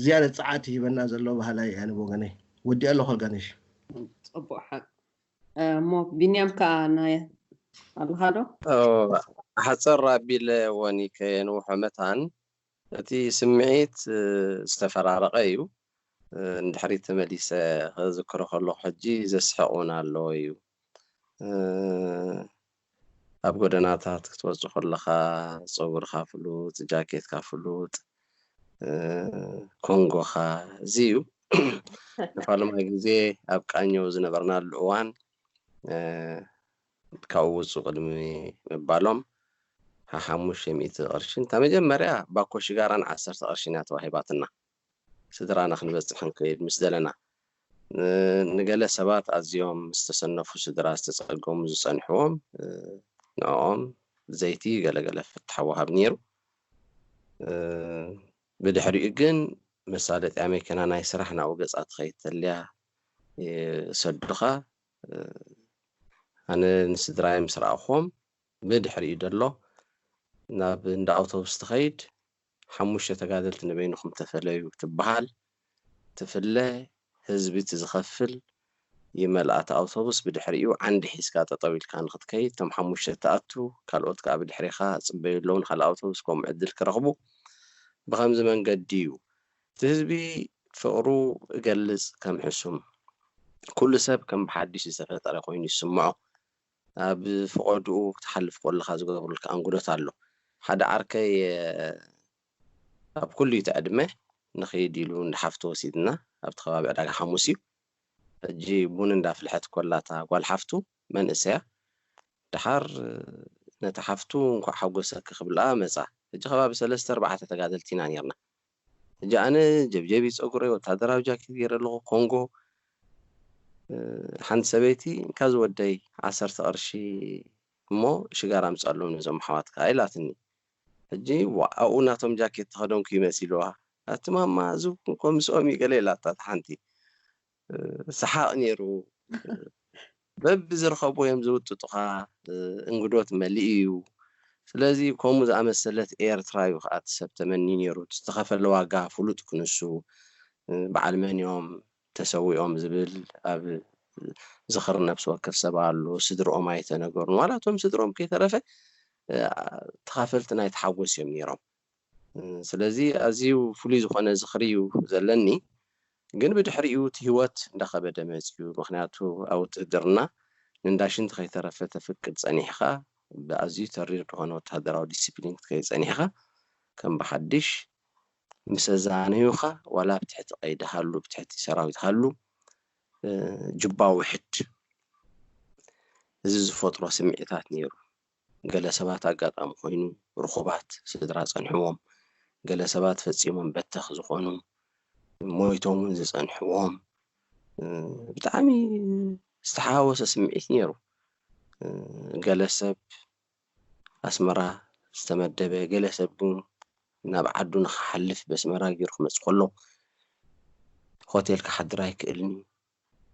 ዝያደ ፀዓት ይህበና ዘሎ ባህላይ ኣነ ብወገነይ ወዲኣ ኣለኹ ኣልጋነሽ ጽቡቕ ሓቅ። እሞ ቢንያም ከኣ ናይ ኣለኻ ዶ? ሓፀር ኣቢለ ወኒ ከየንውሖ መታን እቲ ስምዒት ዝተፈራረቐ እዩ። እንድሕሪት ተመሊሰ ክዝክሮ ከለኹ ሕጂ ዘስሕቕ እውን ኣለዎ እዩ። ኣብ ጎደናታት ክትወፅእ ከለኻ ፀጉርኻ ፍሉጥ፣ ጃኬትካ ፍሉጥ፣ ኮንጎኻ፣ እዚ እዩ። ንፋለማይ ግዜ ኣብ ቃኘው ዝነበርናሉ እዋን ካብኡ ውፁ ቅድሚ ምባሎም ሓሙሽተ ሚእቲ ቅርሺ እንታ መጀመርያ ባኮ ሽጋራን ዓሰርተ ቅርሽን እያ ተዋሂባትና። ስድራና ክንበፅሕ ክንከይድ ምስ ዘለና ንገለ ሰባት ኣዝዮም ዝተሰነፉ ስድራ ዝተፀገሙ ዝፀንሕዎም ንዕኦም ዘይቲ ገለገለ ፍታሕ ወሃብ ነይሩ። ብድሕሪኡ ግን መሳለጥያ መኪና ናይ ስራሕ ናብኡ ገፃ ትኸይድ ተልያ ይሰዱኻ። ኣነ ንስድራይ ምስ ረኣኹዎም ብድሕሪኡ ደሎ ናብ እንዳ ኣውቶቡስ ትኸይድ ሓሙሽተ ተጋደልቲ ንበይንኹም ተፈለዩ ትበሃል። ትፍለ፣ ህዝቢ እቲ ዝኸፍል ይመልኣ እቲ ኣውቶቡስ። ብድሕሪኡ ዓንዲ ሒዝካ ጠጠው ኢልካ ንክትከይድ እቶም ሓሙሽተ ትኣቱ፣ ካልኦት ከዓ ብድሕሪኻ ፅበዩ ኣለዉ ንካልእ ኣውቶቡስ ከምኡ ዕድል ክረኽቡ። ብከምዚ መንገዲ እዩ እቲ ህዝቢ ፍቕሩ እገልፅ ከም ሕሱም። ኩሉ ሰብ ከም ብሓድሽ ዝተፈጠረ ኮይኑ ይስምዖ። ኣብ ፍቐድኡ ክትሓልፍ ከለኻ ዝገብሩልካ ኣንጉዶት ኣሎ። ሓደ ዓርከይ ኣብ ኩሉ እቲ ዕድመ ንኸይድ ኢሉ እንዳ ሓፍቱ ወሲድና ኣብቲ ከባቢ ዕዳጋ ሓሙስ እዩ። ሕጂ ቡን እንዳፍልሐት ኮላታ ጓል ሓፍቱ መንእሰያ ደሓር ነታ ሓፍቱ እንኳዕ ሓጎሰኪ ክብልኣ መፃ። ሕጂ ከባቢ ሰለስተ ኣርባዕተ ተጋደልቲ ኢና ነርና። ሕጂ ኣነ ጀብጀቢ ፀጉረይ ወታደራዊ ጃኬት ገይረ ኣለኹ ኮንጎ። ሓንቲ ሰበይቲ እንካ ዝወደይ ዓሰርተ ቅርሺ እሞ ሽጋራ ኣምፅኣሎም ነዞም ኣሕዋትካ ኢላትኒ። ሕጂ ኣብኡ ናቶም ጃኬት ተኸደንኩ ይመሲልዋ። ኣቲ ማማ እዚ እኮ ምስኦም እዩ ገለ ኢላታ ሓንቲ። ሰሓቕ ነይሩ። በብዝረኸቡ እዮም ዝውጥጡኻ። እንግዶት መሊኡ እዩ። ስለዚ ከምኡ ዝኣመሰለት ኤርትራ እዩ ከዓ እቲ ሰብ ተመኒ ነይሩ። ዝተኸፈለ ዋጋ ፍሉጥ ክንሱ በዓል መን እዮም ተሰዊኦም ዝብል ኣብ ዝኽሪ ነብሲ ወከፍ ሰብ ኣሎ። ስድርኦም ኣይተነገሩን። ዋላ እቶም ስድርኦም ከይተረፈ ተኻፈልቲ ናይ ተሓጎስ እዮም ነይሮም። ስለዚ ኣዝዩ ፍሉይ ዝኾነ ዝኽሪ እዩ ዘለኒ። ግን ብድሕሪኡ እቲ ህይወት እንዳኸበደ መፅዩ። ምክንያቱ ኣብ ውትህድርና ንእንዳ ሽንቲ ከይተረፈ ተፍቅድ ፀኒሕኻ ብኣዝዩ ተሪር ዝኾነ ወታደራዊ ዲስፕሊን ክትከይድ ፀኒሕኻ ከም ብሓድሽ ምስ ኣዛነዩኻ ዋላ ኣብ ትሕቲ ቀይዲ ሃሉ ብትሕቲ ሰራዊት ሃሉ ጅባ ውሕድ እዚ ዝፈጥሮ ስምዒታት ነይሩ። ገለ ሰባት ኣጋጣሚ ኮይኑ ርኹባት ስድራ ጸንሕዎም፣ ገለ ሰባት ፈጺሞም በተኽ ዝኾኑ፣ ሞይቶም እውን ዝጸንሕዎም፣ ብጣዕሚ ዝተሓዋወሰ ስምዒት ነይሩ። ገለ ሰብ ኣስመራ ዝተመደበ፣ ገለ ሰብ ግን ናብ ዓዱ ንኽሓልፍ በስመራ ገይሩ ክመጽእ ከሎ ሆቴል ክሓድር ኣይክእልን እዩ።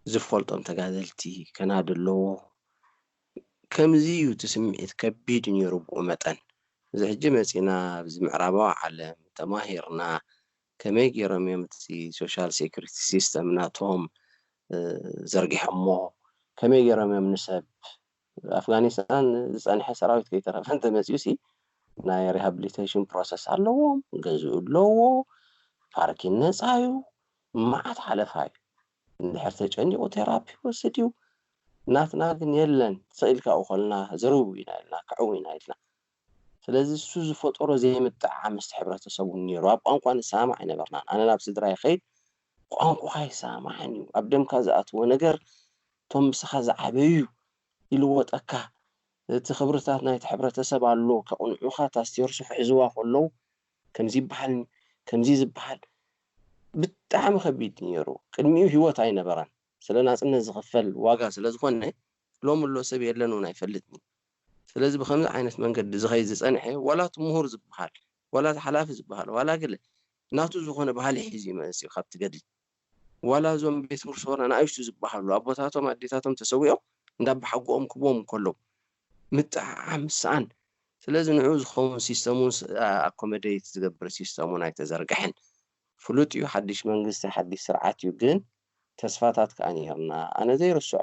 ዝፈልጦም ተጋደልቲ ከናዲ ኣለዎ። ከምዚ እዩ እቲ ስምዒት ከቢድ ነይሩ ብኡ መጠን። እዚ ሕጂ መፂና ኣብዚ ምዕራባዊ ዓለም ተማሂርና ከመይ ገይሮም እዮም እቲ ሶሻል ሴኩሪቲ ሲስተም ናቶም ዘርጊሖሞ፣ ከመይ ገይሮም እዮም ንሰብ ኣፍጋኒስታን ዝፀንሐ ሰራዊት ከይተረፈ እንተመፅኡ ሲ ናይ ሪሃብሊቴሽን ፕሮሰስ ኣለዎም፣ ገዝኡ ኣለዎ፣ ፓርኪን ነፃ እዩ፣ መዓት ሓለፋ እዩ። እንድሕር ተጨኒቑ ቴራፒ ይወስድ እዩ። ናትና ግን የለን። ስቕ ኢልካ ኣብኡ ከለና ዘርቡ ኢና ኢልና፣ ክዕው ኢና ኢልና። ስለዚ እሱ ዝፈጠሮ ዘይምጥዕዓም ምስቲ ሕብረተሰቡ ነይሩ። ኣብ ቋንቋ ንሰማማዕ ኣይነበርናን። ኣነ ናብ ስድራ ይኸይድ፣ ቋንቋኻ ኣይሰማማዕን እዩ። ኣብ ደምካ ዝኣትዎ ነገር እቶም ምሳኻ ዝዓበዩ ይልወጠካ። እቲ ክብርታት ናይቲ ሕብረተሰብ ኣሎ፣ ከቕንዑኻ፣ እታ ስቴርሱ ክሕዝዋ ከለዉ ከምዚ ይበሃል፣ ከምዚ ዝበሃል ብጣዕሚ ከቢድ ነይሩ። ቅድሚኡ ህይወት ኣይነበረን። ስለ ናጽነት ዝኽፈል ዋጋ ስለ ዝኾነ ሎሚ ኣሎ ሰብ የለን እውን ኣይፈልጥን። ስለዚ ብኸምዚ ዓይነት መንገዲ ዝኸይድ ዝጸንሐ ዋላ እቲ ምሁር ዝበሃል ዋላ እቲ ሓላፊ ዝበሃል ዋላ ገለ ናቱ ዝኾነ ባህሊ ሒዙ እዩ መፂኡ ካብቲ ገድሊ። ዋላ እዞም ቤት ምርሶር ኣናእሽቱ ዝበሃሉ ኣቦታቶም ኣዴታቶም ተሰዊኦም እንዳባሓጎኦም ክቦም ከለዉ ምጥዕዓም ምስኣን። ስለዚ ንዑ ዝኸውን ሲስተሙን ኣኮመደይት ዝገብር ሲስተሙን ኣይተዘርግሐን። ፍሉጥ እዩ፣ ሓድሽ መንግስቲ ሓድሽ ስርዓት እዩ፣ ግን ተስፋታት ከኣ ነይርና። ኣነ ዘይርስዖ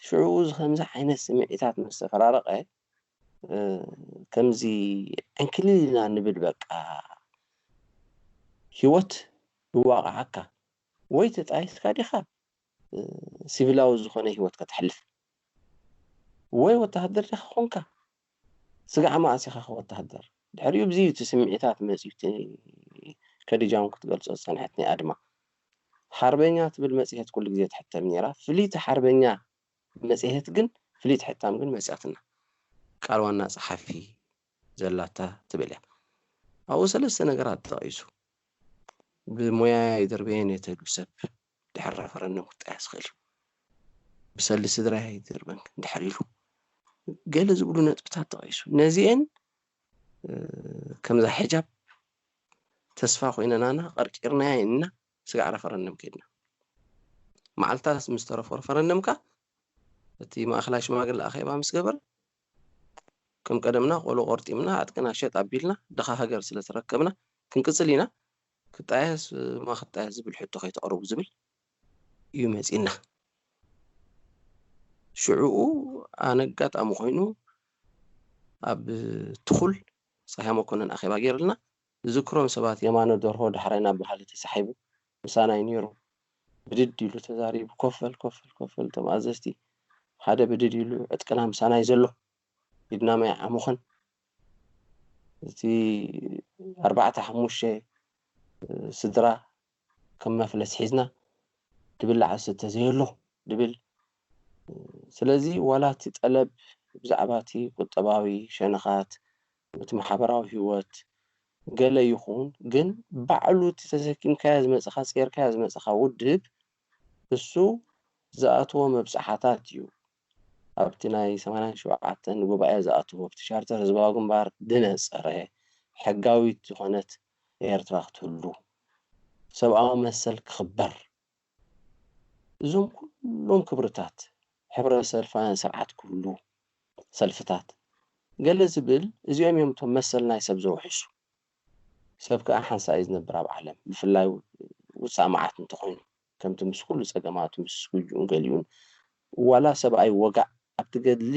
ሽዑ እዚ ከምዚ ዓይነት ስምዒታት ምስ ተፈራረቐ፣ እ፣ ከምዚ ዕንክሊል ኢና ንብል። በቃ ህይወት ይዋቕዓካ፣ ወይ ተጣይስካ ዲኻ፣ እ፣ ሲቪላዊ ዝኾነ ህይወት ከተሕልፍ፣ ወይ ወተሃደር ዲኻ ኮንካ ስጋዕ መኣስ ኢኻ ወተሃደር። ድሕሪኡ ብዚ እዩ እቲ ስምዒታት መፂኡ፣ እቲ ከዲጃ እውን ክትገልፆ ዝፀንሐት ናይ ኣድማ ሓርበኛ ትብል መፅሄት ኩሉ ግዜ ትሕተም ነይራ። ፍልይቲ ሓርበኛ መፅሄት ግን፣ ፍልይቲ ሕታም ግን መፅያትና። ቃል ዋና ፀሓፊ ዘላታ ትብል እያ። ኣብኡ ሰለስተ ነገራት ተጠቒሱ። ብሞያ ይደርበየን እየ ተሉ ሰብ ድሕሪ ረፈረንደም ክጣየስ ይኽእል እዩ። ብሰሊ ስድራ ይደርበን ድሕር ኢሉ ገለ ዝብሉ ነጥብታት ተቐይሱ። ነዚአን፣ እ፣ ከምዛ ሕጃብ ተስፋ ኮይነናና ቀርቂርናያ ኢና ስጋዕ ረፈረንደም ከይድና። መዓልታት ምስ ተረፎ ረፈረንደም ከኣ እቲ ማእኸላይ ሽማግለ ኣኼባ ምስ ገበረ፣ ከም ቀደምና ቆሎ ቆርጢምና፣ ዕጥቅና ሸጥ ኣቢልና፣ ድኻ ሃገር ስለ ተረከብና ክንቅጽል ኢና። ክጣየስ፣ ማ ክጣየስ ዝብል ሕቶ ከይተቕርቡ ዝብል እዩ መጺና። ሽዑኡ ኣነ ኣጋጣሚ ኮይኑ ኣብ ትኹል ጸሃየ መኮነን ኣኼባ ገይርልና። ዝዝክሮም ሰባት የማነ ደርሆ ዳሕራይ ናብ በሃሊ ተሳሒቡ ምሳና እዩ ነይሩ። ብድድ ኢሉ ተዛሪቡ፣ ኮፍ በል፣ ኮፍ በል፣ ኮፍ በል፣ እቶም ኣዘዝቲ ሓደ ብድድ ኢሉ ዕጥቅና ምሳና እዩ ዘሎ። ኢድና ማይ ዓሙኸን። እቲ ኣርባዕተ ሓሙሽተ ስድራ ከም መፍለስ ሒዝና፣ ድብላዕ ዝስተ ዘየሎ ድብል። ስለዚ ዋላ እቲ ጠለብ ብዛዕባ እቲ ቁጠባዊ ሸነኻት፣ እቲ ማሕበራዊ ህይወት ገለ ይኹን፣ ግን ባዕሉ እቲ ተሰኪምካዮ ዝመጽኻ፣ ጸይርካዮ ዝመጽኻ ውድብ፣ እሱ ዝኣትዎ መብጽሓታት እዩ። ኣብቲ ናይ ሰማንያን ሸውዓተን ጉባኤ ዝኣትዎ፣ ኣብቲ ቻርተር ህዝባዊ ግንባር ዝነጸረ፣ ሕጋዊት ዝኾነት ኤርትራ ክትህሉ፣ ሰብኣዊ መሰል ክኽበር፣ እዞም ኩሎም ክብርታት፣ ሕብረ ሰልፋውያን ስርዓት ክህሉ፣ ሰልፍታት፣ ገለ ዝብል፣ እዚኦም እዮም እቶም መሰል ናይ ሰብ ዘውሕሱ። ሰብ ከኣ ሓንሳእ እዩ ዝነብር ኣብ ዓለም፣ ብፍላይ ውሳእ መዓት እንተኾይኑ፣ ከምቲ ምስ ኩሉ ጸገማቱ፣ ምስ ጉጅኡን ገሊኡን፣ ዋላ ሰብኣይ ወጋእ ኣብቲ ገድሊ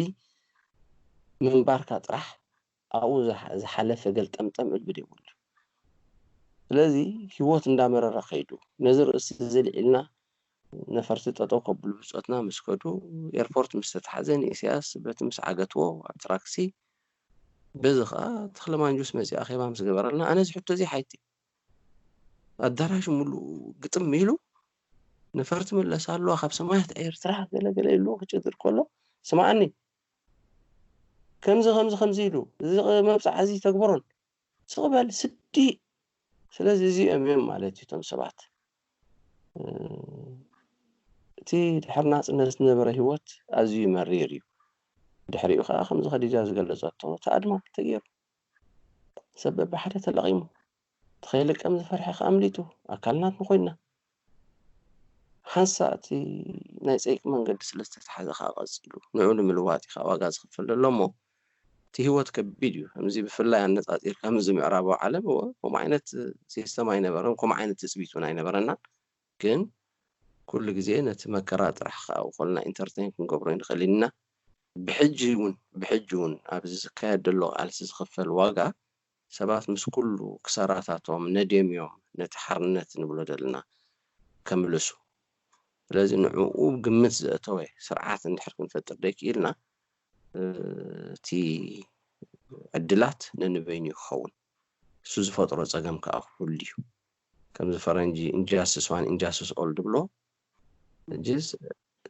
ምንባርካ ጥራሕ ኣብኡ ዝሓ-፣ ዝሓለፈ ገልጠምጠም እልብድ የብሉ። ስለዚ ህይወት እንዳመረረ ከይዱ፣ ነዚ ርእሲ እዚ ልዒልና ነፈርቲ ጠጠው ከብሉ ብጾትና ምስ ከዱ፣ ኤርፖርት ምስ ተታሕዘ፣ ንኢሳያስ በቲ ምስ ዓገትዎ ኣብ ትራክሲ፣ በዚ ኸኣ ተኽለ ማንጁስ መጺኡ ኣኼባ ምስ ገበረልና፣ ኣነ እዚ ሕቶ እዚ ሓይቲ ኣዳራሽ ሙሉእ ግጥም ኢሉ፣ ነፈርቲ መለሳ ኣለዋ ካብ ሰማያት ኤርትራ፣ ገለ ገለ ኢሉ ክጭድር ከሎ፣ ስምዓኒ፣ ከምዚ፣ ከምዚ፣ ከምዚ ኢሉ፣ እዚ መብጽዓ እዚ ተግበሮን፣ ስቕ በል፣ ስዲ። ስለዚ እዚኦም እዮም ማለት እዩ እቶም ሰባት። እ፣ እቲ ድሕሪ ናጽነት ዝነበረ ህይወት ኣዝዩ መሪር እዩ። ድሕሪኡ ከኣ ከምዚ ኸዲጃ ዝገለጸቶ፣ እቲ ኣድማ ተገይሩ። ሰብ በብሓደ ተለቒሙ። እቲ ከይልቀም ዝፈርሐ ከኣ ኣምሊጡ። ኣካል ናትና ኮይንና። ሓንሳእ እቲ ናይ ጸይቂ መንገዲ ስለ ዝተታሕዘ ከኣ ቀጺሉ። ንዑ ንምልዋጥ እዩ ከኣ ዋጋ ዝኽፈል ዘሎ እሞ፣ እቲ ህይወት ከቢድ እዩ። ከምዚ ብፍላይ ኣነጻጺርካ ምስዚ ምዕራባዊ ዓለም፣ እወ፣ ከምኡ ዓይነት ሲስተም ኣይነበረን፣ ከምኡ ዓይነት ትጽቢት እውን ኣይነበረናን። ግን ኩሉ ግዜ ነቲ መከራ ጥራሕ ከኣ ኮልና ኢንተርቴን ክንገብሮ ኣይንኽእል ኢና። ብሕጂ እውን፣ ብሕጂ እውን ኣብዚ ዝካየድ ዘሎ ቃልሲ ዝኽፈል ዋጋ ሰባት ምስ ኩሉ ክሳራታቶም ነድዮም እዮም ነቲ ሓርነት ንብሎ ዘለና ከምልሱ። ስለዚ ንዕኡ ግምት ዘእተወ ስርዓት እንድሕር ክንፈጥር ደይክኢልና፣ እ፣ እቲ ዕድላት ነንበይኑ እዩ ክኸውን። እሱ ዝፈጥሮ ጸገም ከኣ ክህሉ እዩ። ከምዚ ፈረንጂ ኢንጃስቲስ ዋን ኢንጃስቲስ ኦል ድብሎ፣ ሕጂስ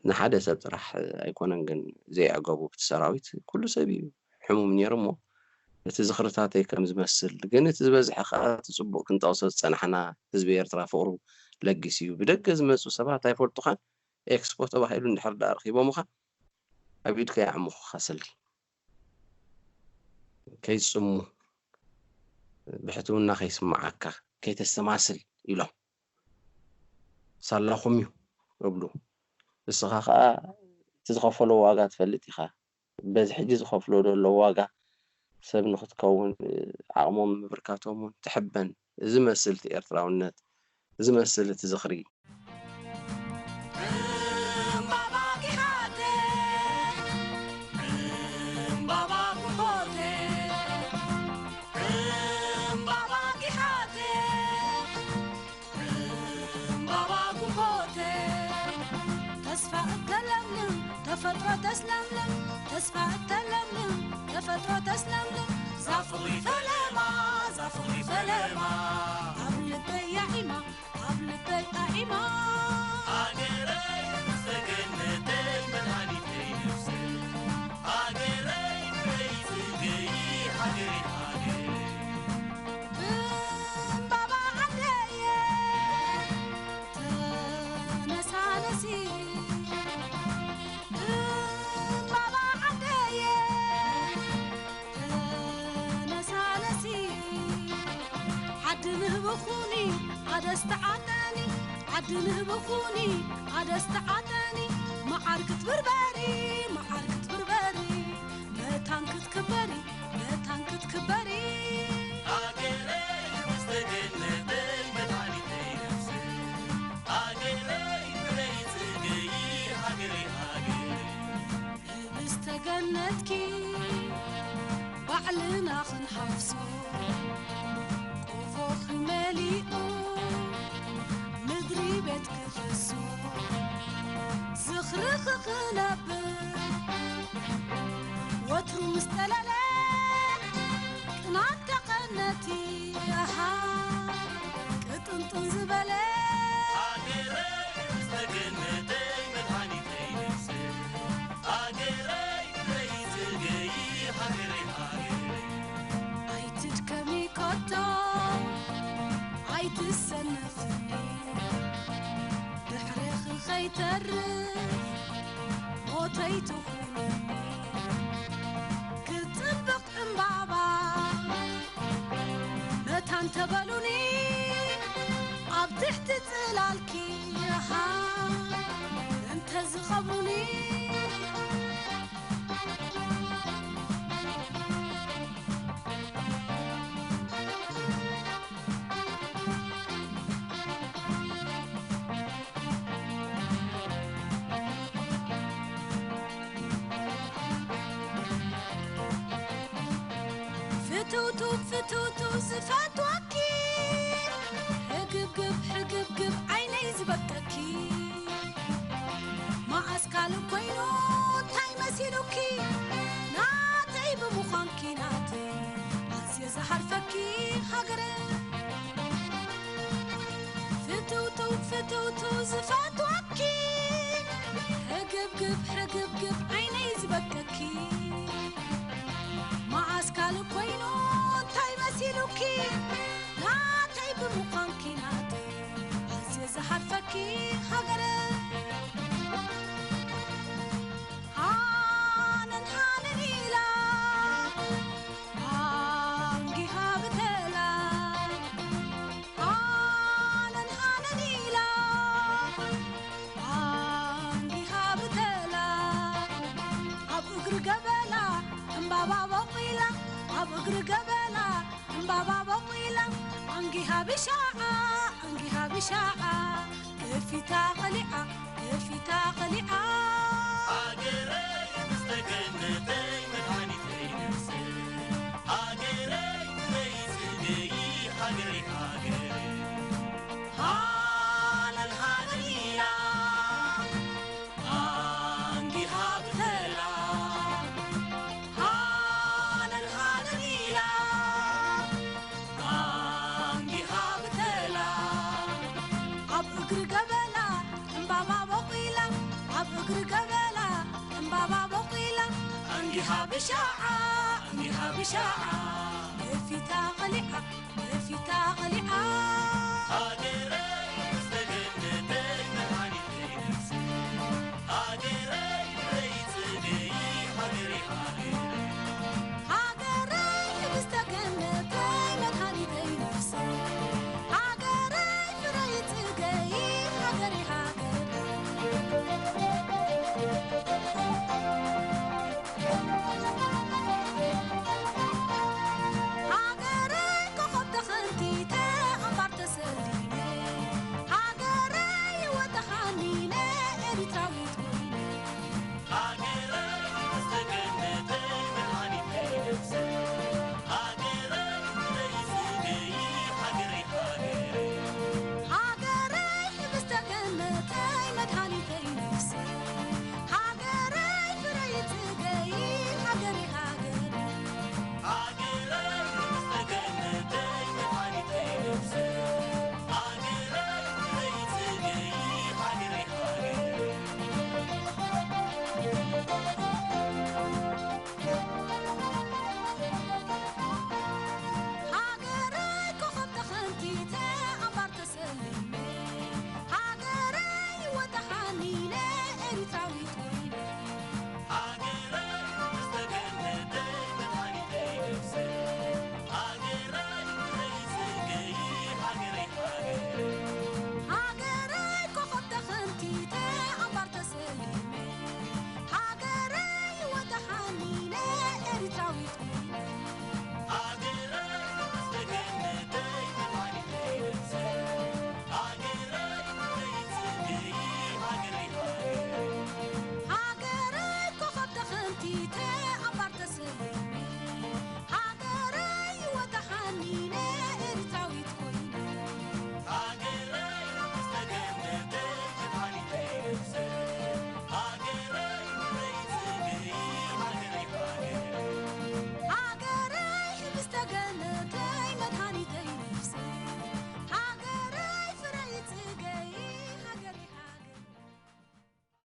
ንሓደ ሰብ ጥራሕ ኣይኮነን ግን ዘየዕገቡ፣ እቲ ሰራዊት ኩሉ ሰብ እዩ ሕሙም ነይሩ እሞ፣ እቲ ዝኽርታተይ ከም ዝመስል፣ ግን እቲ ዝበዝሐ ከኣ እቲ ጽቡቕ ክንጠቕሶ ዝጸናሕና ህዝቢ ኤርትራ ፍቕሩ ለጊስ እዩ። ብደገ ዝመጹ ሰባት ኣይፈልጡኻን። ኤክስፖ ተባሂሉ እንድሕር ደኣ ረኺቦምኻ፣ ኣብ ኢድካ ይዓሙኹኻ ሰልዲ። ከይጽሙ፣ ብሕትውና ከይስምዓካ፣ ከይተስተማስል ኢሎም። ሳላኹም እዩ እብሉ። ንስኻ ኸኣ እቲ ዝኸፈሎ ዋጋ ትፈልጥ ኢኻ። በዚ ሕጂ ዝኸፍሎ ዘሎ ዋጋ ሰብ ንኽትከውን ዓቕሞም ምብርካቶም እውን ትሕበን። እዚ መስል እቲ ኤርትራውነት፣ እዚ መስል እቲ ዝኽሪ። ተፈጥሮ ተስለምልም፣ ተስፋ እተለምልም፣ ተፈጥሮ ተስለምልም። ዛፍሪ ፈለማ፣ ዛፍሪ ፈለማ፣ ኣብ ልበይ ያዒማ፣ ኣብ ልበይ ኣዒማ። ሃገረይ፣ ዝተገነተይ መድሃኒተይ ነፍሰይ፣ ሃገረይ፣ ፍረይ ጽገይ፣ ሃገረይ፣ ሃገረይ። እምባባ ዓደየ፣ ተነሳነሲ፣ እምባባ ዓደየ፣ ተነሳነሲ። ዓዲ ንህብኹኒ፣ ኣደስተዓጠኒ፣ ዓዲ ንህብኹኒ፣ ኣደስተዓጠኒ። መዓር ክትብርበሪ፣ መዓር ክትብርበሪ፣ መታን ክትክበሪ፣ መታን ክትክበሪ። ሃገረይ፣ ዝተገነተይ መድሃኒተይ ነፍሰይ፣ ሃገረይ፣ ፍረይ ጽገይ፣ ሃገረይ፣ ሃገረይ። ህብስተ ገነትኪ ባዕልና ክንሓፍሶ፣ ቆፎኺ መሊኡ ምድሪ ቤት ክፈሶ፣ ዝኽርኺ ክነብር ወትሩ ምስ ጠለለ፣ ቅናት ተቐነቲ፣ ኣሃ፣ ቅጥንጥን ዝበለ። ሃገረይ ዝተገነተይ መድሃኒተይ ነፍሰይ፣ ሃገረይ ፍረይ ጽገይ፣ ሃገረይ፣ ሃገረይ። ኣይትድከሚ ከቶ፣ ኣይትሰነፍኒ፣ ድሕሬኺ ኸይተርፍ ሞተይ ትኹንኒ። ክጽብቕ ዕምባባ መታን ተበሉኒ፣ ኣብ ትሕቲ ጽላልኪ፣ ኣሃ፣ እንተ ዝቐብሩኒ። ፍትውትው፣ ፍትውትው ዝፈትወኪ፣ ሕግብግብ፣ ሕግብግብ ዓይነይ ዝበከኪ። መዓስ ካልእ ኮይኑ እንታይ መሲሉኪ? ናተይ ብምዃንኪ ናተይ፣ ኣዝየ ዝሃርፈኪ ሃገረ። ፍትውትው፣ ፍትውትው ዝፈትወኪ፣ ሕግብግብ፣ ሕግብግብ ዓይነይ ዝበከኪ። መዓስ ካልእ ኮይኑ እንታይ መሲሉኪ? ናተይ ብምዃንኪ ናተይ፣ ኣዝየ ዝሃርፈኪ ሃገረ። ሃነን ሃነን ኢላ፣ ኣንጊሃ ብተላ፣ ሃነን ሃነን ኢላ፣ ኣንጊሃ ብተላ፣ ኣብ እግሪ ገበላ ዕምባባ ቦቒላ፣ ኣብ እግሪ ገበላ ዕምባባ ቦቒላ፣ ኣንጊሃ ብሻዓ፣ ኣንጊሃ ብሻዓ፣ ከፊታ ኸሊዓ፣ ከፊታ ኸሊዓ። ሃገረይ ዝተገነተይ መድሃኒተይ ነፍሰይ፣ ሃገረይ ፍረይ ጽገይ፣ ሃገረይ፣ ሃገረይ። ሃለል ሃለል ኢላ፣ ኣንጊሃ ብተላ፣ ሃለል ሃለል ኢላ፣ ኣንጊሃ ብተላ፣ ኣብ እግሪ ገበላ ዕምባባ ቦቒላ፣ ኣብ እግሪ ገበላ ዕምባባ ቦቒላ፣ ኣንጊሃ ብሻዓ፣ ኣንጊሃ ብሻዓ፣ ከፊታ ኸሊዓ፣ ከፊታ ኸሊዓ። ሃገረይ ዝተገነተይ መድሃኒተይ ነፍሰይ፣ ሃገረይ ፍረይ ጽገይ፣ ሃገረይ፣ ሃገረይ። ሃገረይ ምስ ተገነተይ መድሃኒተይ ነፍሰይ፣ ሃገረይ ፍረይ ጽገይ፣ ሃገረይ ሃገረይ። ሃገረይ ኮኸብ ተኸንቲተ ኣምባር ተሰሊመ፣